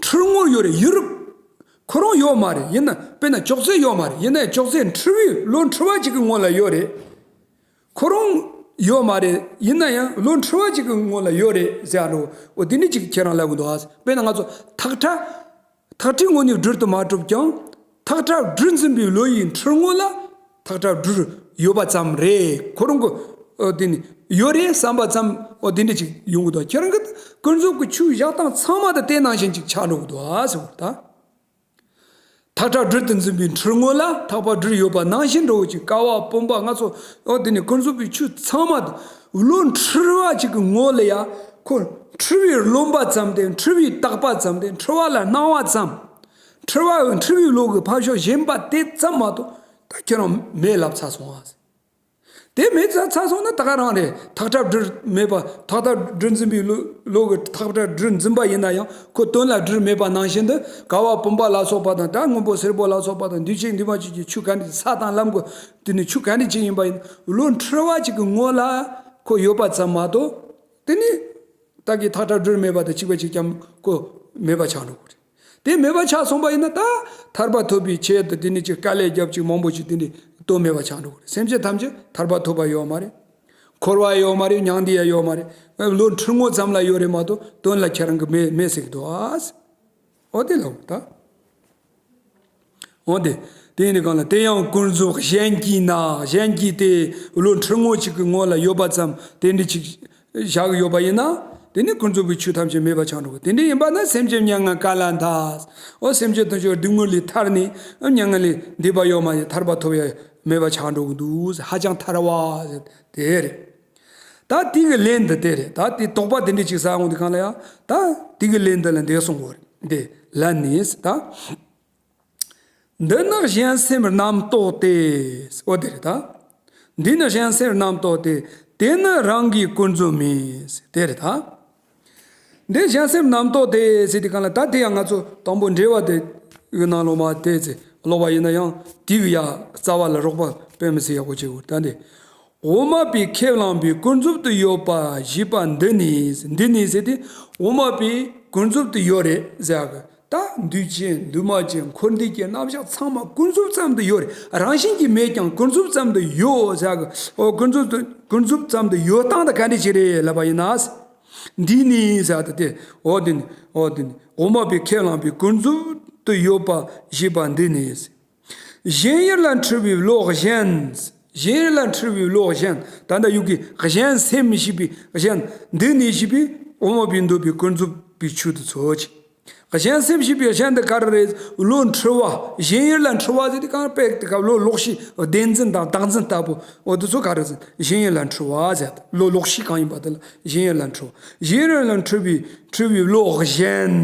འཁྲུལ་ངོ་ཡོད་རེད། ཡུལ་ཁོ་རང་ཡོད་མ་རེད། ཡིན་ན་དཔེར་ན་ཅོག་ཙེ་ཡོད་མ་རེད། ཡིན་ན་ཡང་ཅོག་ཙེ་འཁྲུལ་བའི་བློ་འཁྲུལ་བ་ཅིག་གི་ངོ་ལ་ཡོད་རེད། ཁོ་རང་ཡོད་མ་རེད། ཡིན་ན་ཡང་བློ་འཁྲུལ་བ་ཅིག་གི་ངོ་ལ་ཡོད་རེད་ཟེར་ཡ་འགྲོ། འོ་དེ་འདྲ་ཅིག་ཁྱེད་རང་ལབ་གི་འདུག་ཨ། དཔེར་ན་ང་ཚོ་ཐག་ཁྲ། ཐག་ཁྲའི་ངོ་ནས་སྦྲུལ་དུ་མ་གྲུབ་ཀྱང་། ཐག་ཁྲ་སྦྲུལ་འཛིན་པའི་བློ་ཡི་འཁྲུལ་ངོ་ལ་ཐག་ཁྲ་སྦྲུལ་ཡོད་པ་ཙམ་རེད། ཁོ་རང་གི་ཨོ་དེ་ནི་ཡོད་རེད་བསམ་པ་ཙམ་ཨོ་དེ་འདྲ་ཅིག་ཡོང་གི་འདུག་ཁྱེད་རང་གི་ཀུན་རྫོབ་ཀྱི་ཆོས་བཞག་སྟངས་ཚང་མ་ད་དེ་ནང་བཞིན་ཅིག་ཆགས་འགྲོ་གི་འདུག་ཨ་ཟེར་བ་ད། ཐག་ཁྲ་སྦྲུལ་དུ་འཛིན་པའི་འཁྲུལ་ངོ་ལ་ཐག་པ་སྦྲུལ་ཡོད་པ་ནང་བཞིན་འདྲ་བོ་ཅིག་ཀ་བ་སྤུན་པ་ལྔ་ཚོ་ཨོ་དེ་ནི་ཀུན་རྫོབ་ཀྱི་ཆོས་ཚང་མ་ད་བློ་འཁྲུལ་བ་ཅིག་གི་ངོ་ལ་ཡ་ཁོ་འཁྲུལ་བའི་རློམ་པ་ཙམ་དེ། འཁྲུལ་བའི་རྟག་པ་ཙམ་དེ། འཁྲུལ་བ་ལ་སྣང་བ་ཙམ། འཁྲུལ་བ་འཁྲུལ་བའི་བློ་གི་ཕར་ཕྱོགས་ཞེན་པ་དེ་ཙམ་མ་གཏོགས་ད་ཁྱེད་རང་མེད་ལབ་ཚར་སོང་ཨ། དེ་མེད་ཚར་ཚར་སོང་ན་ད་ག་རང་རེད། ཐག་ཁྲ་སྦྲུལ་མེད་པ། ཐག་ཁྲ་སྦྲུལ་འཛིན་པའི་བློ་བློ་གི་ཐག་ཁྲ་སྦྲུལ་འཛིན་པ་ཡིན་ན་ཡང་ཁོ་དོན་ལ་སྦྲུལ་མེད་པ་ནང་བཞིན་དུ་ཀ་བ་སྤུན་པ་ལ་སོགས་པ་དང་། ད་སྔོན་པོ་སེར་པོ་ལ་སོགས་པ་དང་། འདུས་བྱས་འདུས་མ་བྱས་ཀྱི་ཆོས་ག་འདྲ། ས་དང་ལམ་གྱི་དེ་ནི་ཆོས་ག་འདྲ་ཅིག་ཡིན་པ་ཡིན། བློ་འཁྲུལ་བ་ཅིག་གི་ངོ་ལ་ཁོ་ཡོད་པ་ཙམ་མ་གཏོགས་དེ་ནི། ད་གི་ཐག་ཁྲ་སྦྲུལ་མེད་པ་དང་གཅིག་པ་གཅིག་རྐྱང་ཁོ་མེད་པ་ཆགས་འགྲོ་གི་རེད། དེ་མེད་པ་ཆགས་སོང་པ་ཡིན་ན་ད་ཐར་པ་ཐོབ་པའི་ཆེད་དུ་དེ་ནི་ཅིག་དཀའ་ལས་རྒྱབ་ཅིག་མང་པོ་ཅིག་དེ་ནི་དོན་མེད་པ་ཆགས་འགྲོ་གི་རེད། སེམས་ཅན་ཐམས་ཅད་ཐར་པ་ཐོབ་པ་ཡོད་མ་རེད། འཁོར་བ་ཡོད་མ་རེད། མྱང་འདས་ཡ་ཡོད་མ་རེད། བློ་འཁྲུལ་ངོ་ཙམ་ལ་ཡོད་རེད་མ་གཏོགས་དོན་ལ་ཁྱེད་རང་གི་མེད་མེད་ཟེར་གི་འདུག་ཨ། འོ་དེ་ལ་འོ་ད། འོ་དེ། དེ་ཡིན་དུས་གང་ལ་དེ་ཡང་ཀུན་རྫོབ་གཞན་གྱིས་ན། གཞན་གྱིས་དེ་བློ་འཁྲུལ་ངོ་ཅིག་གི་ངོ་ལ་ཡོད་པ་ཙམ་དེ་འདྲ་ཅིག་བཞག་གི་ཡོད་པ་ཡིན་ན། དེ་ནི་ཀུན་རྫོབ་ཀྱི་ཆོས་ཐམས་ཅད་མེད་པ་ཆགས་འགྲོ་གི། དེ་འདྲ་ཡིན་པ་ན་སེམས་ཅན་མྱ་ངན་ག་ལ་འདའ། འོ་སེམས་ཅན་དེ་ཚོ་སྡུག་བསྔལ་ལས་ཐར་ནས་མྱ་ངན་ལས་འདས་པ་ཡོད་མ་རེད། ཐར་པ་ཐོབ་ཡ་མེད་པ་ཆགས་འགྲོ་གི་འདུག། ཧ་ཅང་ཐལ་བ་དེ་རེད། ད་དེ་གི་ལན་འདི་དེ་རེད། ད་དེ་དོགས་པ་དེ་འདྲ་ཅིག་ཟ་འོང་དུས་གང་ལ་ཡང་ད་དེ་གི་ལན་འདི་ལ་འདི་གསུང་གོ་རེད། འདི་ལན་ནི་ད། འདི་ནི་གཞན་སེམས་རྣམ་རྟོག་སྟེ། འོ་དེ་རེད་ད། འདི་ནི་གཞན་སེམས་རྣམ་རྟོག་སྟེ། དེ་ནི་རང་གི་ཀུན་རྫོབ་མིན། དེ་རེད་ད། འདི་གཞན་སེམས་རྣམ་རྟོག་སྟེ་ཟེར་དུས་གང་ལ་ད་དེ་ཡང་ང་ཚོ་དང་པོ་འགྲེལ་བ་དེ་གི་ནང་ལོགས་མ་དེ་ཚེ་ཀློག་པ་ཡིན་ན་ཡང་དེ་གི་ཡ་རྩ་བ་ལ་རོགས་པ་དཔེ་མི་སྲིད་ཡག་པོ་བྱེད་དགོས་ད་འདི། དབུ་མ་པས་ཁས་བླངས་པའི་ཀུན་རྫོབ་ཏུ་ཡོད་པ་ཞེས་པ་འདི་ནི། འདི་ནི་ཟེར་ཏེ་དབུ་མ་པས་ཀུན་རྫོབ་ཏུ་ཡོད་རེད་ཟེར་གི། ད་འདུས་བྱས་འདུས་མ་བྱས་འཁོར་འདས་ཀྱི་རྣམ་གཞག་ཚང་མ་ཀུན་རྫོབ་ཙམ་དུ་ཡོད་རེད། རང་བཞིན་གྱིས་མེད་ཀྱང་ཀུན་རྫོབ་ཙམ་དུ་ཡོད་ཟེར་གི། ཨོ་ཀུན་རྫོབ་ཏུ་ཀུན་རྫོབ་ཙམ་དུ་ཡོད་སྟངས་དེ་ག་འདྲ་ཞིག་རེད་ལབ་པ་ཡིན་ན། འདི་ནི་ཟེར་ཏེ་དེ་ཨོ་དེ་ནི་ཨོ་དེ་ནི་དབུ་མ་པས་ཁས་བླངས་པའི་ཀུན་རྫོབ་ཏུ་ཡོད་པ་ཞེས་པ་འདི་ནི། གཞན་ཡུལ་ལ་འཁྲུལ་བའི་བློ་གཞན། གཞན་ཡུལ་ལ་འཁྲུལ་བའི་བློ་གཞན། ད་ལྟ་ཡུལ་གྱི་གཞན་སེམས་ཞེས་པའི་གཞན་འདི་ནི་ཞེས་པའི་དབུ་མ་པས་འདོད་པའི་ཀུན་རྫོབ་པའི་ཆོས་དེ་ཚོ་ཅིག་གཞན་སེམས་ཞེས་པའི་གཞན་འདི་ག་རེ་རེད། བློ་འཁྲུལ་བ། གཞན་ཡུལ་ལ་འཁྲུལ་བ་ཟེར་དུས་གང་དཔེ་དེ་ག་བློ་ལོག་ཤེས་བདེན་འཛིན་དང་བདག་འཛིན་ལྟ་བུ་འོ་དེ་ཚོ་ག་རེ་ཟེར། གཞན་ཡུལ་ལ་འཁྲུལ་བ་ཟེར། བློ་ལོག་ཤེས་གང་ཡིན་པ་དེ་ལ་གཞན་ཡུལ་ལ་འཁྲུལ་བ། གཞན་ཡུལ་ལ་འཁྲུལ་བའི་འཁྲུལ་བའི་བློ་གཞན།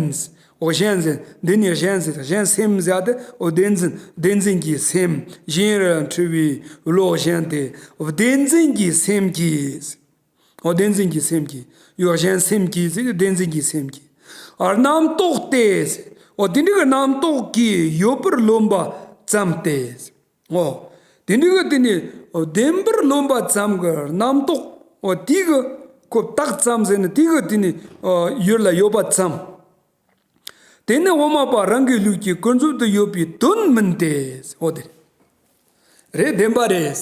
འོ་གཞན་ཟེར། འདི་ནི་གཞན་ཟེར། གཞན་སེམས་ཟེར་ཏེ་འོ་བདེན་འཛིན་བདེན་འཛིན་གྱི་སེམས། གཞན་ཡུལ་ལ་འཁྲུལ་བའི་བློ་གཞན་ཏེ། བདེན་འཛིན་གྱི་སེམས་ཀྱིས། འོ་བདེན་འཛིན་གྱི་སེམས་ཀྱིས། ཡོ་གཞན་སེམས་ཀྱིས་ཟེར་ཏེ་བདེན་འཛིན་གྱི་སེམས་ཀྱིས། རྣམ་རྟོག་སྟེ། འོ་དེ་འདྲའི་གི་རྣམ་རྟོག་གིས་ཡོད་པར་རློམ་པ་ཙམ་སྟེ། འོ་དེ་འདྲའི་གི་དེ་ནི་བདེན་པར་རློམ་པ་ཙམ་གྱི་རྣམ་རྟོག་འོ་དེ་གི་ཁོ་བཏགས་ཙམ་ཟེར་ན་དེ་གི་དེ་ནི་ཡུལ་ལ་ཡོད་པ་ཙམ། དེ་ནི་དབུ་མ་པ་རང་གི་ལུགས་ཀྱི་ཀུན་རྫོབ་ཏུ་ཡོད་པའི་དོན་མིན་ཏེ། འོ་དེ་རེད། བདེན་པ་རེད།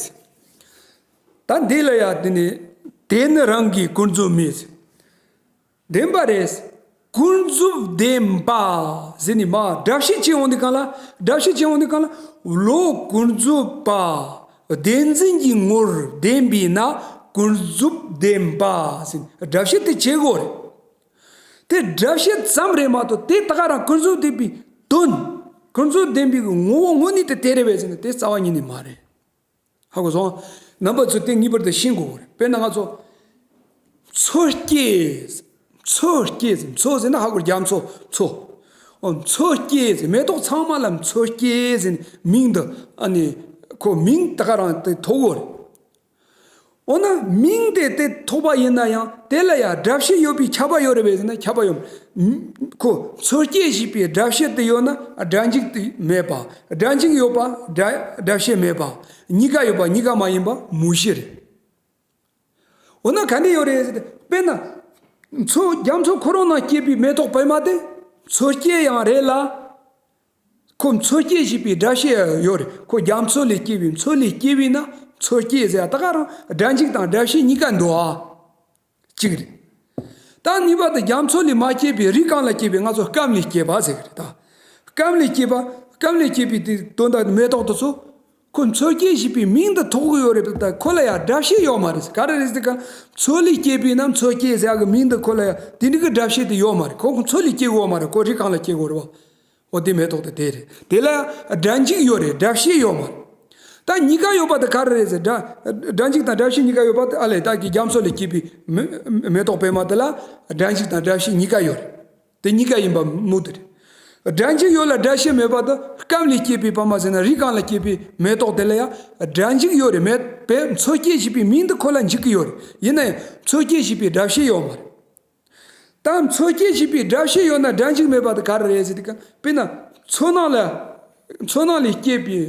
ད་འདི་ལ་ཡང་དེ་ནི་དེ་ནི་རང་གི་ཀུན་རྫོབ་མིན། བདེན་པ་རེད། ཀུན་རྫོབ་བདེན་པ་ཟེར་ནས་མ་སྒྲ་བཤད་བྱེད་འོང་དུས་གང་ལ། སྒྲ་བཤད་བྱེད་འོང་དུས་གང་ལ། བློ་ཀུན་རྫོབ་པ་བདེན་འཛིན་གྱི་ངོར་བདེན་པས་ན་ཀུན་རྫོབ་བདེན་པ་ཟེར་ནས་སྒྲ་བཤད་དེ་བྱེད་དགོས་རེད། དེ་སྒྲ་བཤད་ཙམ་རེད་མ་གཏོགས་དེ་ད་ག་རང་ཀུན་རྫོབ་བདེན་པའི་དོན། ཀུན་རྫོབ་བདེན་པའི་ངོ་བོ་དངོས་གནས་དེ་དེ་རེད་པས་ཟེར་ན་དེ་རྩ་བ་ཉིད་ནས་མ་རེད། ཧ་གོ་སོང་། རྣམ་པ་ཚོས་དེ་ངེས་པར་དུ་ཤེས་དགོས་པ་རེད། དཔེར་ན་ང་ཚོ། མཚོ་སྐྱེས། མཚོ་སྐྱེས་ཟེར། མཚོ་ཟེར་ན་ཧ་གོ། རྒྱ་མཚོ། མཚོ། འོ་མཚོ་སྐྱེས་ཟེར། མེ་ཏོག་ཚང་མ་ལ་མཚོ་སྐྱེས་ཟེར་མིང་འདི་ཨ་ནི་ཁོ་མིང་ད་ག་རང་དེ་ཐོགས་དགོས་རེད། འོ་ན་མིང་དེ་དེ་ཐོགས་པ་ཡིན་ན་ཡང་དེ་ལ་ཡང་སྒྲ་བཤད་ཡོད་པའི་ཁྱབ་པ་ཡོད་རེད་པས་ཟེར་ན་ཁྱབ་པ་ཡོད། ཁོ་མཚོ་སྐྱེས་ཞེས་པའི་སྒྲ་བཤད་དེ་ཡོད་ན་སྒྲ་འཇུག་དེ་མེད་པ། སྒྲ་འཇུག་ཡོད་པ་སྒྲ་སྒྲ་བཤད་མེད་པ། གཉིས་ཀ་ཡོད་པ་གཉིས་ཀ་མ་ཡིན་པ་མུ་བཞི་རེད། འོ་ན་ག་འདྲ་ཡོད་རེད་ཟེར་ཏེ། དཔེར་ན། མཚོ་རྒྱ་མཚོ་ཁོ་རང་ནང་སྐྱེས་པའི་མེ་ཏོག་པད་མ་དེ་མཚོ་སྐྱེས་ཡང་རེད་ལ། ཁོ་མཚོ་སྐྱེས་ཞེས་པའི་སྒྲ་བཤད་ཡོད་རེད། ཁོ་རྒྱ་མཚོ་ལས་སྐྱེས་པའི། མཚོ་ལས་སྐྱེས་པས་ན་མཚོ་སྐྱེས་ཟེར་ཡ་ད་ག་རང་སྒྲ་འཇུག་དང་སྒྲ་བཤད་གཉིས་ཀ་འདུག་ཨ། གཅིག་རེད། ད་གཉིས་པ་དེ་རྒྱ་མཚོ་ལས་མ་སྐྱེས་པའི་རི་གང་ལ་སྐྱེས་པའི་ང་ཚོ་སྐམ་ལས་སྐྱེས་པ་ཟེར་གི་རེད་ད། སྐམ་ལས་སྐྱེས་པ། སྐམ་ལས་སྐྱེས་པའི་དེ་དོན་དག་མེ་ཏོག་དེ་ཚོ། ཁོ་མཚོ་སྐྱེས་ཞེས་པའི་མིང་དེ་ཐོགས་ཀྱི་ཡོད་རེད་ད། ཁོ་ལ་ཡང་སྒྲ་བཤད་ཡོད་མ་རེད། ག་རེ་རེད་ཟེར་ག་མཚོ་ལས་སྐྱེས་པས་ན་མཚོ་སྐྱེས་ཟེར་ཡ་གི་མིང་དེ་ཁོ་ལ་ཡང་དེ་འདྲ་གི་སྒྲ་བཤད་དེ་ཡོད་མ་རེད། ཁོ་མཚོ་ལས་སྐྱེས་ཡོད་མ་རེད། ཁོ་རི་གང་ལ་སྐྱེས་ཡོད་རེད་བ། འོ་དེ་མེ་ཏོག་དེ་དེ་རེད། དེ་ལ་སྒྲ་འཇུག་ཡོད་རེད། སྒྲ་བཤད་ཡོད་མ་རེད། ད་གཉིས་ཀ་ཡོད་པ་དེ་ག་རེ་རེད་ཟེར། སྒྲ་སྒྲ་འཇུག་དང་སྒྲ་བཤད་གཉིས་ཀ་ཡོད་པ་དེ་ཨ་ལས་ད་གི་རྒྱ་མཚོ་ལས་སྐྱེས་པའི་མེ་མེ་ཏོག་པད་མ་དེ་ལ་སྒྲ་འཇུག་དང་སྒྲ་བཤད་གཉིས་ཀ་ཡོད་རེད། དེ་གཉིས་ཀ་ཡིན་པ་མུ་མཐུད་རེད། སྒྲ་འཇུག་ཡོད་ལ་སྒྲ་བཤད་མེད་པ་དེ་སྐམ་ལས་སྐྱེས་པའི་པད་མ་ཟེར་ན་རི་གང་ལ་སྐྱེས་པའི་མེ་ཏོག་དེ་ལ་ཡང་སྒྲ་འཇུག་ཡོད་རེད། མེད་པས་མཚོ་སྐྱེས་ཞེས་པའི་མིང་དེ་ཁོ་ལ་འཇུག་གི་ཡོད་རེད། ཡིན་ན་ཡང་མཚོ་སྐྱེས་ཞེས་པའི་སྒྲ་བཤད་ཡོད་མ་རེད། ད་མཚོ་སྐྱེས་ཞེས་པའི་སྒྲ་བཤད་ཡོད་ན་སྒྲ་འཇུག་མེད་པ་དེ་ག་རེ་རེད་ཟེར་དུས་ཀ་དཔེར་ན་མཚོ་ནང་ལ་མཚོ་ནང་ལས་སྐྱེས་པའི་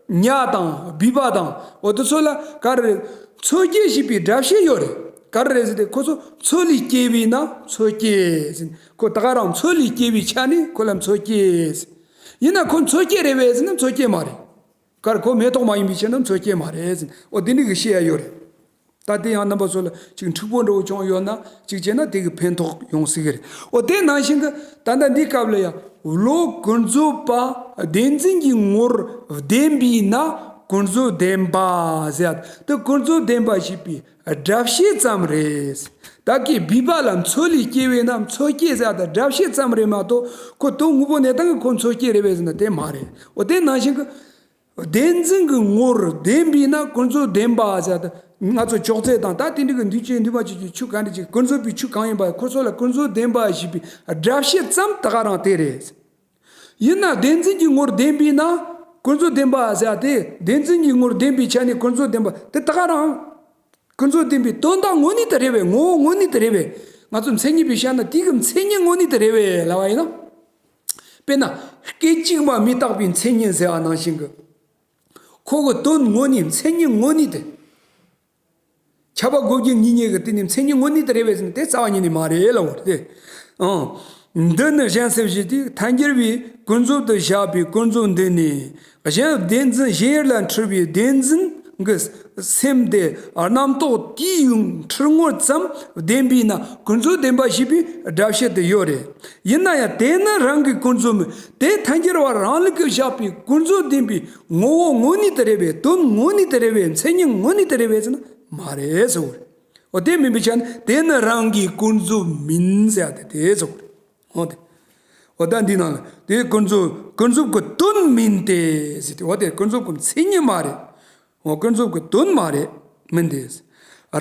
ཉ་དང་སྦུལ་པ་དང་འོ་དེ་ཚོ་ལ་ག་རེ་རེད། མཚོ་སྐྱེས་ཞེས་པའི་སྒྲ་བཤད་ཡོད་རེད། ག་རེ་རེད་ཟེར་ཏེ་ཁོ་ཚོ་མཚོ་ལས་སྐྱེས་པས་ན་མཚོ་སྐྱེས་ཟེར། ཁོ་ད་ག་རང་མཚོ་ལས་སྐྱེས་པའི་ཆ་ནས་ཁོ་ལ་མཚོ་སྐྱེས་ཟེར། ཡིན་ན་ཁོ་མཚོ་སྐྱེས་རེད་པས་ཟེར་ན་མཚོ་སྐྱེས་མ་རེད། གར་ཁོ་མེ་ཏོག་མ་ཡིན་པའི་ཕྱིར་ན་མཚོ་སྐྱེས་མ་རེད་ཟེར། འོ་དེ་འདྲ་གི་བཤད་ཡ་ཡོད་རེད། ད་དེ་ཡང་རྣམ་པ་ཚོ་ལ་ཅིག་འཁྲུག་པོ་འདྲ་བོ་བྱུང་ཡོད་ན་ཅིག་བྱས་ན་དེ་གི་ཕན་ཐོགས་ཡོང་སྲིད་གི་རེད། འོ་དེ་ནང་བཞིན་གི་ད་ལྟ་འདིའི་སྐབས་ལ་ཡང་བློ་ཀུན་རྫོབ་པ་བདེན་འཛིན་གྱི་ངོར་བདེན་པས་ན་ཀུན་རྫོབ་བདེན་པ་ཟེར་ཡ་དེ་ཀུན་རྫོབ་བདེན་པ་ཞེས་པའི་སྒྲ་བཤད་ཙམ་རེད། ད་གི་སྦུལ་པ་ལ་མཚོ་ལས་སྐྱེས་པས་ན་མཚོ་སྐྱེས་ཟེར་ཡ་དེ་སྒྲ་བཤད་ཙམ་རེད་མ་གཏོགས་ཁོ་དོན་དངོས་པོ་གནས་སྟངས་གི་ཁོ་མཚོ་སྐྱེས་རེད་པས་ཟེར་ན་དེ་མ་རེད། འོ་དེ་ནང་བཞིན་གི་བདེན་འཛིན་གྱི་ངོར་བདེན་པས་ན་ཀུན་རྫོབ་བདེན་པ་ཟེར་ཏེ། ང་ཚོ་ཅོག་ཙེ་དང་ད་དེ་འདྲ་གི་འདུས་བྱས་འདུས་མ་བྱས་ཀྱི་ཆོས་ག་འདྲ་ཅིག་ཀུན་རྫོབ་པའི་ཆོས་གང་ཡིན་པ་ཁོ་ཚོ་ལ་ཀུན་རྫོབ་བདེན་པ་ཞེས་པའི་སྒྲ་བཤད་ཙམ་ད་ག་རང་དེ་རེད། ཡིན་ན་བདེན་འཛིན་གྱི་ངོར་བདེན་པས་ན་ཀུན་རྫོབ་བདེན་པ་ཟེར་ཏེ། བདེན་འཛིན་གྱི་ངོར་བདེན་པའི་ཆ་ནས་ཀུན་རྫོབ་བདེན་པ་དེ་ད་ག་རང་ཀུན་རྫོབ་བདེན་པའི་དོན་དག་དངོས་གནས་དེ་རེད་པས། ངོ་བོ་དངོས་གནས་དེ་རེད་པས། ང་ཚོ་མཚན་ཉིད་པའི་ཤ་ན་དེ་གི་མཚན་ཉིད་དངོས་གནས་དེ་རེད་པས་ལབ་པ་ཡིན་ན། དཔེར་ན་སྐད་ཅིག་མ་མི་རྟག་པའི་མཚན་ཉིད་ཟེར་བ་ནང་བཞིན་གྱི། ཁོ་གི་དོན་དངོས་གནས་མཚན་ཉིད་དངོས་གནས་དེ། ཁྱབ་པ་དགུ་བརྒྱུད་གཉིས་གཉིས་ཀྱི་དེ་ནི་མཚན་ཉིད་དངོས་གནས་དེ་རེད་པས་ཟེར་ན་དེ་རྩ་བ་ཉིད་ནས་མ་རེད་ལབ་པ་རེད་དེ། ཨང་། འདི་ནི་གཞན་སེམས་ཞེས་ཏེ་ཐལ་འགྱུར་བའི་ཀུན་རྫོབ་ཏུ་བཞག་པའི་ཀུན་རྫོབ་འདི་ནི། གཞན་བདེན་འཛིན་གཞན་ཡུལ་ལ་འཁྲུལ་བའི་བདེན་འཛིན་གྱི་སེམས་དེ་རྣམ་རྟོག་དེའི་ཡུལ་འཁྲུལ་ངོར་ཙམ་བདེན་པས་ན་ཀུན་རྫོབ་བདེན་པ་ཞེས་པའི་སྒྲ་བཤད་དུ་ཡོད་རེད། ཡིན་ན་ཡང་དེ་ནི་རང་གི་ཀུན་རྫོབ་མིན། དེ་ཐལ་འགྱུར་བ་རང་ལུགས་ཀྱིས་བཞག་པའི་ཀུན་རྫོབ་བདེན་པའི་ངོ་བོ་དངོས་གནས་དེ་རེད་པས། དོན་དངོས་གནས་དེ་རེད་པས། མཚན་ཉིད་དངོས་གནས་དེ་རེད་པས་ཟེར་ན་མ་རེད་ཟེར་བ་རེད། འོ་དེ་མིན་པའི་ཆ་ནས་དེ་ནི་རང་གི་ཀུན་རྫོབ་མིན་ཟེར་ཡ་དེ་དེ་ཟེར་བ་རེད། འོ་དེ། འོ་ད་འདི་ནང་ལ་དེ་ཀུན་རྫོབ་ཀུན་རྫོབ་ཀྱི་དོན་མིན་ཏེ་ཟེར་ཏེ། འོ་དེ་ཀུན་རྫོབ་ཀྱི་མཚན་ཉིད་མ་རེད། འོ་ཀུན་རྫོབ་ཀྱི་དོན་མ་རེད། མིན་ཏེ།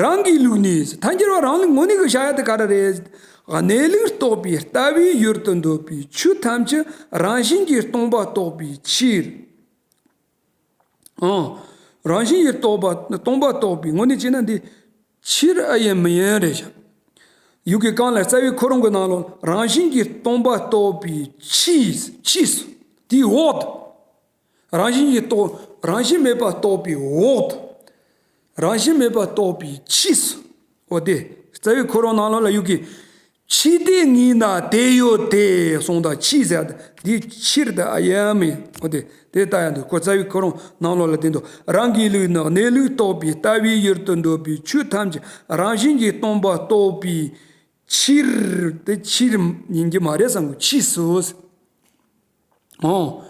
རང་གི་ལུགས་ནི་ཐལ་འགྱུར་བ་རང་ལུགས་དངོས་གནས་ཀྱི་བྱ་ཡ་དེ་ག་རེ་རེད། གནས་ལུགས་རྟོགས་པའི་ལྟ་བའི་ཡུལ་དུ་འདོད་པའི་ཆོས་ཐམས་ཅད་རང་བཞིན་གྱིས་སྟོང་པ་རྟོགས་པའི་ཕྱིར། ཨང་། རང་བཞིན་གྱིས་རྟོགས་པ་སྟོང་པ་རྟོགས་པའི་དངོས་གནས་བྱས་ན་འདི་ཕྱིར་ཨ་ཡིན་མི་ཡིན་རེད་ཤག་ཡུལ་གྱི་གང་ལ། རྩ་བའི་ཁོ་རང་གི་ནང་ལོགས་རང་བཞིན་གྱིས་སྟོང་པ་རྟོགས་པའི་ཕྱིས། ཕྱིས་སུ་དེའི་འོག་ཏུ། རང་བཞིན་གྱིས་རྟོགས། རང་བཞིན་མེད་པ་རྟོགས་པའི་འོག་ཏུ། རང་བཞིན་མེད་པ་རྟོགས་པའི་ཕྱིས་སུ། འོ་དེ། རྩ་བའི་ཁོ་རང་ནང་ལོགས་ལ་ཡུལ་གྱི། ཕྱིས་དེ་ངེས་ན་དེ་ཡོད་དེ་གསུངས་དང་། ཕྱིས་ཟེར་འདི་ཕྱིར་དུ་ཨ་ཡ་མེ། འོ་དེ་དེ་ལྟ་ཡང་འདུག་གོ། རྩ་བའི་ཁོ་རང་ནང་ལོགས་ལ་དེ་འདུག་རང་གི་ལུགས་ནི་གནས་ལུགས་རྟོགས་པའི་ལྟ་བའི་ཡུལ་དུ་འདོད་པའི་ཆོས་ཐམས་ཅད་རང་བཞིན་གྱིས་སྟོང་པ་རྟོགས་པའི་ཕྱིར། དེ་ཕྱིར་ཡིན་གྱི་མ་རེད་བསམ་གོ། ཕྱིས་སུ། འོང་།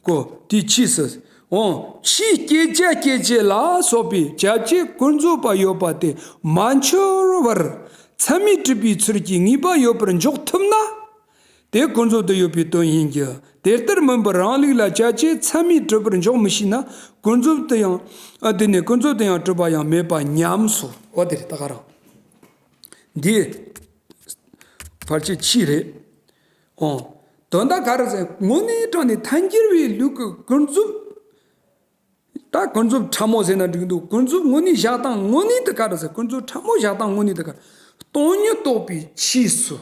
ཀོ། དེའི་ཕྱིས་སུ། འོང་། ཕྱིས་སྐྱེད་བྱ་སྐྱེད་བྱེད་ལ་སོགས་པའི་བྱ་བྱེད་ཀུན་རྫོབ་པ་ཡོད་པ་དེ་མ་འཆོལ་བར་མཚན་མས་གྲུབ་པའི་ཚུལ་གྱིས་ངེས་པ་ཡོད་པར་འཇོག་ཐུབ་ན། དེ་ཀུན་རྫོབ་ཏུ་ཡོད་པའི་དོན་ཡིན་གྱི། དེ་ལྟར་མིན་པར་རང་ལུགས་ལ་བྱ་བྱེད་མཚན་མས་གྲུབ་པར་འཇོག་མི་ཤེས་ན། ཀུན་རྫོབ་ཏུ་ཡང་། ཨ། དེ་ནི་ཀུན་རྫོབ་ཏུ་ཡང་གྲུབ་པ་ཡང་མེད་པ་ཉམས་སོ། འོ་དེ་རེད། ད་ག་རང་། འདི་ཕལ་ཆེར་ཕྱིས་རེད། འོང་། དོན་དག་ག་རེ་ཟེར། དངོས་གནས་དྲང་གནས་ཐལ་འགྱུར་བའི་ལུགས་ཀྱི་ཀུན་རྫོབ། ད་ཀུན་རྫོབ་ཕྲ་མོ་ཟེར་ན་འགྲིག་འདུག་ཀུན་རྫོབ་དངོས་གནས་བཞག་སྟངས་དངོས་གནས་དེ་ག་རེ་ཟེར། ཀུན་རྫོབ་ཕྲ་མོ་བཞག་སྟངས་དངོས་གནས་དེ་ག་རེ། སྟོང་ཉིད་རྟོགས་པའི་ཕྱིས་སུ།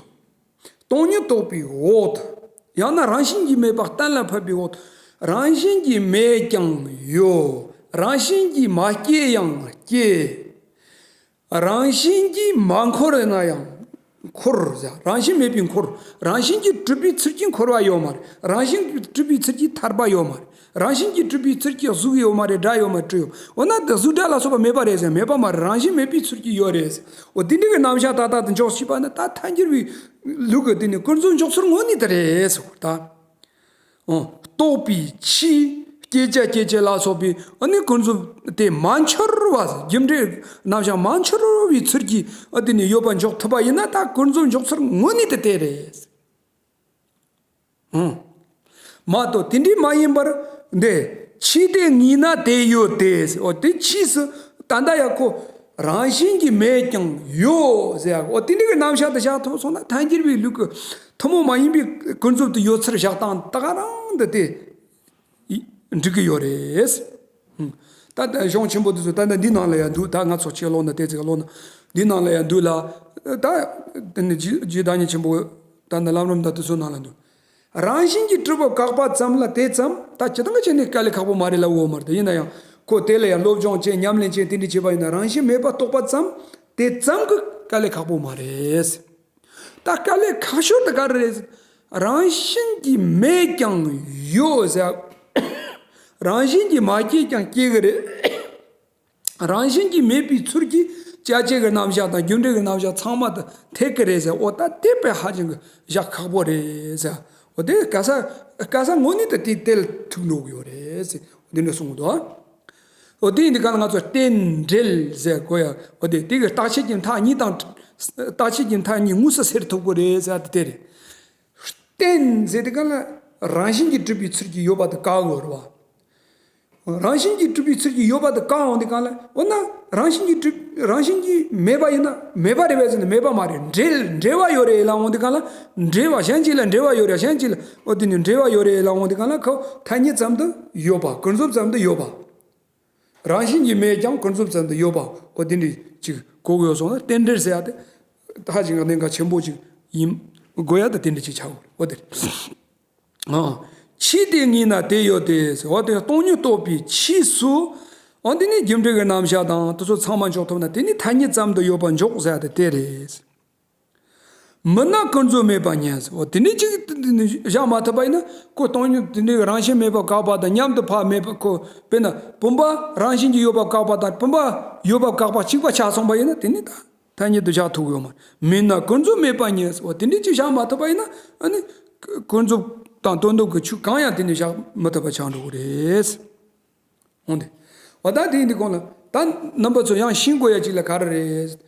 སྟོང་ཉིད་རྟོགས་པའི་འོག་ཏུ། ཡང་ན་རང་བཞིན་གྱིས་མེད་པ་གཏན་ལ་ཕབ་པའི་འོག་ཏུ། རང་བཞིན་གྱིས་མེད་ཀྱང་ཡོད། རང་བཞིན་གྱིས་མ་སྐྱེས་ཡང་སྐྱེ། རང་བཞིན་གྱིས་མ་འཁོར་ན་ཡང་འཁོར་ཟེར། རང་བཞིན་མེད་པའི་འཁོར། རང་བཞིན་གྱིས་གྲུབ་པའི་ཚུལ་གྱིས་འཁོར་བ་ཡོད་མ་རེད། རང་བཞིན་གྱིས་གྲུབ་པའི་ཚུལ་གྱིས་ཐར་པ་ཡོད་མ་རེད། རང་བཞིན་གྱིས་གྲུབ་པའི་ཚུལ་གྱིས་གཟུགས་ཡོད་མ་རེད། སྒྲ་ཡོད་མ་རེད། དྲི་ཡོད། འོ་ན་དེ་གཟུགས་སྒྲ་ལ་སོགས་པ་མེད་པ་རེད་ཟེར། མེད་པ་མ་རེད། རང་བཞིན་མེད་པའི་ཚུལ་གྱིས་ཡོད་རེད་ཟེར། འོ་དེ་འདྲ་གི་རྣམ་གཞག་ཏག་ཏག་ཏུ་འཇོག་ཤེས་པ་ན། ད་ཐལ་འགྱུར་བའི་ལུགས་ཀྱི་དེ་ནི་ཀུན་རྫོབ་འཇོག་ཚུལ་དངོས་གནས་དེ་རེད་ཟེར་བ་ད། ཨོ། རྟོགས་པའི་ཕྱིས་སྐྱེད་བྱ་སྐྱེད་བྱེད་ལ་སོགས་པའི་ཨ་ནི་ཀུན་རྫོབ་དེ་མ་འཆོལ་བ། རྒྱུ་འབྲས་རྣམ་གཞག་མ་འཆོལ་བའི་ཚུལ་གྱིས་ཨ་དེ་ནི་ཡོད་པ་འཇོག་ཐུབ་པ་ཡིན་ན། ད་ཀུན་རྫོབ་འཇོག་ཚུལ་དངོས་གནས་དེ་དེ་རེད། ཨང་། མ་གཏོགས་དེ་འདྲའི་མ་ཡིན་པར་འདི་ཕྱིས་དེ་ངེས་ན་དེ་ཡོད་དེ། འོ་དེ་ཕྱིས་སུ་ད་ལྟ་ཡང་ཁོ་རང་བཞིན་གྱིས་མེད་ཀྱང་ཡོད་ཟེར་ཡག་འོ་དེ་འདྲ་གི་རྣམ་གཞག་དེ་བཞག་ཐུབ་སོང་ན། ཐལ་འགྱུར་བའི་ལུགས་ཀྱི་ཐུན་མོང་མ་ཡིན་པའི་ཀུན་རྫོབ་ཏུ་ཡོད་ཚུལ་བཞག་སྟངས་ད་ག་རང་འདི་དེ་འགྲིག་གི་ཡོད་རེད། ད་ལྟ་གཞུང་ཆེན་པོ་དེ་ཚོ་ད་ལྟ་འདི་ནང་ལ་ཡང་འདུག་ད་ང་ཚོ་ཕྱི་ལོགས་ན་དེ་ཚིག་ལོགས་ན་འདི་ནང་ལ་ཡང་འདུག་ལ། ད་དེ་ནི་རྗེ་རྗེ་བདག་ཉིད་ཆེན་པོ་ད་ལྟ་ལམ་རིམ་དང་དེ་ཚོ་ནང་ལ་འདུག་རང་བཞིན་གྱིས་གྲུབ་པ་བཀག་པ་ཙམ་ལ་དེ་ཙམ་ད་ཇི་ལྟར་བྱས་ནས་དཀའ་ལས་ཁག་པོ་མ་རེད་ལབ་འོ་མ་རེད། ཡིན་ན་ཡང་ཁོ་དེ་ལ་ཡང་སློབ་སྦྱོང་བྱས་ཉམས་ལེན་བྱས་དེ་འདྲ་བྱས་པ་ཡིན་ན། རང་བཞིན་མེད་པ་རྟོགས་པ་ཙམ་དེ་ཙམ་གྱིས་དཀའ་ལས་ཁག་པོ་མ་རེད། ད་དཀའ་ལས་ཁག་ཤོས་དེ་ག་རེ་རེད། རང་བཞིན་གྱིས་མེད་ཀྱང་ཡོད་ཟེར། རང་བཞིན་གྱིས་མ་སྐྱེས་ཀྱང་སྐྱེ་གི་རེད། རང་བཞིན་གྱིས་མེད་པའི་ཚུལ་གྱིས་བྱ་བྱེད་ཀྱི་རྣམ་གཞག་དང་རྒྱུ་འབྲས་ཀྱི་རྣམ་གཞག་ཚང་མ་དེ་འཐད་ཀྱི་རེད་ཟེར། འོ་ད་དེ་དཔེ་ཧ་ཅང་གི་བཞག་ཁག་པོ་རེད་ཟེར། འོ་དེ་ག་ས་ག་ས་དངོས་གནས་དུ་དེ་དེ་ལ་ཐུག་འགྲོ་གི་ཡོད་རེད་ཟེར། འོ་དེ་འདྲ་གསུངས་འདུག་འོ་དེ་ཡིན་དུས་གང་ལ་ང་ཚོ་རྟེན་འབྲེལ་ཟེར་གོ་ཡ། འོ་དེ་དེ་གི་རྟག་ཆད་ཀྱི་མཐའ་གཉིས་དང་། རྟག་ཆད་ཀྱི་མཐའ་གཉིས་དངོས་སུ་སེལ་ཐུབ་ཀྱི་རེད་ཟེར་དེ་དེ་རེད། རྟེན་ཟེར་དུས་གང་ལ་རང་བཞིན་གྱིས་གྲུབ་པའི་ཚུལ་གྱིས་ཡོད་པ་དེ་བཀག་དགོས་རེད་བ། རང་བཞིན་གྱིས་གྲུབ་པའི་ཚུལ་གྱིས་ཡོད་པ་དེ་བཀག་འོང་དུས་གང་ལ། འོ་ན་རང་བཞིན་གྱིས་གྲུབ། རང་བཞིན་གྱིས་མེད་པ་ཡིན་ན་མེད་པ་རེད་པས་ཟེར་ན་མེད་པ་མ་རེད། འབྲེལ་འབྲེལ་བ་ཡོད་རེད་ལབ་འོང་དུས་གང་ལ། འབྲེལ་བ་གཞན་གཅིག་ལ་འབྲེལ་བ་ཡོད་རེད། གཞན་གཅིག་ལ་འོ་དེ་ནི་འབྲེལ་བ་ཡོད་རེད་ལབ་འོང་དུས་གང་ལ། ཁོ་ཐ་སྙད་ཙམ་དུ་ཡོད་པ། ཀུན་རྫོབ་ཙམ་དུ་ཡོད་པ། རང་བཞིན་གྱིས་མེད་ཀྱང་ཀུན་རྫོབ་ཙམ་དུ་ཡོད་པ། འོ་དེ་འདྲ་ཅིག་གོ་དགོས་སོང་ན། རྟེན་འབྲེལ་ཟེར་ཡ་དེ་ཧ་ཅང་གནད་འགག་ཆེན་པོ་ཅིག་ཡིན་དགོས་ཡ་དེ་དེ་འདྲ་ཅིག་ཆགས་དགོས་རེད། འོ་དེ་རེད། ཨང་། ཕྱིས་དེ་ངེས་ན་དེ་ཡོད་དེ་ཟེར། འོ་དེ་སྟོང་ཉིད་རྟོགས་པའི་ཕྱིས་སུ། འོ་དེ་ནི་རྒྱུ་འབྲས་ཀྱི་རྣམ་གཞག་དང་དེ་ཚོ་ཚང་མ་འཇོག་ཐུབ་ན་དེ་ནི་ཐ་སྙད་ཙམ་དུ་ཡོད་པ་འཇོག་ཟེར་ཡ་དེ་དེ་རེད། མིན་ན་ཀུན་རྫོབ་མེད་པ་ཉིད་ཟེར། འོ་དེ་འདྲ་ཅིག་བཞག་མ་ཐུབ་པ་ཡིན་ན། ཁོ་སྟོང་ཉིད་དེ་འདྲའི་རང་བཞིན་མེད་པ་བཀག་པ་དང་མཉམ་དུ་ཕར་མེད་པ། ཁོ་དཔེར་ན་བུམ་པ་རང་བཞིན་གྱིས་ཡོད་པ་བཀག་པ་དང་བུམ་པ་ཡོད་པ་བཀག་པ་གཅིག་པ་ཆགས་སོང་བ་ཡིན་ན། དེ་ནི་ད་ཐ་སྙད་དུ་བཞག་ཐུབ་ཀྱི་ཡོད་མ་རེད། མིན་ན་ཀུན་རྫོབ་མེད་པ་ཉིད་ཟེར། འོ་དེ་འདྲ་ཅིག་བཞག་མ་ཐུབ་པ་ཡིན་ན། ཨ་ནི་ཀུན་རྫོབ་དང་དོན་དམ་གྱི་ཆོས་གང་ཡང་དེ་ནི་བཞག་མི་ཐུབ་པ་ཆགས་འགྲོ་གི་རེད། འོང་དེ། འོ་ད་དེ་ཡིན་དུས་གང་ལ་ད་རྣམ་པ་ཚོ་ཡང་ཤེས་དགོས་ཡ་གཅིག་ལ་ག་རེ་རེད།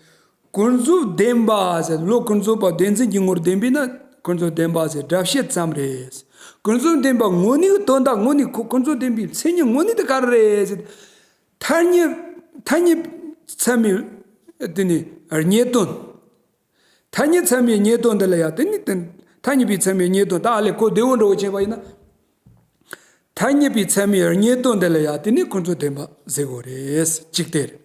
ཀུན་རྫོབ་བདེན་པ་ཟེར། བློ་ཀུན་རྫོབ་པ་བདེན་འཛིན་གྱི་ངོར་བདེན་པས་ན་ཀུན་རྫོབ་བདེན་པ་ཟེར་སྒྲ་བཤད་ཙམ་རེད། ཀུན་རྫོབ་བདེན་པ་དངོས་གནས་ཀྱི་དོན་དག་དངོས་གནས་ཁོ་ཀུན་རྫོབ་བདེན་པའི་མཚན་ཉིད་དངོས་གནས་དེ་ག་རེ་རེད་ཟེར། ཐ་སྙད། ཐ་སྙད་ཚད་མའི་དེ་ནི་རྙེད་དོན། ཐ་སྙད་ཚད་མའི་རྙེད་དོན་འདི་ལ་ཡང་དེ་ནི་དེ། ཐ་སྙད་པའི་ཚད་མའི་རྙེད་དོན་ད་ཨ་ལས་ཁོ་བདེ་བོ་འགྲོ་བྱས་པ་ཡིན་ན། ཐ་སྙད་པའི་ཚད་མའི་རྙེད་དོན་འདི་ལ་ཡང་དེ་ནི་ཀུན་རྫོབ་བདེན་པ་ཟེར་དགོས་རེད། གཅིག་དེ་རེད།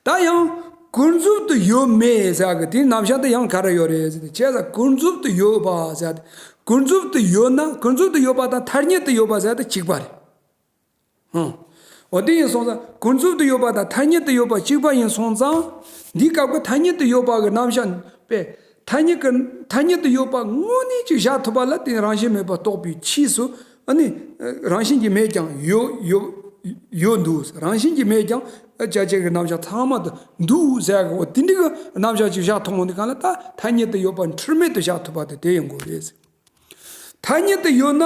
ད་ཡང་ ཀུན་རྫོབ་ཏུ་ཡོད་མེད་ཟེར་གི་དེའི་རྣམ་གཞག་དེ་ཡང་ག་རེ་ཡོད་རེད་ཟེར་ཏེ། བྱས་ཙང་ཀུན་རྫོབ་ཏུ་ཡོད་པ་ཟེར་ཏེ། ཀུན་རྫོབ་ཏུ་ཡོད་ན་ཀུན་རྫོབ་ཏུ་ཡོད་པ་དང་ཐ་སྙད་དུ་ཡོད་པ་ཟེར་ཏེ་གཅིག་པ་རེད། ཧང་། འོ་དེ་ཡིན་སོང་ཙང་ཀུན་རྫོབ་ཏུ་ཡོད་པ་དང་ཐ་སྙད་དུ་ཡོད་པ་གཅིག་པ་ཡིན་སོང་ཙང་། འདིའི་སྐབས་ཀྱི་ཐ་སྙད་དུ་ཡོད་པ་གི་རྣམ་གཞག་པས། ཐ་སྙད་ཀྱི་ཐ་སྙད་དུ་ཡོད་པ་དངོས་གནས་ཅིག་བཞག་ཐུབ་པ་ལ་དེ་རང་བཞིན་མེད་པར་རྟོགས་པའི་ཕྱིས་སུ། ཨ་ནི། རང་བཞིན་གྱིས་མེད་ཀྱང་ཡོད་ཡོད་ཡོད་འདུག་རང་བཞིན་གྱིས་མེད་ཀྱང་བྱ་བྱེད་ཀྱི་རྣམ་གཞག་ཚང་མ་དུ་འདུག་ཟེར་གི། འོ་དེ་འདྲ་གི་རྣམ་གཞག་ཅིག་བཞག་ཐུབ་འོང་དུས་གང་ལ་ད་ཐ་སྙད་དུ་ཡོད་པ་འཁྲུལ་མེད་དུ་བཞག་ཐུབ་པ་དེ་དེ་ཡིན་དགོས་རེད། ཐ་སྙད་དུ་ཡོད་ན།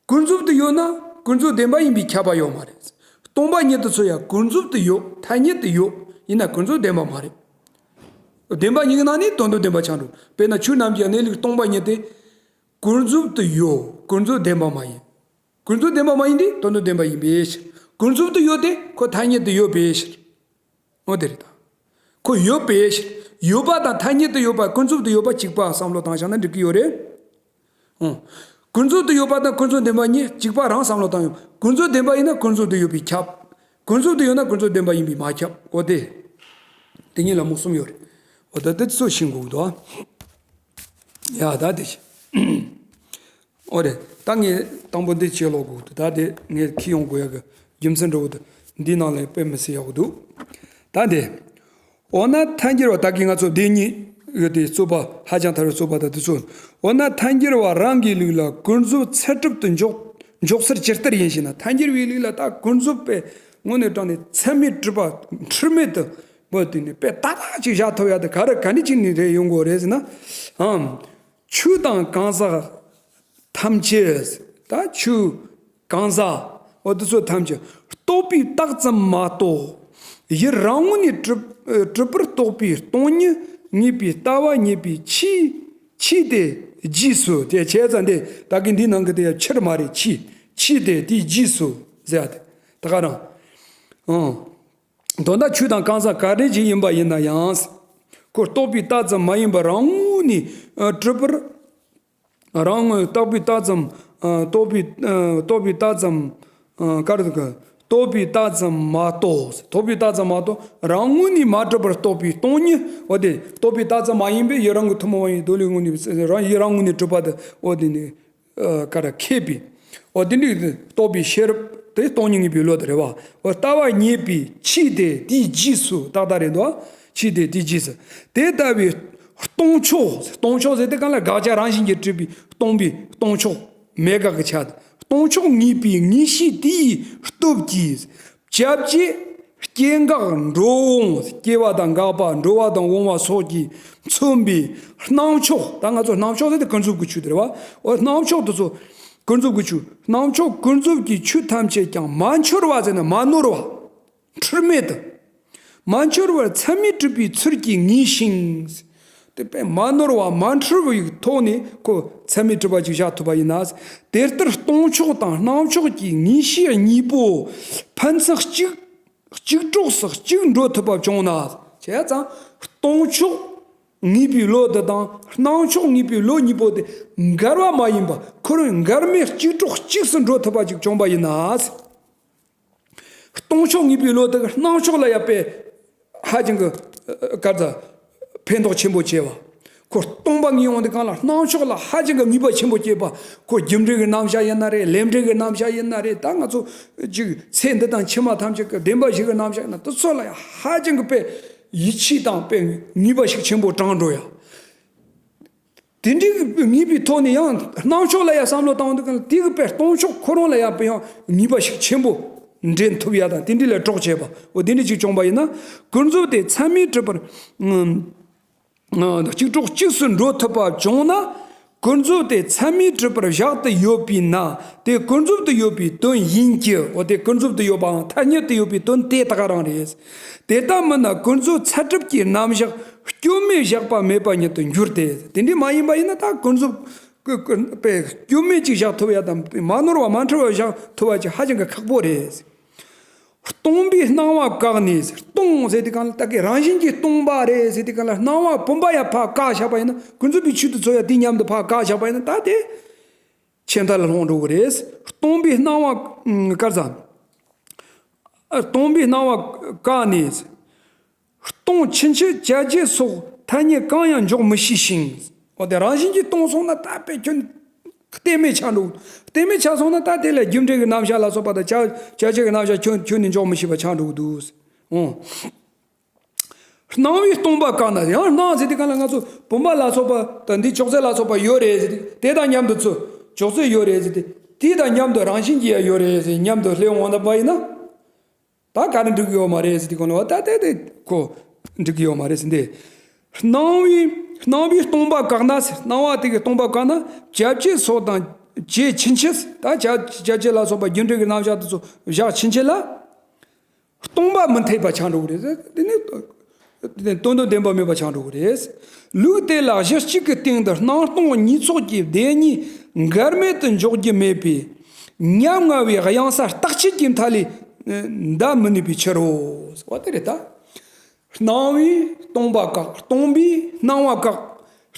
ཀུན་རྫོབ་ཏུ་ཡོད་ན་ཀུན་རྫོབ་བདེན་པ་ཡིན་པས་ཁྱབ་པ་ཡོད་མ་རེད། སྟོང་པ་ཉིད་དུ་ཚོལ་ཡང་ཀུན་རྫོབ་ཏུ་ཡོད། ཐ་སྙད་དུ་ཡོད། ཡིན་ན་ཀུན་རྫོབ་བདེན་པ་མ་རེད། བདེན་པ་གཉིས་ཀྱི་ནང་ནས་དོན་དམ་བདེན་པ་ཆགས་འགྲོ། དཔེར་ན་ཆོས་རྣམས་ཀྱི་གནས་ལུགས་སྟོང་པ་ཉིད་དེ། ཀུན་རྫོབ་ཏུ་ཡོད། ཀུན་རྫོབ་བདེན་པ་མ་ཡིན། ཀུན་རྫོབ་བདེན་པ་མ་ཡིན་ཏེ་དོན་དམ་བདེན་པ་ཡིན་པའི་ཕྱིར། ཀུན་རྫོབ་ཏུ་ཡོད་དེ་ཁོ་ཐ་སྙད་དུ་ཡོད་པའི་ཕྱིར། འོ་དེ་རེད་ད། ཁོ་ཡོད་པའི་ཕྱིར། ཡོད་པ་དང་ཐ་སྙད་དུ་ཡོད་པ་ཀུན་རྫོབ་ཏུ་ཡོད་པ་གཅིག་པ་བསམ་བློ་བཏང་བཞག་ན་འགྲིག་གི་ཡོད་རེད། ཨང་། ཀུན་རྫོབ་ཏུ་ཡོད་པ་དང་ཀུན་རྫོབ་བདེན་པ་གཉིས་གཅིག་པ་རང་བསམ་བློ་བཏང་ཡོང་། ཀུན་རྫོབ་བདེན་པ་ཡིན་ན་ཀུན་རྫོབ་ཏུ་ཡོད་པས་ཁྱབ། ཀུན་རྫོབ་ཏུ་ཡོད་ན་ཀུན་རྫོབ་བདེན་པ་ཡིན་པས་མ་ཁྱབ། འོ་དེ། དེ་གཉིས་ལ་མུ་གསུམ་ཡོད་རེད། འོ་ད་དེ་ཚོ་ཤེས་དགོས་འདུག་ཨ། ཡ་ད་དེ་ཤེས། འོ་རེད། ད་ངས་དང་པོ་འདི་བྱེད་ལོག་དགོས་འདུག་ད་དེ་ངས་ཁྱི་ཡོང་དགོས་ཡག་གི་རྒྱུ་མཚན་འདྲ་བོ་འདུག་འདིའི་ནང་ལ་དཔེ་མི་སྲིད་ཡག་པོ་འདུག་ད་དེ། འོ་ན་ཐལ་འགྱུར་བ་ད་གིན་ང་ཚོ་བདེན་གཉིས་ཡོད་དེ་རྩོད་པ་ཧ་ཅང་ཐལ་བའི་རྩོད་པ་དང་དེ་ཚོ། འོ་ན་ཐལ་འགྱུར་བ་རང་གི་ལུགས་ལ་ཀུན་རྫོབ་ཚད་གྲུབ་ཏུ་འཇོག་འཇོག་ཚུལ་ཇི་ལྟར་ཡིན་ཞེ་ན། ཐལ་འགྱུར་བའི་ལུགས་ལ་ད་ཀུན་རྫོབ་པའི་ངོས་ནས་དྲངས་ནས་ཚད་མས་གྲུབ་པ་འཁྲུལ་མེད་དུ་མོ་དེ་ནི་དཔེ་ཏག་ཏག་ཅིག་བཞག་ཐུབ་ཡག་དེ་ག་རེ་ག་འདྲ་ཅིག་ནས་རེད་ཡོང་དགོས་རེད་ཟེར་ན། ཨམ། ཆོས་དང་གང་ཟག་ཐམས་ཅད། ད་ཆོས་གང་ཟག་འོ་དེ་ཚོ་ཐམས་ཅད་རྟོག་པས་བཏགས་ཙམ་མ་གཏོགས། ཡུལ་རང་ངོས་ནས་གྲུབ་གྲུབ་པར་རྟོགས་པའི་སྟོང་ཉིད་ངེས་པའི་ལྟ་བ་རྙེད་པའི་ཆོས་ཆོས་དེ་རྗེས་སུ། དེ་བྱས་ཙང་དེ་ད་གིན་འདིའི་ནང་གི་དེ་ཡང་ཕྱིར་མ་རེད། ཆོས་ཆོས་དེ་དེའི་རྗེས་སུ་ཟེར་ཡག་དེ་ད་ག་རང་། ཨང་། མདོར་ན་ཆོས་དང་གང་ཟག་ག་འདྲ་ཞིག་ཡིན་པ་ཡིན་ན་ཡང་། ཁོ་རྟོག་པས་བཏགས་ཙམ་མ་ཡིན་པར་རང་ངོས་ནས་ཨ་གྲུབ་པར། རང་ངོས་རྟོག་པས་བཏགས་ཙམ་ཨ་རྟོག་པས་ཨ་རྟོག་པས་བཏགས་ཙམ་ཨ་ག་རེ་ཟེར་གི། རྟོག་པས་བཏགས་ཙམ་མ་གཏོགས། རྟོག་པས་བཏགས་ཙམ་མ་གཏོགས་རང་ངོས་ནས་མ་གྲུབ་པར་རྟོགས་པའི་སྟོང་ཉིད། འོ་དེ་རྟོག་པས་བཏགས་ཙམ་མ་ཡིན་པས་ཡུལ་རང་གི་ཐུན་མོང་མ་ཡིན་རྡོ་ལས་དངོས་གནས་རང་ཡུལ་རང་ངོས་ནས་གྲུབ་པ་དེ་འོ་དེ་ནི། ཨ་ག་རེ་ཁེགས་པའི། འོ་དེ་འདྲའི་རྟོག་པའི་ཤེས་རབ་དེ་སྟོང་ཉིད་ངེས་པའི་བློ་དེ་རེད་བ། འོ་ལྟ་བ་རྙེད་པའི་ཆོས་དེ་དེའི་རྗེས་སུ་ཏག་ཏག་རེད་འདུག་ཆོས་དེ་དེའི་རྗེས་སུ། དེ་ལྟ་བུའི་སྟོང་ཕྱོགས། སྟོང་ཕྱོགས་ཟེར་དུས་གང་ལ་དགག་བྱ་རང་བཞིན་གྱིས་གྲུབ་པའི་སྟོང་པའི་སྟོང་ཕྱོགས་མེད་དགག་གི་ཆ་དང་། སྟོང་ཕྱོགས་ངེས་པའི་ངེས་ཤེས་དེའི་སྟོབས་ཀྱིས། བྱ་བྱེད་སྐྱེ་འགག་འགྲོ་འོང་སྐྱེ་བ་དང་འགག་པ་འགྲོ་བ་དང་འོང་བ་སོགས་ཀྱིས་མཚོན་པའི་སྣང་ཕྱོགས། ད་ང་ཚོ་སྣང་ཕྱོགས་ཟེར་དེ་ཀུན་རྫོབ་ཀྱི་ཆོས་དེ་རེད་བ། འོ་སྣང་ཕྱོགས་དེ་ཚོ་ཀུན་རྫོབ་ཀྱི་ཆོས། སྣང་ཕྱོགས་ཀུན་རྫོབ་ཀྱི་ཆོས་ཐམས་ཅད་ཀྱང་མ་འཆོལ་བ་ཟེར་ན་མ་ནོར་བ། འཁྲུལ་མེད་དུ། མ་འཆོལ་བར་ཚད་མས་གྲུབ་པའི་ཚུལ་གྱིས་ངེས་ཤིང་། དེ་དཔེ་མ་ནོར་བ་མ་འཁྲུལ་བའི་ཐོག་ནས་ཁོ་ཚད་མས་གྲུབ་པ་ཅིག་བཞག་ཐུབ་པ་ཡིན་ན། དེ་ལྟར་སྟོང་ཕྱོགས་དང་སྣང་ཕྱོགས་ཀྱི་ངེས་ཤེས་གཉིས་པོ་ཕན་ཚུན་གཅིག་གཅིག་གྲོགས་སུ་གཅིག་འགྲོ་ཐུབ་པ་བྱུང་ན། བྱས་ཙང་སྟོང་ཕྱོགས་ངེས་པའི་བློ་དེ་དང་སྣང་ཕྱོགས་ངེས་པའི་བློ་གཉིས་པོ་དེ་འགལ་བ་མ་ཡིན་པ། ཁོ་རང་འགལ་མེད་གཅིག་གྲོགས་གཅིག་སུ་འགྲོ་ཐུབ་པ་ཅིག་བྱུང་པ་ཡིན་ན། སྟོང་ཕྱོགས་ངེས་པའི་བློ་དེ་གིས་སྣང་ཕྱོགས་ལ་ཡང་དཔེ་ཧ་ཅང་གི་ཨ་ག་རེ་ཟེར་ཕན་ཐོགས་ཆེན་པོ་བྱེད་པ། ཁོ་སྟོང་པ་ངེས་ཡོང་དུས་གང་ལ་སྣང་ཕྱོགས་ལ་ཧ་ཅང་གི་ངེས་པ་ཆེན་པོ་སྐྱེས་པ། ཁོ་རྒྱུ་འབྲས་ཀྱི་རྣམ་གཞག་ཡིན་ན་རེད། ལས་འབྲས་ཀྱི་རྣམ་གཞག་ཡིན་ན་རེད། ད་ང་ཚོ་ཅིག་ཚེ་འདི་དང་ཕྱི་མ་ཐམས་ཅད་ཀྱི་བདེན་པ་བཞི་གི་རྣམ་གཞག་ཡིན་ན་དེ་ཚོ་ལ་ཡང་ཧ་ཅང་གི་དཔེ་ཡིད་ཆེས་དང་དཔེ་ངེས་པ་ཞིག་ཆེན་པོ་དྲངས་འགྲོ་ཡ། དེ་འདྲའི་ངེས་པའི་ཐོག་ནས་ཡང་སྣང་ཕྱོགས་ལ་ཡང་བསམ་བློ་བཏང་དུས་གང་ལ་དེ་གི་དཔེ་སྟོང་ཕྱོགས་ཁོ་རང་ལ་ཡང་དཔེ་ཡང་ངེས་པ་ཞིག་ཆེན་པོ་འདྲེན་ཐུབ་ཡ་དང་དེ་འདྲའི་ལ་གྲོགས་བྱེད་པ། འོ་དེ་འདྲ་ཅིག་བྱུང་པ་ཡིན་ན། ཀུན་རྫོབ་དེ་ཚད་མས་གྲུབ་པར་ཨ་གཅིག་གྲོགས་གཅིག་སུ་འགྲོ་ཐུབ་པ་བྱུང་ན། ཀུན་རྫོབ་དེ་ཚད་མས་གྲུབ་པར་བཞག་ཏུ་ཡོད་པས་ན་དེ་ཀུན་རྫོབ་ཏུ་ཡོད་པའི་དོན་ཡིན་གྱི། འོ་དེ་ཀུན་རྫོབ་ཏུ་ཡོད་པའང་ཐ་སྙད་དུ་ཡོད་པའི་དོན་དེ་ད་ག་རང་རེད། དེ་ལྟ་མིན་ན་ཀུན་རྫོབ་ཚད་གྲུབ་ཀྱི་རྣམ་གཞག་སྐྱོན་མེད་བཞག་པ་མེད་པ་ཉིད་དུ་འགྱུར་ཏེ། དེ་འདྲ་མ་ཡིན་པ་ཡིན་ན་ད་ཀུན་རྫོབ་ཀུན་ཀུན་པའི་སྐྱོན་མེད་ཅིག་བཞག་ཐུབ་ཡ་དང་མ་ནོར་བ་མ་འཁྲུལ་བ་བཞག་ཐུབ་པ་ཅིག་ཧ་ཅང་གི་ཁག་པོ་རེད། སྟོང་པའི་སྣང་བ་བཀག་ནས། སྟོང་ཟེར་དུས་གང་ལ་ད་གི་རང་བཞིན་གྱིས་སྟོང་པ་རེད་ཟེར་དུས་གང་ལ་སྣང་བ་བུམ་པ་ཡང་ཕར་བཀག་བཞག་པ་ཡིན་ན། ཀུན་རྫོབ་པའི་ཆོས་དེ་ཚོ་ཡང་དེ་མཉམ་དུ་ཕར་བཀག་བཞག་པ་ཡིན་ན་ད་དེ་ཆད་མཐའ་ལ་ལྷུང་འགྲོ་གི་རེད། སྟོང་པའི་སྣང་བ་ག་རེ་ཟེར། སྟོང་པའི་སྣང་བ་བཀག་ནས། སྟོང་ཕྱིན་ཆད་བཅད་རྒྱུ་སོགས་ཐ་སྙད་གང་ཡང་འཇོག་མི་ཤེས་ཤིང་། འོ་དེ་རང་བཞིན་གྱིས་སྟོང་སོང་ན་ད་དཔེ་ཁྱོད་གཏན་མེད་ཆགས་འགྲོ། གཏན་མེད་ཆགས་སོང་ན་ད་དེ་ལ་རྒྱུ་འབྲས་ཀྱི་རྣམ་གཞག་ལ་སོགས་པ་དང་བཅད་བཅད་བྱེད་ཀྱི་རྣམ་གཞག་ཁྱོད་ཁྱོད་ནི་འཇོག་མི་ཤེས་པ་ཆགས་འགྲོ་གི་འདུག། འོ། སྣང་བས་སྟོང་པ་བཀག་ན། ཡང་སྣང་ཟེར་དུས་གང་ལ་ང་ཚོ་བུམ་པ་ལ་སོགས་པ་དང་འདི་ཅོག་ཙེ་ལ་སོགས་པ་ཡོད་རེད་ཟེར་དུས་དེ་དང་མཉམ་དུ་ཚུར་ཅོག་ཙེ་ཡོད་རེད་ཟེར་དུས་དེ་དང་མཉམ་དུ་རང་བཞིན་གྱིས་ཡང་ཡོད་རེད་ཟེར་མཉམ་དུ་སླེབས་འོང་ད་པ་ཡིན་ན། ད་ག་རེ་འགྲིག་གི་ཡོད་མ་རེད་ཟེར་དུས་གང་ལ་བ་ད་དེ་དེ་ཁོ་འགྲིག་གི་ཡོད་མ་རེད་ཟེར་འདི། སྣང་བས་སྣང་བས་སྟོང་པ་བཀག་ན་ཟེར། སྣང་བ་དེ་གིས་སྟོང་པ་བཀག་ན་བཅད་བྱེད་སོགས་དང་བཅད་ཕྱིན་ཆད་ད་བཅད་བཅད་བྱེད་ལ་སོགས་པ་རྒྱུ་འབྲས་ཀྱི་རྣམ་གཞག་དེ་ཚོ་བཞག་ཕྱིན་ཆད་ལ། སྟོང་པ་མི་འཐད་པ་ཆགས་འགྲོ་གི་རེད། དེ་ནི་དོན་དམ་བདེན་པ་མེད་པ་ཆགས་འགྲོ་གི་རེད། ལུགས་དེ་ལ་གཞི་གཅིག་གི་སྟེང་དུ་སྣང་སྟོང་གཉིས་ཚོགས་ཀྱི་བདེན་གཉིས་འགལ་མེད་དུ་འཇོག་རྒྱུ་མེད་པས། ཉམ་ང་བའི་གཡེང་ས་རྟག་ཆད་ཀྱི་མཐའ་ལས་འདའ་མི་ནུས་པའི་ཕྱིར་རོ། འོ་དེ་རེད་ད། སྣང་བས་སྟོང་པ་བཀག་སྟོང་པས་སྣང་བ་བཀག་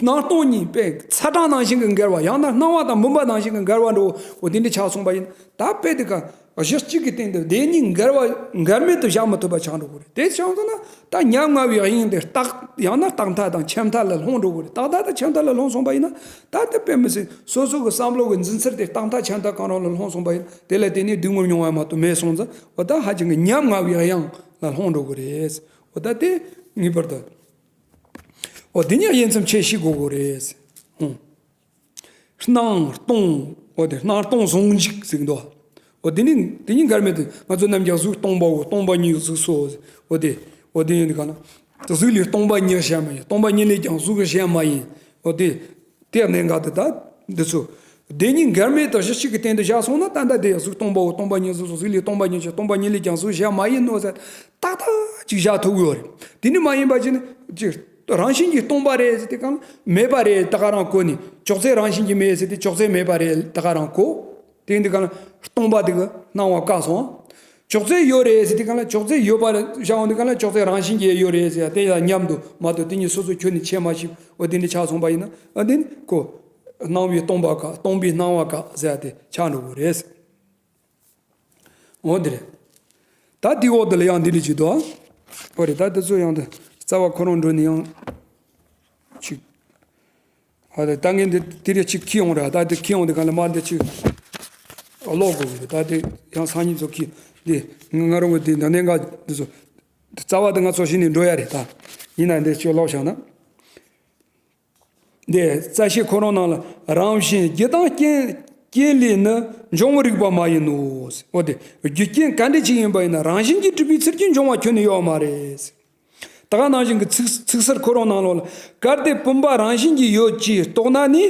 སྣང་སྟོང་གཉིས་དཔེ་ཚ་གྲང་ནང་བཞིན་གྱི་འགལ་བ། ཡང་ན་སྣང་བ་དང་བུམ་པ་ནང་བཞིན་གྱི་འགལ་བ་འགྲོ། འོ་དེ་འདྲ་ཆགས་སོང་པ་ཡིན། ད་དཔེ་དེ་ག་གཞི་གཅིག་གི་སྟེང་དུ་བདེན་གཉིས་འགལ་བ་འགལ་མེད་དུ་བཞག་མི་ཐུབ་པ་ཆགས་འགྲོ་གི་རེད། དེ་ཆགས་སོང་ན་ད་ཉམ་ང་བའི་དབྱིངས་དེ་རྟག་ཡང་ན་རྟག་མཐའ་དང་ཁྱབ་མཐའ་ལ་ལྷུང་འགྲོ་གི་རེད། རྟག་མཐའ་དང་ཁྱབ་མཐའ་ལ་ལྷུང་སོང་པ་ཡིན་ན། ད་དེ་དཔེ་མི་སྲིད་སོ་སོ་གི་བསམ་བློ་གི་འཛིན་ཚུལ་དེ་རྟག་མཐའ་ཁྱབ་མཐའ་གང་རུང་ལ་ལྷུང་སོང་པ་ཡིན། དེ་ལ་དེ་ནས་སྡུག་བསྔལ་མྱོང་བ་མ་གཏོགས་མེད་སོང་ཙང་། འོ་ད་ཧ་ཅང་གི་ཉམ་ང་བའི་དབྱིངས་ལ་ལྷུང་འགྲོ་གི་རེད། འོ་ད་དེ་ངེས་པར་དུ། འོ་དེ་ཉིད་དབྱེ་མཚམས་ཕྱེ་ཤེས་དགོས་དགོས་རེད། ཧུང་། སྣང་སྟོང་། འོ་དེ་སྣང་སྟོང་ཟུང་འཇུག་ཟེར་གི་འདུག། འོ་དེ་ནི་དེ་ཉིད་འགལ་མེད་དུ་ང་ཚོ་རྣམས་ཀྱང་གཟུགས་སྟོང་པའོ། སྟོང་པ་ཉིད་གཟུགས་སོ། འོ་དེ་འོ་དེ་ཡིན་དུས་ག་ན། གཟུགས་ལས་སྟོང་པ་ཉིད་གཞན་མ་ཡིན། སྟོང་པ་ཉིད་ལས་ཀྱང་གཟུགས་གཞན་མ་ཡིན། འོ་དེ། དེ་གནད་འགག་དེ་ད་འདི་ཚོ། བདེན་གཉིས་འགལ་མེད་དུ་གཞི་གཅིག་གི་སྟེང་དུ་བཞག་སོང་ན་ད་ལྟ་དེ་གཟུགས་སྟོང་པའོ། སྟོང་པ་ཉིད་གཟུགས་སོ། གཟུགས་ལས་སྟོང་པ་ཉིད་ཀྱང་སྟོང་པ་ཉིད་ལས་ཀྱང་གཟུགས་གཞན་མ་ཡིན་ནོ་ཟེར་ཏག་ཏག་ཅིག་བཞག་ཐུབ་ཡོད་རེད། དེ་ནི་མ་ཡིན་པ་ཅི་ནི་ཅི། རང་བཞིན་གྱིས་སྟོང་པ་རེད་ཟེར་དེ་གང་མེད་པ་རེད་ད་ག་རང་གོ་ནི། ཅོག་ཙེ་རང་བཞིན་གྱིས་མེད་ཟེར་དེ་ཅོག་ཙེ་མེད་པ་རེད་ད་ག་རང་གོ། དེ་འདི་གང་སྟོང་པ་དེ་གི་སྣང་བ་བཀག་སོང་། ཅོག་ཙེ་ཡོད་རེད་ཟེར་དེ་གང་ལ་ཅོག་ཙེ་ཡོད་པ་བཞག་འོང་དེ་གང་ལ་ཅོག་ཙེ་རང་བཞིན་གྱིས་ཡོད་རེད་ཟེར་ཡ་དེ་ཡང་མཉམ་དུ་མ་གཏོགས་དེ་གཉིས་སོ་སོ་ཁྱོན་ནས་ཕྱེ་མ་ཤེས། འོ་དེ་འདྲ་ཆགས་སོང་པ་ཡིན་ན། ཨ་དེ་ནི་ཁོ་སྣང་བས་སྟོང་པ་བཀག་སྟོང་པས་སྣང་བ་བཀག་ཟེར་ཡ་དེ་ཆགས་འགྲོ་གི་རེད། འོ་འདི་རེད། ད་དེའི་འོག་ཏུ་ལ་ཡང་འདི་འདྲ་ཅིག་འདུག། ཨ། འོ་རེད། ད་དེ་ཚོ་ཡང་དེ་རྩ་བ་ཁོ་རང་འགྲོ་ནས་ཡང་ཅིག། ཨ་རེད། ད་ངས་འདི་དེ་རེ་ཅིག་ཁྱེར་ཡོང་ར། ད་དེ་ཁྱེར་ཡོང་དེ་ག་ལ་མ་འདི་ཅིག་ཀློག་དགོས་ཀྱི་རེད། ད་དེ་ཡང་སང་ཉིན་ཚོ་ཁྱེར་འདི་ང་རང་གི་འདི་ད་གནད་འགག་འདི་ཚོ་རྩ་བ་དེ་ང་ཚོ་གཞི་ནས་འགྲོ་ཡ་རེད། ད་ཡིན་ན་འདི་ཅིག་ཀློག་བཞག་ན། འདི་རྩ་ཤེ་ཁོ་རང་ནང་ལ་རང་བཞིན་རྒྱུ་དང་རྐྱེན་རྐྱེན་ལས་ནི་འབྱུང་བར་རིགས་པ་མ་ཡིན་ནོ། འོ་དེ་རྒྱུ་རྐྱེན་ག་འདྲ་ཅིག་ཡིན་པ་ཡིན་ན་རང་བཞིན་གྱིས་གྲུབ་པའི་ཚུལ་གྱིས་འབྱུང་བ་ཁྱོན་ནས་ཡོད་མ་རེད། ད་ག་ནང་བཞིན་གྱི་ཚིག་ཚིག་ཟུར་ཁོ་རང་ནང་ལོགས་ལ་གལ་ཏེ་བུམ་པ་རང་བཞིན་གྱིས་ཡོད་ཅེས་རྟོགས་ན་ནི།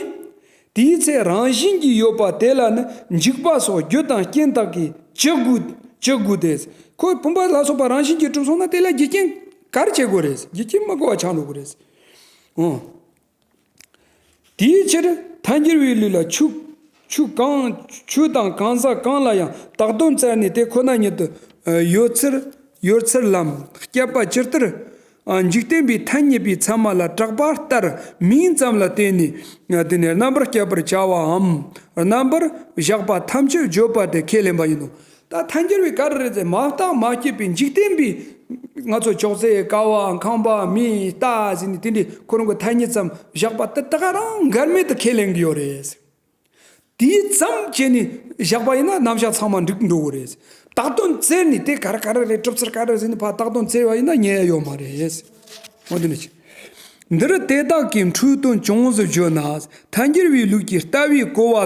དེའི་ཚེ་རང་བཞིན་གྱིས་ཡོད་པ་དེ་ལ་ནི་འཇིག་པ་སོགས་རྒྱུ་དང་རྐྱེན་དག་གིས་ཅི་དགོས་ཅི་དགོས་ཏེ། ཁོ་བུམ་པ་ལ་སོགས་པ་རང་བཞིན་གྱིས་གྲུབ་སོང་ན་དེ་ལ་རྒྱུ་རྐྱེན་ག་རེ་བྱེད་དགོས་རེད། རྒྱུ་རྐྱེན་མི་དགོས་པ་ཆགས་འགྲོ་གི་རེད། འོ། དེའི་ཕྱིར་ཐལ་འགྱུར་བའི་ལུགས་ལ་ཆོས་ཆོས་གང་ཆོས་དང་གང་ཟག་གང་ལ་ཡང་བཏགས་དོན་བཙལ་ནས་དེ་ཁོ་ན་ཉིད་དུ་ཡོད་ཚུལ་ཡོད་ཚུལ་ལམ་བསྐྱེད་པ་ཇི་ལྟར་འཇིག་རྟེན་པའི་ཐ་སྙད་པའི་ཚད་མ་ལ་གྲགས་པ་ལྟར་མིང་ཙམ་ལ་བརྟེན་ནས་དེ་ནས་རྣམ་པར་བསྐྱེད་པར་བྱ་བའམ་རྣམ་པར་བཞག་པ་ཐམས་ཅད་བརྗོད་པ་དེ་ཁས་ལེན་པ་ཡིན་ནོ། ད་ཐལ་འགྱུར་བའི་ག་རེ་རེད་ཟེར། མ་བརྟགས་མ་དཔྱད་པའི་འཇིག་རྟེན་པའི་ང་ཚོ་ཅོག་ཙེ་ཀ་བ་ཁང་པ་མི་རྟ་ཟེར་ནས་དེ་འདྲའི་ཁོ་རང་གི་ཐ་སྙད་ཙམ་བཞག་པ་དེ་ད་ག་རང་འགལ་མེད་དུ་ཁས་ལེན་གྱི་ཡོད་རེད། དེའི་ཙམ་བྱས་ནས་བཞག་པ་ཡིན་ན་རྣམ་གཞག་ཚང་མ་འགྲིག་འགྲོ་གི་རེད། བཏགས་དོན་བཙལ་ནས་དེ་ག་རེ་ག་རེ་རེད་གྲུབ་ཚུལ་ག་རེ་ཟེར་ནས་ཕར་བཏགས་དོན་བཙལ་བ་ཡིན་ན་རྙེད་ཡ་ཡོད་མ་རེད། འོ་དེ་ནི་ཅི། འདིར་དེ་དག་གི་འཁྲུལ་དོན་ཅུང་ཟད་བརྗོད་ན། ཐལ་འགྱུར་བའི་ལུགས་ཀྱི་ལྟ་བའི་གོ་བ་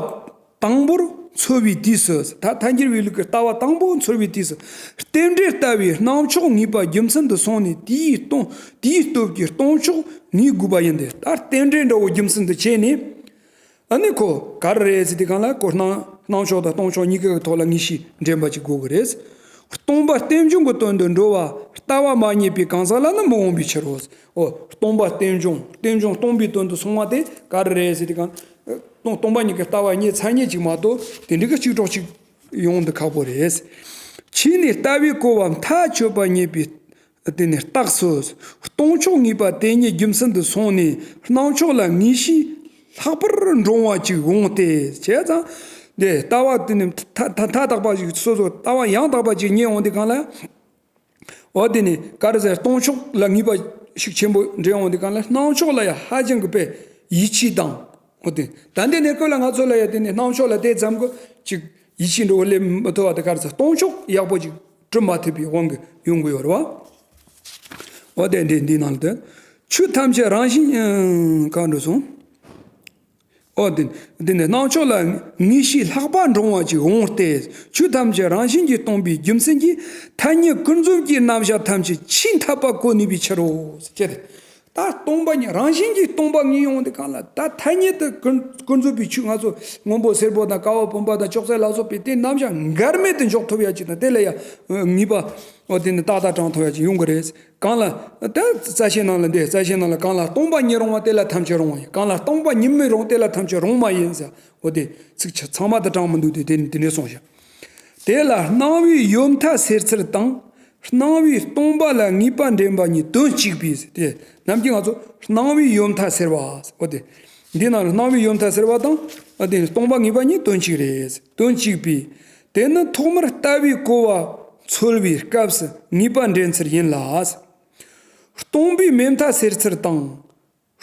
དང་པོར་འཚོལ་བའི་དུས་སུ། ད་ཐལ་འགྱུར་བའི་ལུགས་ཀྱི་ལྟ་བ་དང་པོ་འཚོལ་བའི་དུས་སུ། རྟེན་འབྲེལ་ལྟ་བའི་སྣང་ཕྱོགས་ངེས་པ་རྒྱུ་མཚན་དུ་སོང་ནས་དེའི་སྟོང་དེའི་སྟོབས་ཀྱིས་སྟོང་ཕྱོགས་ངེས་དགོས་པ་ཡིན་ཏེ། ད་རྟེན་འབྲེལ་འདྲ་བོ་རྒྱུ་མཚན་དུ་བྱས་ནས། ཨ་ནི་ཁོ་ག་རེ་རེད་ཟེར་དུས་གང་ལ་ཁོ་སྣང་སྣང་ཕྱོགས་དང་སྟོང་ཕྱོགས་གཉིས་ཀའི་ཐོག་ལ་ངེས་ཤེས་འདྲེན་པ་ཅིག་དགོས་ཀྱི་རེད། སྟོང་པ་རྟེན་འབྱུང་གི་དོན་དུ་འགྲོ་བ་ལྟ་བ་མ་རྙེད་པའི་གང་ཟག་ལ་ནི་མི་འོང་བའི་ཕྱིར་རོ། འོ། སྟོང་པ་རྟེན་འབྱུང་རྟེན་འབྱུང་སྟོང་པའི་དོན་དུ་སོང་བ་དེ་ག་རེ་རེད་ཟེར་དུས་གང་། སྟོང་སྟོང་པ་ཉིད་ཀྱི་ལྟ་བ་རྙེད་ཚར་མཁན་ཅིག་མ་གཏོགས་དེ་འདྲ་གི་གཅིག་གྲོགས་གཅིག་ཡོང་འདི་ཁག་པོ་རེད། ཕྱིས་ནས་ལྟ་བའི་གོ་བ་མཐའ་ཆོད་པ་རྙེད་པའི་དེ་ནས་རྟགས་སུ། སྟོང་ཕྱོགས་ངེས་པ་དེ་ཉིད་རྒྱུ་མཚན་དུ་སོང་ནས་སྣང་ཕྱོགས་ལ་ངེས་ཤེས་ལྷག་པར་འདྲོངས་པ་ཅིག་འོང་སྟེ། བྱས་ཙང་། དེ་ལྟ་བ་དེ་ནི་མཐའ་མཐའ་མཐའ་དག་པ་ཞིག་སོ་སོ་ལྟ་བ་ཡང་དག་པ་ཅིག་རྙེད་འོང་དུས་གང་ལ། འོ་དེ་ནི་ག་རེ་ཟེར། སྟོང་ཕྱོགས་ལ་ངེས་པ་ཞིག་ཆེན་པོ་འདྲེན་འོང་དུས་གང་ལ། སྣང་ཕྱོགས་ལ་ཡང་ཧ་ཅང་གི་དཔེ་ཡིད་ཆེས་དང་། འོ་དེ་ད་འདི་ནས་ཀོ་ལ་ང་ཚོ་ལ་ཡང་དེ་ནི་སྣང་ཕྱོགས་ལ་དེ་ཙམ་གི་ཅིག་ཡིད་ཆེས་འགྲོ་བ་ལས་མི་ཐུབ་པ་དེ། ག་རེ་ཟེར། སྟོང་ཕྱོགས་ཡག་པོ་ཅིག་གྲུབ་མ་ཐུབ་པའི་དབང་གིས་ཡོང་གི་ཡོད་རེད་བ། འོ་དེ་འདི་འདི་ནང་ལ་དེ་ཆོས་ཐམས་ཅད་རང་བཞིན་གང་འགྲོ་སོང་། ཨོ་དེ་དེ་ནས་སྣང་ཕྱོགས་ལ་ངེས་ཤེས་ལྷག་པ་འདྲོངས་པ་ཅིག་འོང་སྟེ། ཆོས་ཐམས་ཅད་རང་བཞིན་གྱིས་སྟོང་པའི་རྒྱུ་མཚན་གྱིས། ཐ་སྙད་ཀུན་རྫོབ་ཀྱི་རྣམ་གཞག་ཐམས་ཅད་ཆེས་འཐད་པ་གོ་ནུས་པའི་ཕྱིར་རོ། ཅེས་ཏེ། ད་སྟོང་པ་ཉིད་རང་བཞིན་གྱིས་སྟོང་པ་ངེས་ཡོང་དུས་གང་ལ། ད་ཐ་སྙད་དུ་ཀུན་ཀུན་རྫོབ་པའི་ཆོས། ང་ཚོ་སྔོན་པོ་སེར་པོ་དང་ཀ་བ་བུམ་པ་དང་ཅོག་ཙེ་ལ་སོགས་པའི་དེ་རྣམ་གཞག་འགལ་མེད་དུ་འཇོག་ཐུབ་ཡ་ཅིག་དང་། དེ་ལ་ཡང་ངེས་པ། འོ་དེ་ནི་ཏག་ཏག་དྲངས་ཐུབ་ཡ་ཅིག་ཡོང་གི་རེད། གང་ལ། ད་རྩ་ཤེའི་ནང་ལ་འདི། རྩ་ཤེའི་ནང་ལ། གང་ལ་སྟོང་པ་ཉིད་རུང་བ་དེ་ལ་ཐམས་ཅད་རུང་བ་ཡིན། གང་ལ་སྟོང་པ་ཉིད་མི་རུང་དེ་ལ་ཐམས་ཅད་རུང་མ་ཡིན་ཟེར། འོ་དེ་ཚིག་ཆ་ཚང་མ་དེ་དྲངས་མི་འདུག་སྟེ། དེ་ནི་དེ་འདྲ་གསུངས་ཤག་དེ་ལ་སྣང་བའི་ཡོད་མཐའ་སེལ་ཚུལ་དང་། སྣང་བས་སྟོང་པ་ལ་ངེས་པ་འདྲེན་པ་གཉིས་དོན་གཅིག་པས། དེ་ནམ་རྒྱུན་ང་ཚོ་སྣང་བའི་ཡོད་མཐའ་སེལ་བ། འོ་དེ། འདི་ནང་ལ་སྣང་བའི་ཡོད་མཐའ་སེལ་བ་དང་། འོ་དེ་སྟོང་པ་ངེས་པ་གཉིས་དོན་གཅིག་རེད། དོན་གཅིག་པས། དེ་ནི་ཐོག་མར་ལྟ་བས་གོ་བ་འཚོལ་བའི་སྐབས་སུ་ངེས་པ་འདྲེན་ཚུལ་ཡིན་ལ། སྟོང་པའི་མེད་མཐའ་སེལ་ཚུལ་དང་།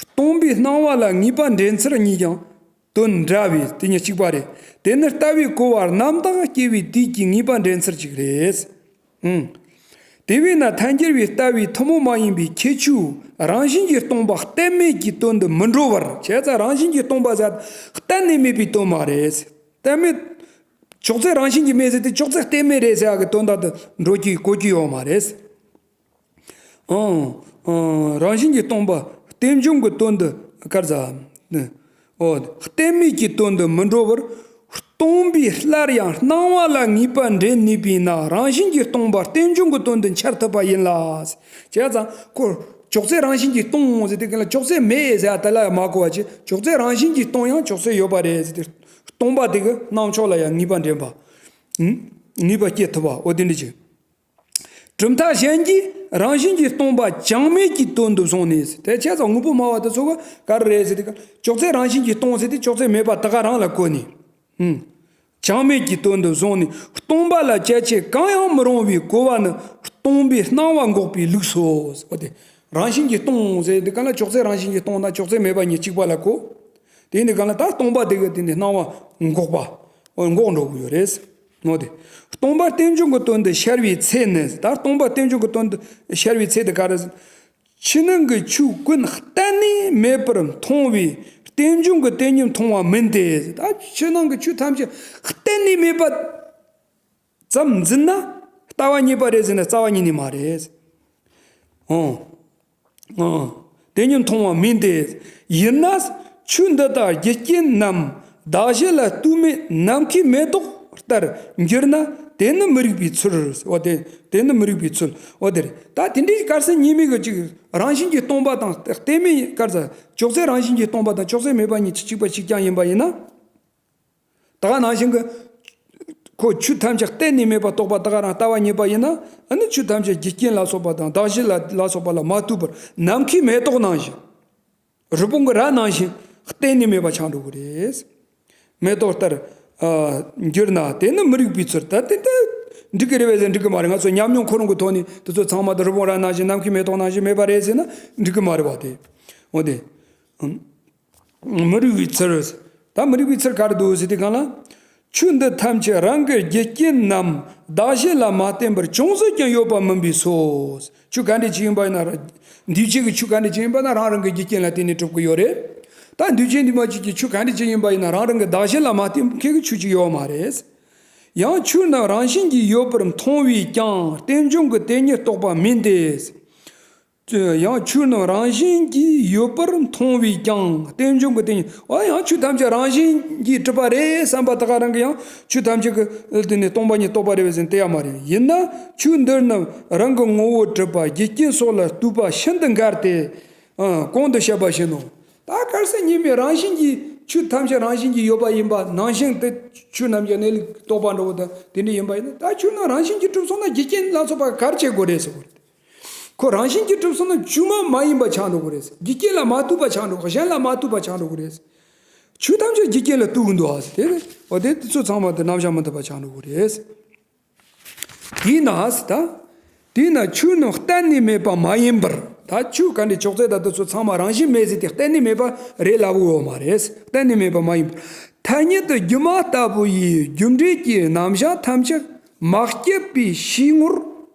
སྟོང་པའི་སྣང་བ་ལ་ངེས་པ་འདྲེན་ཚུལ་གཉིས་ཀྱང་དོན་འདྲ་བས། དེ་གཉིས་གཅིག་པ་རེད། དེ་ནི་ལྟ་བས་གོ་བ་རྣམ་དག་སྐྱེ་བའི་དུས་ཀྱི་ངེས་པ་འདྲེན་ཚུལ་གཅིག་རེད། ཨང་། དེ་བས་ན་ཐལ་འགྱུར་བའི་ལྟ་བའི་ཐུན་མོང་མ་ཡིན་པའི་ཁྱད་ཆོས་རང་བཞིན་གྱིས་སྟོང་པ་གཏན་མེད་ཀྱི་དོན་དུ་མི་འགྲོ་བར། བྱས་ཙང་རང་བཞིན་གྱིས་སྟོང་པ་ཟེར་གཏན་ནས་མེད་པའི་དོན་མ་རེད། གཏན་མེད། ཅོག་ཙེ་རང་བཞིན་གྱིས་མེད་ཟེར་དུས་ཅོག་ཙེ་གཏན་མེད་རེད་ཟེར་ཡག་གི་དོན་དག་ཏུ་འགྲོ་རྒྱུ་གོ་རྒྱུ་ཡོད་མ་རེད། ཨང་། ཨང་། རང་བཞིན་གྱིས་སྟོང་པ་རྟེན་འབྱུང་གི་དོན་དུ་གར་ཟ། ཨོ། གཏན་མེད་ཀྱི་དོན་དུ་མི་འགྲོ་བར། སྟོང་པས་སླར་ཡང་སྣང་བ་ལ་ངེས་པ་འདྲེན་ནུས་པས་ན། རང་བཞིན་གྱིས་སྟོང་པ་རྟེན་འབྱུང་གི་དོན་དུ་འཆར་ཐུབ་པ་ཡིན་ལ། བྱས་ཙང་ཁོ་ཅོག་ཙེ་རང་བཞིན་གྱིས་སྟོང་ཟེར་དུས་གང་ལ་ཅོག་ཙེ་མེད་ཟེར་ཡ་དེ་ལ་ཡང་མ་གོ་བ་བྱས། ཅོག་ཙེ་རང་བཞིན་གྱིས་སྟོང་ཡང་ཅོག་ཙེ་ཡོད་པ་རེད་ཟེར་དུས། སྟོང་པ་དེ་གི་སྣང་ཕྱོགས་ལ་ཡང་ངེས་པ་འདྲེན་པ། ཨང་། ངེས་པ་སྐྱེ་ཐུབ་པ། འོ་དེ་འདྲ་ཅིག་གྲུབ་མཐའ་གཞན་གྱིས་རང་བཞིན་གྱིས་སྟོང་པ་ཅང་མེད་ཀྱི་དོན་དུ་བཟུང་ནས། དེ་བྱས་ཙང་དངོས་པོ་སྨྲ་བ་དེ་ཚོ་ག་ག་རེ་རེད་ཟེར་དུས། ཅོག་ཙེ་རང་བཞིན་གྱིས་སྟོང་ཟེར་དུས་ཅོག་ཙེ་མེད་པ་དེ་ག་རང་ལ་གོ་ནས། ཨང་། ཅང་མེད་ཀྱི་དོན་དུ་བཟུང་ནས། སྟོང་པ་ལ་བྱ་བྱེད་གང་ཡང་མི་རུང་བའི་གོ་བ་ནི་སྟོང་པའི་སྣང་བ་འགོག་པའི་ལུགས་སོ། འོ་དེ། རང་བཞིན་གྱིས་སྟོང་ཟེར་དུས་གང་ལ་ཅོག་ཙེ་རང་བཞིན་གྱིས་སྟོང་དང་ཅོག་ཙེ་མེད་པ་གཉིས་གཅིག་པ་ལ་གོ། དེ་ནི་གང་ལ་ད་སྟོང་པ་དེ་གི་དེ་ནི་སྣང་བ་འགོག་པ། འོ་འགོག་འགྲོ་གི་ཡོད་རེད། འོ་དེ། སྟོང་པ་རྟེན་འབྱུང་གི་དོན་དུ་ཤར་བའི་ཚེ་ནི། ད་སྟོང་པ་རྟེན་འབྱུང་གི་དོན་དུ་ཤར་བའི་ཚེ་དེ་ག་རེ། ཕྱི་ནང་གི་ཆོས་ཀུན་གཏན་ནས་མེད་པར་མཐོང་བས་རྟེན་འབྱུང་གི་དེ་ཉིད་མཐོང་བ་མིན་ཏེ། ད་ཕྱི་ནང་གི་ཆོས་ཐམས་ཅད་གཏན་ནས་མེད་པ་ཙམ་འཛིན་ན་ལྟ་བ་ཉེས་པ་རེད་ཟེར་ན་རྩ་བ་ཉིད་ནས་མ་རེད། ཨང་། ཨང་། དེ་ཉིད་མཐོང་བ་མིན་ཏེ། ཡིན་ན་ཆོས་འདི་དག་རྒྱུ་རྐྱེན་ནམ་གདགས་གཞི་ལ་ལྟོས་མེད་ནམ་མཁའི་མེ་ཏོག་ལྟར་འགྱུར་ན་དེ་ནི་མི་རིགས་པའི་ཚུལ། འོ་དེ། དེ་ནི་མི་རིགས་པའི་ཚུལ། འོ་དེ་རེད། ད་དེ་འདྲའི་གར་སོང་ཉེས་དམིགས་གི་ཅིག་རང་བཞིན་གྱིས་སྟོང་པ་དང་གཏན་མེད་གར་ཟ། ཅོག་ཙེ་རང་བཞིན་གྱིས་སྟོང་པ་དང་ཅོག་ཙེ་མེད་པ་གཉིས་གཅིག་པ་གཅིག་རྐྱང་ཡིན་པ་ཡིན་ན། ད་ག་ནང་བཞིན་གྱི། ཁོ་ཆོས་ཐམས་ཅད་གཏན་ནས་མེད་པར་རྟོགས་པ་ད་ག་རང་ལྟ་བ་ཉེས་པ་ཡིན་ན། ཨ་ནི་ཆོས་ཐམས་ཅད་རྒྱུ་རྐྱེན་ལ་སོགས་པ་དང་གདགས་གཞི་ལ་ལ་སོགས་པ་ལ་མ་ལྟོས་པར་ནམ་མཁའི་མེ་ཏོག་ནང་བཞིན། རི་བོང་གི་རྭ་ནང་བཞིན་གཏན་ནས་མེད་པ་ཆགས་འགྲོ་གི་རེད། མེ་ཏོག་ལྟར། ཨ། འགྱུར་ན་དེ་ནི་མི་རིགས་པའི་ཚུལ། ད་དེ་ལྟར་འགྲིག་གི་རེད་པས་ཟེར་འགྲིག་གི་མ་རེད། ང་ཚོ་ཉམས་མྱོང་ཁོ་རང་གི་ཐོག་ནས་དེ་ཚོ་ཚང་མ་དེ་རི་བོང་རྭ་ནང་བཞིན་ནམ་མཁའི་མེ་ཏོག་ནང་བཞིན་མེད་པ་རེད་ཟེར་ན་འགྲིག་གི་མ་རེད་པ་དེ། འོ་དེ། མི་རིགས་པའི་ཚུལ། ད་མི་རིགས་པའི་ཚུལ་ག་རེ་འདུག་ཟེར་དུས་གང་ལ། ཆོས་འདི་ཐམས་ཅད་རང་གི་རྒྱུ་རྐྱེན་ནམ་གདགས་གཞི་ལ་མ་བརྟེན་པར་ཅུང་ཟད་ཀྱང་ཡོད་པ་མིན་པས་སོ། ཆོས་ག་འདྲ་ཅིག་ཡིན་པ་ཡིན་ན། འདུས་བྱས་ཀྱི་ཆོས་ག་འདྲ་ཅིག་ཡིན་པ་ན་རང་རང་གི་རྒྱུ་རྐྱེན་ལ་བརྟེན་ནས་གྲུབ་ཀྱི་ཡོད་རེད། ད་འདུས་བྱས་འདུས་མ་བྱས་ཀྱི་ཆོས་ག་འདྲ་ཅིག་ཡིན་པ་ཡིན་ན་རང་རང་གི་གདགས་གཞི་ལ་མ་བརྟེན་མཁན་གྱི་ཆོས་ཅིག་ཡོད་མ་རེད། ཡང་ཆོས་རྣམས་རང་བཞིན་གྱིས་ཡོད་པར་མཐོང་བས་ཀྱང་རྟེན་འབྱུང་གི་དེ་ཉིད་རྟོགས་པ་མིན་ཏེ། ཡང་ཆོས་རྣམས་རང་བཞིན་གྱིས་ཡོད་པར་མཐོང་བས་ཀྱང་རྟེན་འབྱུང་གི་དེ་ཉིད། འོ་ཡང་ཆོས་ཐམས་ཅད་རང་བཞིན་གྱིས་གྲུབ་པ་རེད་བསམ་པ་ད་ག་རང་གིས་ཡང་ཆོས་ཐམས་ཅད་ཀྱི་དེ་ནི་སྟོང་པ་ཉིད་རྟོགས་པ་རེད་པས་ཟེར་དེ་ཡང་མ་རེད། ཡིན་ན་ཆོས་འདི་རྣམས་རང་གི་ངོ་བོ་གྲུབ་པ་རྒྱུ་རྐྱེན་སོགས་ལ་ལྟོས་པ་ཤིན་ཏུ་འགལ་ཏེ། ཨ། གོང་དུ་བཤད་པ་བཞིན་ནོ། ད་གར་སོང་ཉེས་དམིགས་རང་བཞིན་གྱིས་ཆོས་ཐམས་ཅད་རང་བཞིན་གྱིས་ཡོད་པ་ཡིན་པ་ནང་བཞིན་དེ་ཆོས་རྣམས་ཀྱི་གནས་ལུགས་རྟོགས་པ་འདྲ་བོ་དང་དེ་འདྲ་ཡིན་པ་ཡིན་ན། ད་ཆོས་རྣམས་རང་བཞིན་གྱིས་གྲུབ་སོང་ན་རྒྱུ་རྐྱེན་ལ་སོགས་པ་ག་རེ་བྱེད་དགོས་རེད་ཟེར་བ་རེད། ཁོ་རང་བཞིན་གྱིས་གྲུབ་སོང་ན་བཅོས་མ་མ་ཡིན་པ་ཆགས་འགྲོ་གི་རེད། རྒྱུ་རྐྱེན་ལ་མ་ལྟོས་པ་ཆགས་འགྲོ། གཞན་ལ་མ་ལྟོས་པ་ཆགས་འགྲོ་གི་རེད། ཆོས་ཐམས་ཅད་རྒྱུ་རྐྱེན་ལ་ལྟོས་གི་འདུག་ཨ་ཟེར་དེ་རེད། འོ་དེ་དེ་ཚོ་ཚང་མ་དེ་རྣམ་གཞག་མི་མཐུན་པ་ཆགས་འགྲོ་གི་རེད། དེས་ན་ཟེར་ད། དེས་ན་ཆོས་རྣམས་གཏན་ནས་མེད་པ་མ་ཡིན་པར། ད་ཆོས་ག་འདྲའི་ཅོག་ཙེ་དང་དེ་ཚོ་ཚང་མ་རང་བཞིན་མེད་ཟེར་དེ་གཏན་ནས་མེད་པ་རེད་ལབ་ཡོད་མ་རེད། གཏན་ནས་མེད་པ་མ་ཡིན་པར། ཐ་སྙད་དུ་སྒྱུ་མ་ལྟ་བུ་ཡིས་རྒྱུ་འབྲས་ཀྱི་རྣམ་གཞག་ཐམས་ཅད་མ་སྐྱེས་པའི་ཕྱིའི་ངོར་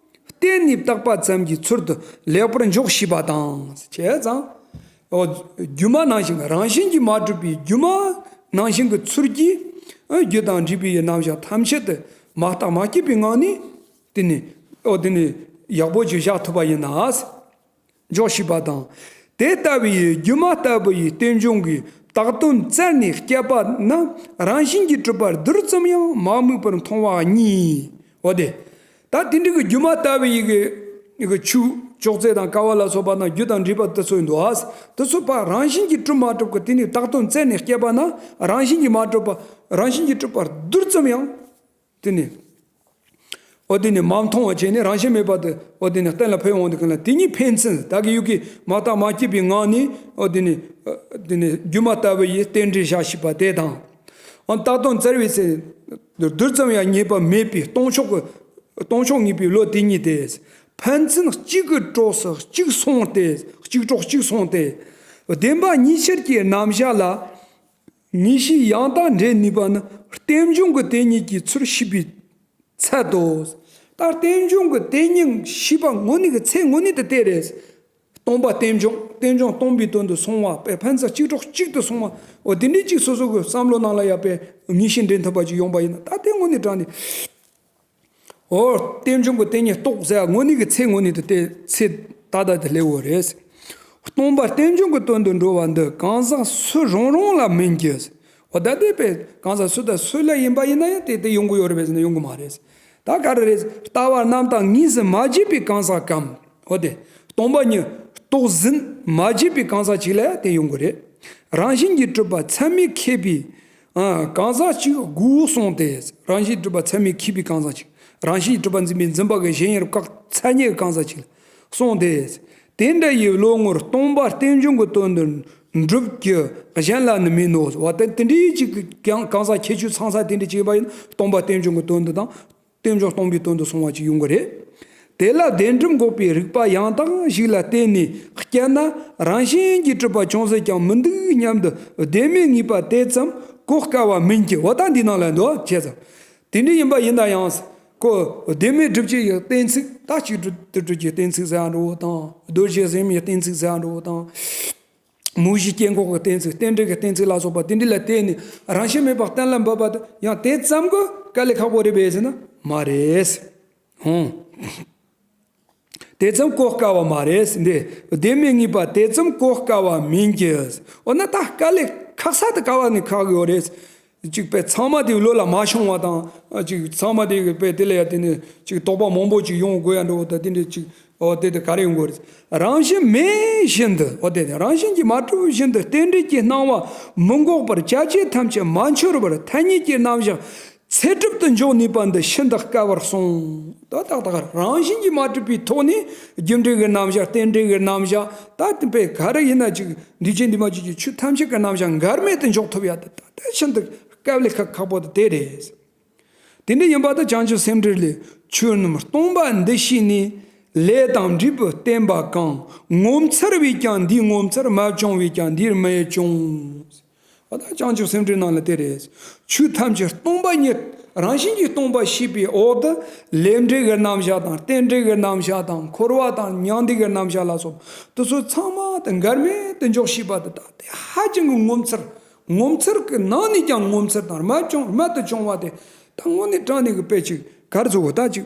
གཏན་ནས་བཏགས་པ་ཙམ་གྱི་ཚུལ་དུ་ལེགས་པར་འཇོག་ཤེས་པ་དང་། བྱས་ཙང་། ཨོ། སྒྱུ་མ་ནང་བཞིན་རང་བཞིན་གྱིས་མ་གྲུབ་པའི་སྒྱུ་མ་ནང་བཞིན་གྱི་ཚུལ་གྱིས། ཨ། རྒྱུ་དང་འབྲས་བུའི་རྣམ་གཞག་ཐམས་ཅད་དུ་མ་བརྟགས་མ་དཔྱད་པའི་ངང་ནས། དེ་ནི། ཨོ། དེ་ནི་ཡག་པོ་ཅིག་བཞག་ཐུབ་པ་ཡིན་ན། འཇོག་ཤེས་པ་དང་། དེ་ལྟ་བུའི་སྒྱུ་མ་ལྟ་བུ་ཡི་རྟེན་འབྱུང་གི་བཏགས་དོན་བཙལ་ནས་བསྐྱལ་པ་ན་རང་བཞིན་གྱིས་གྲུབ་པ་རྡུལ་ཙམ་ཡང་མ་དམིགས་པར་མཐོང་བ་གཉིས། འོ་དེ། ད་དེ་འདྲ་གི་སྒྱུ་མ་ལྟ་བུ་ཡི་གི་གི་ཆུ་ཅོག་ཙེ་དང་ཀ་བ་ལ་སོགས་པ་དང་རྒྱུ་དང་འབྲས་བུ་དེ་ཚོ་ཡིན་འདུག་ཨ། དེ་ཚོ་ཕར་རང་བཞིན་གྱིས་གྲུབ་མ་གྲུབ་ཀྱི་དེ་ནི་བཏགས་དོན་བཙལ་ནས་བསྐྱལ་པ་ན་རང་བཞིན་གྱིས་མ་གྲུབ་པ། རང་བཞིན་གྱིས་གྲུབ་པ་རྡུལ་ཙམ་ཡང་། དེ་ནི། འོ་དེ་ནི་མ་མཐོང་བ་བྱས་ནས་རང་བཞིན་མེད་པ་དེ། འོ་དེ་ནི་གཏན་ལ་ཕེབས་འོང་དུས་གང་ལ་དེ་ཉིད་ཕན་ཚུན་བདག་གི་ཡུལ་གྱིས་མ་བརྟགས་མ་དཔྱད་པའི་ངང་ནས། འོ་དེ་ནི། དེ་ནི་སྒྱུ་མ་ལྟ་བུ་ཡི་རྟེན་འབྲེལ་བཞག་ཤེས་པ་དེ་དང་། འོ་བཏགས་དོན་བཙལ་བའི་ཚེ། རྡུལ་ཙམ་ཡང་ངེས་པ་མེད་པའི་སྟོང་ཕྱོགས་ཀྱི། སྟོང་ཕྱོགས་ངེས་པའི་བློ་དེ་ཉིད་དེ། ཕན་ཚུན་གཅིག་གི་གྲོགས་སུ་གཅིག་སོང་སྟེ། གཅིག་གྲོགས་གཅིག་སོང་སྟེ། བདེན་པ་གཉིས་ཆར་གྱི་རྣམ་གཞག་ལ། ངེས་ཤེས་ཡང་དག་འདྲེན་ནུས་པ་ནི་རྟེན་འབྱུང་གི་དེ་ཉིད་ཀྱི་ཚུལ་ཤེས་པའི་ཚད་དོ། ད་རྟེན་འབྱུང་གི་དེ་ཉིད་ཤེས་པ་དངོས་གནས་ཀྱི་ཚད་དངོས་གནས་དེ་དེ་རེད། སྟོང་པ་རྟེན་འབྱུང་། རྟེན་འབྱུང་སྟོང་པའི་དོན་དུ་སོང་བ། ཕན་ཚུན་གཅིག་གྲོགས་གཅིག་ཏུ་སོང་བ། འོ་དེ་འདྲའི་གཅིག་སོ་སོ་གི་བསམ་བློ་ནང་ལ་ཡ་པའི་ངེས་ཤེས་འདྲེན་ཐུབ་པ་ཅིག་ཡོང་པ་ཡིན་ན། ད་དེ་དངོས་གནས་དྲང་གནས། འོ། རྟེན་འབྱུང་གི་དེ་ཉིད་རྟོགས་ཟེར་དངོས་གནས་ཀྱི་ཚད་དངོས་གནས་དེ་དེ་ཚད་ད་ལྟ་དེ་སླེབས་ཡོད་རེད། སྟོང་པ་རྟེན་འབྱུང་གི་དོན་དུ་འགྲོ་བ་འདི་གང་ཟག་སུ་རང་རང་ལ་མིན་གྱི། འོ་ད་དེ་པས་གང་ཟག་སུ་དང་སུ་ལ་ཡིན་པ་ཡིན་ན་ཡང་དེ་དེ་ཡོང་གི་ཡོད་རེད་པས་ཟེར་ན་ཡོང་གི་མ་རེད། ད་ག་རེ་རེད། ལྟ་བ་རྣམ་དག་དངོས་སུ་མ་བརྗོད་པའི་གང་ཟག་གམ། འོ་དེ། སྟོང་པ་ཉིད་རྟོགས་ཟིན་མ་བརྗོད་པའི་གང་ཟག་ཅིག་ལ་དེ་ཡོང་གི་རེད། རང་བཞིན་གྱིས་གྲུབ་པ་ཚད་མས་ཁེབས་པའི། ཨ། གང་ཟག་ཅིག་དགོས་གསུངས་ཏེ། རང་བཞིན་གྲུབ་པ་ཚད་མས་ཁེབས་པའི་གང་ཟག་ཅིག་རང་བཞིན་གྲུབ་པ་འཛིན་པའི་འཛིན་པ་གི་གཞན་ཡང་བཀག་ཚད་མྱེད་གང་ཟག་ཅིག་ལ་གསུངས་ཏེ། དེ་འདྲ་ཡི་བློ་ངོར་སྟོང་པ་རྟེན་འབྱུང་གི་དོན་དུ་འགྲུབ་ཀྱི། གཞན་ལ་ནི་མིན་ནོ། བ་དེ་དེ་འདྲའི་ཅིག་གི་ཀྱང་གང་ཟག་ཁྱད་ཆོས་ཚང་ས་དེ་འདྲ་ཅིག་ཡིན་པ་ཡིན་ན་སྟོང་པ་རྟེན་འབྱུང་གི་དོན་དུ་དང་། རྟེན་འབྱུང་སྟོང་པའི་དོན་དུ་སོང་བ་ཅིག་ཡོང་གི་རེད། དེ་ལ་བདེན་གྲུབ་འགོག་པའི་རིགས་པ་ཡང་དག་ཞིག་ལ་བརྟེན་ནས་བསྐྱལ་ན་རང་བཞིན་གྱིས་གྲུབ་པ་ཅུང་ཟད་ཀྱང་མི་འདུག་སྙམ་དུ་བདེན་མེད་ངེས་པ་དེ་ཙམ་གོ་དཀའ་བ་མིན་གྱི། འོ་ད་འདི་ནང་ལ་འདུག་བྱས་ཙང་། དེ་འདྲ་ཡིན་པ་ཡིན་ན་ཡང་། ཁོ་བདེན་མེད་སྒྲུབ་བྱེད་ཀྱི་གཏན་ཚིགས། ད་ཅིག་སྒྲུབ་དེ་སྒྲུབ་ཀྱི་གཏན་ཚིགས་ཟེར་ཡང་འགྲོ་བོ་དང་། རྡོ་རྗེ་སེམས་ཀྱི་གཏན་ཚིགས་ཟེར་ཡང་འགྲོ་བོ་དང་། མུ་བཞི་སྐྱེ་འགོག་གི་གཏན་ཚིགས། རྟེན་འབྲེལ་གྱི་གཏན་ཚིགས་ལ་སོགས་པ་དེ་འདྲ་ལ་བརྟེན་ནས་རང་བཞིན་མེད་པ་གཏན་ལ་འབེབས་པ་དེ་ཡང་དེ་ཙམ་གྱིས་དཀའ་ལས་ཁག་པོ་རེད་པས་ཟེར་ན་མ་རེད། ཧུང་། དེ་ཙམ་གོ་དཀའ་བ་མ་རེད། འདི་བདེན་མེད་ངེས་པ་དེ་ཙམ་གོ་དཀའ་བ་མིན་གྱི། འོ་ན་ད་དཀའ་ལས་ཁག་ས་དེ་ག་བ་ནས་ཁག་ཡོད་རེད། ཅིག་པའི་ཚང་མ་དེ་བློ་ལ་མ་ཤོང་བ་དང་། ཅིག་ཚང་མ་དེ་གི་པའི་དེ་ལ་ཡ་དེ་ནས་ཅིག་དོགས་པ་མང་པོ་ཅིག་ཡོང་དགོས་ཡ་འགྲོ་བ་དང་། དེ་འདྲ་ཅིག་འོ་དེ་དེ་ག་རེ་ཡོང་དགོས་རེད། རང་བཞིན་མེད་བཞིན་དུ། འོ་དེ་དེ་རང་བཞིན་གྱིས་མ་གྲུབ་བཞིན་དུ་རྟེན་འབྲེལ་གྱི་སྣང་བ་མི་འགོག་པར་བྱ་བྱེད་ཐམས་ཅད་མ་འཆོལ་བར་ཐ་སྙད་ཀྱི་རྣམ་གཞག་ཚད་གྲུབ་ཏུ་འཇོག་ནུས་པ་འདི་ཤིན་ཏུ་དཀའ་བར་གསུངས། ད་ཏག་ཏག་རང་བཞིན་གྱིས་མ་གྲུབ་པའི་ཐོག་ནས་རྒྱུ་འབྲས་ཀྱི་རྣམ་གཞག་རྟེན་འབྲེལ་གྱི་རྣམ་གཞག་ད་དེ་པས་ག་རེ་ཡིན་ན་ཅིག་འདུས་བྱས་འདུས་མ་བྱས་ཀྱི་ཆོས་ཐམས་ཅད་ཀྱི་རྣམ་གཞག་འགལ་མེད་དུ་འཇོག་ཐུབ་ཡ་དེ་ད་ལྟ་ཤིན་ཏུ་དཀའ་ལས་ཁག་ཁག་པོ་དེ་དེ་རེད། དེ་འདྲ་ཡིན་པ་དེ་བྱང་ཆུབ་སེམས་འགྲེལ་ལས། ཆོས་རྣམས་སྟོང་པ་འདི་ཤེས་ནས། ལས་དང་འབྲས་བུ་བསྟན་པ་གང་། ངོ་མཚར་བས་ཀྱང་འདིའི་ངོ་མཚར། རྨད་བྱུང་བས་ཀྱང་འདིར་མི་འབྱུང་། འོ་ད་བྱང་ཆུབ་སེམས་འགྲེལ་ནང་ལ་དེ་རེད། ཆོས་ཐམས་ཅད་སྟོང་པ་ཉིད་རང་བཞིན་གྱིས་སྟོང་པ་ཤེས་པའི་འོག་ཏུ་ལས་འབྲས་ཀྱི་རྣམ་གཞག་དང་རྟེན་འབྲེལ་གྱི་རྣམ་གཞག་དང་འཁོར་བ་དང་མྱང་འདས་ཀྱི་རྣམ་གཞག་ལ་སོགས་དེ་ཚོ་ཚང་མ་དེ་འགལ་མེད་དུ་འཇོག་ཤེས་པ་དེ་ད་དེ་ཧ་ཅང་གི་ངོ་མཚར། ངོ་མཚར་གྱི་ནང་ནས་ཀྱང་ངོ་མཚར་དང་རྨད་བྱུང་རྨད་དུ་བྱུང་བ་དེ་ད་དངོས་གནས་དྲང་གནས་ཀྱི་དཔེ་ཅིག་ག་རེ་ཟེར་དགོས། ད་ཅིག་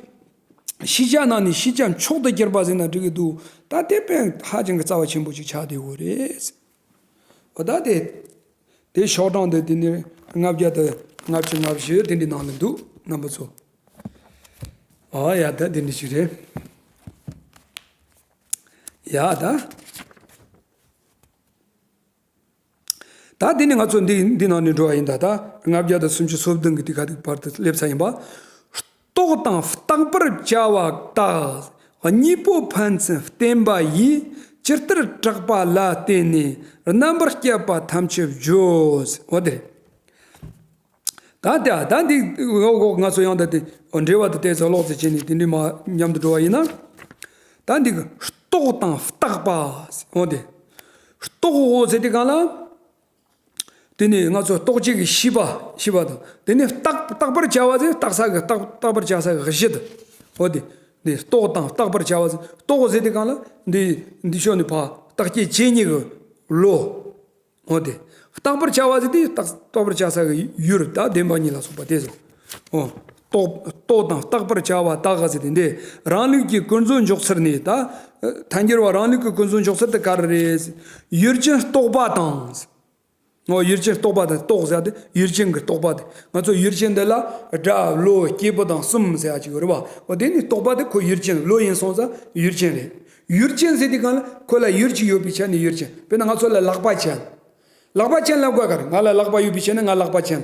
ཤེས་བྱ་ནང་ནས་ཤེས་བྱ་མཆོག་ཏུ་གྱུར་པ་ཟེར་ན་འགྲིག་གི་འདུག་ད་དེ་དཔེ་ཧ་ཅང་གི་རྩ་བ་ཆེན་པོ་ཅིག་ཆགས་བསྡད་ཡོད་རེད། འོ་ད་དེ། དེ་ཤོག་གྲངས་དེ་དེ་ནས་ལྔ་བརྒྱ་དང་ལྔ་བཅུ་ང་བཞི་དེ་འདྲའི་ནང་ལ་འདུག་རྣམ་པ་ཚོ། ཨ་ཡ་ད་དེ་འདྲ་ཞིག་རེད། ཡ་ད། ད་དེ་ནི་ང་ཚོ་འདི་འདི་ནང་ནས་འགྲོ་བ་ཡིན་ད། ད་ལྔ་བརྒྱ་དང་སུམ་ཅུ་སོ་བདུན་གྱི་དེ་ག་དེ་བར་དུ་སླེབས་ཚར་ཡིན་པ། རྟོགས་དང་བརྟག་པར་བྱ་བ་དག་གཉིས་པོ་ཕན་ཚུན་བརྟེན་པ་ཡིས། ཇི་ལྟར་གྲགས་པ་ལ་བརྟེན་ནས་རྣམ་པར་དཔྱད་པ་ཐམས་ཅད་བརྗོད། འོ་དེ་རེད། ད་ལྟ་ད་འདི་འོག་འོག་ང་ཚོ་ཡང་ད་དེ་འགྲེལ་བ་དེ་ཏོག་ཙམ་ཀློག་ཙམ་བྱས་ནས་དེ་འདྲའི་མ་མཉམ་དུ་འགྲོ་བ་ཡིན་ན། ད་འདི་གི་རྟོག་དང་བརྟག་པ། འོ་དེ། རྟོག་འོ་ཟེར་དུས་གང་ལ། དེ་ནས་ང་ཚོ་རྟོག་བཅས་ཀྱི་ཤེས་པ་ཤེས་པ་དང་། དེ་ནས་བརྟག་བརྟག་པར་བྱ་བ་ཟེར་བརྟག་ས་གི་བརྟག་བརྟག་པར་བྱ་ས་གི་གཞི་དེ། འོ་དེ། འདི་རྟོག་དང་བརྟག་པར་བྱ་བ་ཟེར། རྟོག་ཟེར་དུས་གང་ལ་འདི་འདི་ཤོག་ནི་ཕ་བརྟག་དཔྱད་བྱེད་ནི་གི་བློ། འོ་དེ། བརྟག་པར་བྱ་བ་ཟེར་དུས་བརྟག་བརྟག་པར་བྱ་ས་གི་ཡུལ་ད་བདེན་པ་གཉིས་ལ་སོགས་པ་དེ་ཟེར། འོ། རྟོག་རྟོག་དང་བརྟག་པར་བྱ་བ་དག་ཟེར་དུས་འདི་རང་ལུགས་ཀྱི་ཀུན་རྫོབ་འཇོག་ཚུལ་ནི་ད། ཐལ་འགྱུར་བ་རང་ལུགས་ཀྱི་ཀུན་རྫོབ་འཇོག་ཚུལ་དེ་ག་རེ་རེད། ཡུལ་ཅན་རྟོག་པ་དང་། འོ་ཡུལ་ཅན་རྟོག་པ་དང་རྟོག་ཟེར་དེ་ཡུལ་ཅན་གྱི་རྟོག་པ་དེ། ང་ཚོ་ཡུལ་ཅན་འདི་ལ་སྒྲ་བློ་སྐྱེས་བུ་དང་གསུམ་ཟེར་ཡ་ཅིག་ཡོད་རེད་བ། འོ་དེ་ནི་རྟོག་པ་དེ་ཁོ་ཡུལ་ཅན་བློ་ཡིན་སོང་ཙང་ཡུལ་ཅན་རེད། ཡུལ་ཅན་ཟེར་དུས་གང་ལ་ཁོ་ལ་ཡུལ་ཅིག་ཡོད་པའི་ཆ་ནས་ཡུལ་ཅན། དཔེར་ན་ང་ཚོ་ལ་ལག་པ་ཅན། ལག་པ་ཅན་ལབ་དགོས་ག་རེ། ང་ལ་ལག་པ་ཡོད་པའི་ཆ་ནས་ང་ལག་པ་ཅན།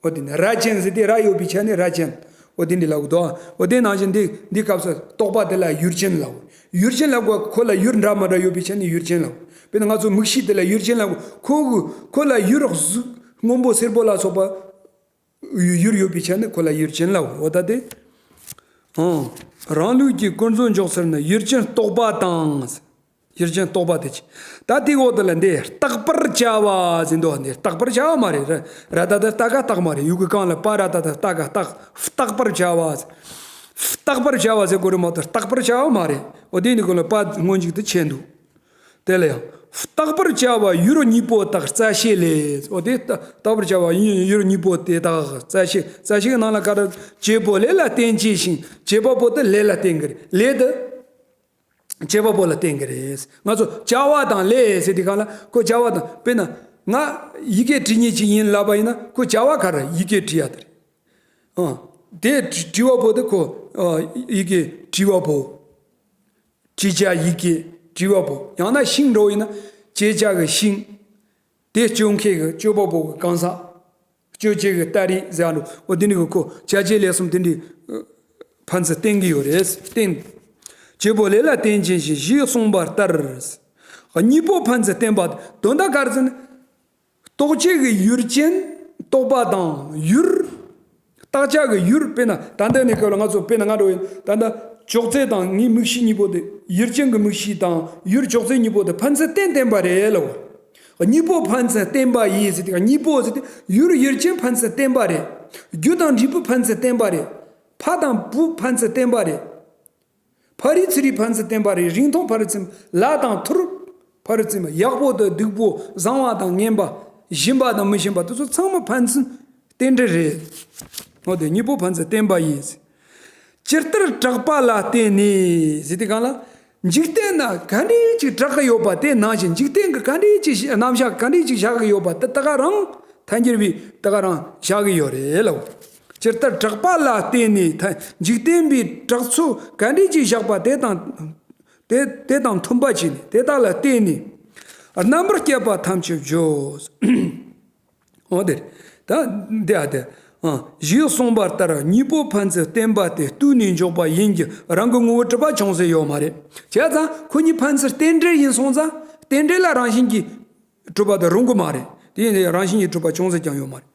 འོ་དེ་ནི་རྭ་ཅན་ཟེར་དུས་རྭ་ཡོད་པའི་ཆ་ནས་རྭ་ཅན། འོ་དེ་འདི་ལབ་དགོས་འདུག་འོ་དེ་ནང་བཞིན་འདི་འདི་སྐབས་སུ་རྟོག་པ་དེ་ལ་ཡུལ་ཅན་ལབ། ཡུལ་ཅན་ལབ་དགོས། ཁོ་ལ་ཡུལ་འདྲ་མི་འདྲ་ཡོད་པའི་ཆ་ནས་ཡུལ་ཅན་ལབ། དཔེར་ན་ང་ཚོ་མིག་ཤེས་དེ་ལ་ཡུལ་ཅན་ལབ། ཁོ་གི་ཁོ་ལ་ཡུལ་གཟུགས་སྔོན་པོ་སེར་པོ་ལ་སོགས་པ་ཡུལ་ཡོད་པའི་ཆ་ནས་ཁོ་ལ་ཡུལ་ཅན་ལབ། འོ་ད་དེ། ཨང་། རང་ལུགས་ཀྱི་ཀུན་རྫོབ་འཇོག་ཚུལ་ནི་ཡུལ་ཅན་རྟོག་པ་དང་། ཡུལ་ཅན་རྟོག་པ་དེ་ཅི། ད་དེའི་འོག་ཏུ་ལ་འདི་བརྟག་པར་བྱ་བ་ཟེར་འདུག་འདི་བརྟག་པར་བྱ་བ་མ་རེད། ར་ར་ད་ད་ལྟ་ག་བརྟག་མ་རེད། ཡུལ་གྱི་གང་ལ་པ་ར་ད་ད་ལྟ་ག་བརྟག་བརྟག་པར་བྱ་བ། བརྟག་པར་བྱ་བ་ཟེར་དགོས་རེད་མ་གཏོགས་བརྟག་པར་བྱ་བ་མ་རེད། འོ་དེ་ནི་གོ་ལ་པ་སྔོན་འཇུག་ཏུ་ཆད་འདུག་དེ་ལ་ཡང་། བརྟག་པར་བྱ་བ་ཡུལ་གཉིས་པོ་དག་རྩ་ཤེ་ལས། འོ་དེ་བརྟག་བརྟག་པར་བྱ་བ་ཡུལ་ཡུལ་གཉིས་པོ་དེ་དག་རྩ་ཤེ། རྩ་ཤེ་གི་ནང་ལ་ག་རེ། བྱེད་པོ་ལས་ལ་བརྟེན་བྱས་ཤིང་། བྱེད་པ་པོ་དེ་ལས་ལ་བརྟེན་གྱི་རེད། ལས་དེ། བྱེད་པ་པོ་ལ་བརྟེན་གྱི་རེད། ང་ཚོ་བྱ་བ་དང་ལས་ཟེར་དུས་གང་ལ་ཁོ་བྱ་བ་དང་། དཔེར་ན་ང་ཡི་གེ་འབྲི་མཁན་ཅིག་ཡིན་ལབ་པ་ཡིན་ན་ཁོ་བྱ་བ་ག་རེ། ཡི་གེ་འབྲི་ཡ་དེ་རེད། ཨ། དེ་བྲི་བྲི་བ་པོ་དེ་ཁོ། ཨ། ཡི་གེ་བྲི་བ་པོ། བྲི་བྱ་ཡི་གེ་བྲི་བ་པོ། ཡང་ན་ཤིང་འདྲ་བོ་ཡིན་ན་བྱེད་བྱ་གི་ཤིང་། དེ་སྤྱོད་མཁན་གྱི་སྤྱོད་པ་པོ་གི་གང་ཟག་སྤྱོད་བྱེད་ཀྱི་སྟ་རེ་ཟེར་བ་འདུག་འོ་དེ་འདྲ་གི་ཁོ་བྱ་བྱེད་ལས་གསུམ་དེ་འདྲའི་ཕན་ཚུན་བརྟེན་གྱི་ཡོད་རེད། བརྟེན། བྱེད་པོ་ལས་ལ་བརྟེན་ཅན་ཞེས་ཞེས་གསུངས་པ་ལྟར། གཉིས་པོ་ཕན་ཚུན་བརྟེན་པ་དོན་དག་ག་རེ་ཟེར་ན། རྟོག་བཅས་ཀྱི་ཡུལ་ཅན་རྟོག་པ་དང་ཡུལ། བརྟག་བྱ་གི་ཡུལ། དཔེར་ན་ད་ལྟ་ནས་སྐབས་ལ་ང་ཚོ་དཔེར་ན་ང་འགྲོ་ཡིན། ད་ལྟ་ཅོག་ཙེ་དང་ངའི་མིག་ཤེས་གཉིས་པོ་དེ་ཡུལ་ཅན་གྱི་མིག་ཤེས་དང་ཡུལ་ཅོག་ཙེ་གཉིས་པོ་དེ་ཕན་ཚུན་བརྟེན་བརྟེན་པ་རེད་ལབ། གཉིས་པོ་ཕན་ཚུན་བརྟེན་པ་ཡིས་ཟེར་དུས་གཉིས་པོ་ཟེར་དུས་ཡུལ་ཡུལ་ཅན་ཕན་ཚུན་བརྟེན་པ་རེད། རྒྱུ་དང་འབྲས་བུ་ཕན་ཚུན་བརྟེན་པ་རེད། ཕ་དང་བུ་ཕན་ཚུན་བརྟེན་པ་རེད། ཕ་རོལ་ཚུ་རོལ་ཕན་ཚུན་བརྟེན་པ་རེད། རིང་ཐུང་ཕ་རོལ་ཚུ་རོལ། ལ་དང་ཐུར་ཕ་རོལ་ཚུ་རོལ། ཡག་པོ་དང་སྡུག་པོ། བཟང་བ་དང་ངན་པ། ཞིམ་པ་དང་མི་ཞིམ་པ། དེ་ཚོ་ཚང་མ་ཕན་ཚུན་རྟེན་འབྲེལ་རེད། འོ་དེ་གཉིས་པོ་ཕན་ཚུན་བརྟེན་པ་ཡིས། ཇི་ལྟར་གྲགས་པ་ལ་བརྟེན་ནས་ཟེར་དུས་གང་ལ། འཇིག་རྟེན་ན་ག་འདྲས་ཅིག་གྲགས་ཀྱི་ཡོད་པ་དེ་ནང་བཞིན་འཇིག་རྟེན་གྱི་ག་འདྲས་ཅིག་རྣམ་གཞག་ག་འདྲས་ཅིག་བཞག་གི་ཡོད་པ་དེ་ད་ག་རང་ཐལ་འགྱུར་བས་ད་ག་རང་བཞག་གི་ཡོད་རེད་ལབ། ཇི་ལྟར་གྲགས་པ་ལ་བརྟེན་ནས་ཐལ། འཇིག་རྟེན་པའི་གྲགས་ཚུལ་ག་འདྲས་ཅིག་བཞག་པ་དེ་དང་། དེ་དེ་དང་མཐུན་པ་བྱས་ནས་དེ་དག་ལ་བརྟེན་ནས། རྣམ་པར་དཔྱད་པ་ཐམས་ཅད་བརྗོད། འོ་དེ། ད་འདི་ཨ་དེ། ཨ། ཞེས་གསུངས་པ་ལྟར་གཉིས་པོ་ཕན་ཚུན་བརྟེན་པ་དེ་བཏུས་ནས་འཇོག་པ་ཡིན་གྱི་རང་གི་ངོ་བོ་གྲུབ་པ་ཅུང་ཟད་ཡོད་མ་རེད། བྱས་ཙང་ཁོ་གཉིས་ཕན་ཚུན་རྟེན་འབྲེལ་ཡིན་སོང་ཙང་རྟེན་འབྲེལ་ལ་རང་བཞིན་གྱིས་གྲུབ་པ་དེ་རུང་གི་མ་རེད། དེ་ཡིན་ནའི་རང་བཞིན་གྱིས་གྲུབ་པ་ཅུང་ཟད་ཀྱང་ཡོད་མ་རེད།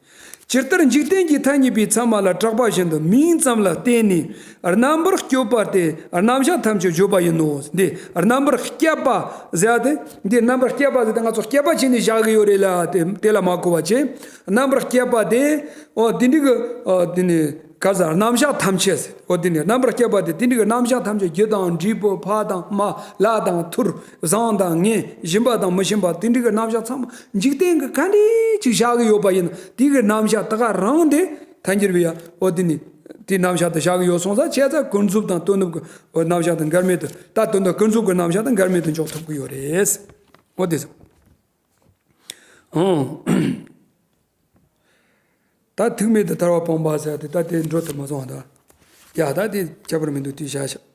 ཇི་ལྟར་འཇིག་རྟེན་གྱི་ཐ་སྙད་པའི་ཚད་མ་ལ་གྲགས་པ་བཞིན་དུ་མིང་ཙམ་ལ་བརྟེན་ནས་རྣམ་པར་དཔྱོད་པ་སྟེ་རྣམ་གཞག་ཐམས་ཅད་བརྗོད་པ་ཡིན་ནོ། འདི་རྣམ་པར་དཔྱད་པ་ཟེར་ཏེ། འདི་རྣམ་པར་དཔྱད་པ་ཟེར་ཏེ་ང་ཚོ་དཔྱད་པ་བྱས་ནས་བཞག་གི་ཡོད་རེད་ལ། དེ་དེ་ལ་མ་གོ་བ་བྱས། རྣམ་པར་དཔྱད་པ་དེ། འོ་དེ་འདྲ་གི། འོ་དེ་ནི་ག་ཟེར། རྣམ་གཞག་ཐམས་ཅད་ཟེར། འོ་དེ་ནི་རྣམ་པར་དཔྱད་པ་དེ་དེ་འདྲ་གི་རྣམ་གཞག་ཐམས་ཅད་རྒྱུ་དང་འབྲས་བུ། ཕ་དང་མ། ལ་དང་ཐུར། བཟང་དང་ངན། ཞིམ་པ་དང་མི་ཞིམ་པ། དེ་འདྲ་གི་རྣམ་གཞག་ཚང་མ་འཇིག་རྟེན་གྱི་ག་འདྲས་ཅིག་བཞག་གི་ཡོད་པ་ཡིན་ན་དེ་གི་རྣམ་གཞག་ད་ག་རང་དེ་ཐལ་འགྱུར་བས་ཡ། འོ་དེ་ནི་དེ་རྣམ་གཞག་དེ་བཞག་གི་ཡོད་སོང་ཙང་བྱས་ཙང་ཀུན་རྫོབ་དང་དོན་དམ་གྱི་འོ་རྣམ་གཞག་དེ་འགལ་མེད་དུ། ད་དོན་དམ་ཀུན་རྫོབ་ཀྱི་རྣམ་གཞག་དེ་འགལ་མེད་དུ་འཇོག་ཐུབ་ཀྱི་ཡོད་རེད། འོ་དེ་ཟེར། ཨང་། ད་ཐུག་མེད་དུ་ཐར་པ་སྤངས་པ་ཟེར་ཏེ་ད་དེ་འགྲོ་ཐུབ་མ་སོང་བ་ད། ཡ་ད་དེ་ཁྱད་པར་མི་འདུག་དེ་བཞག་བཞག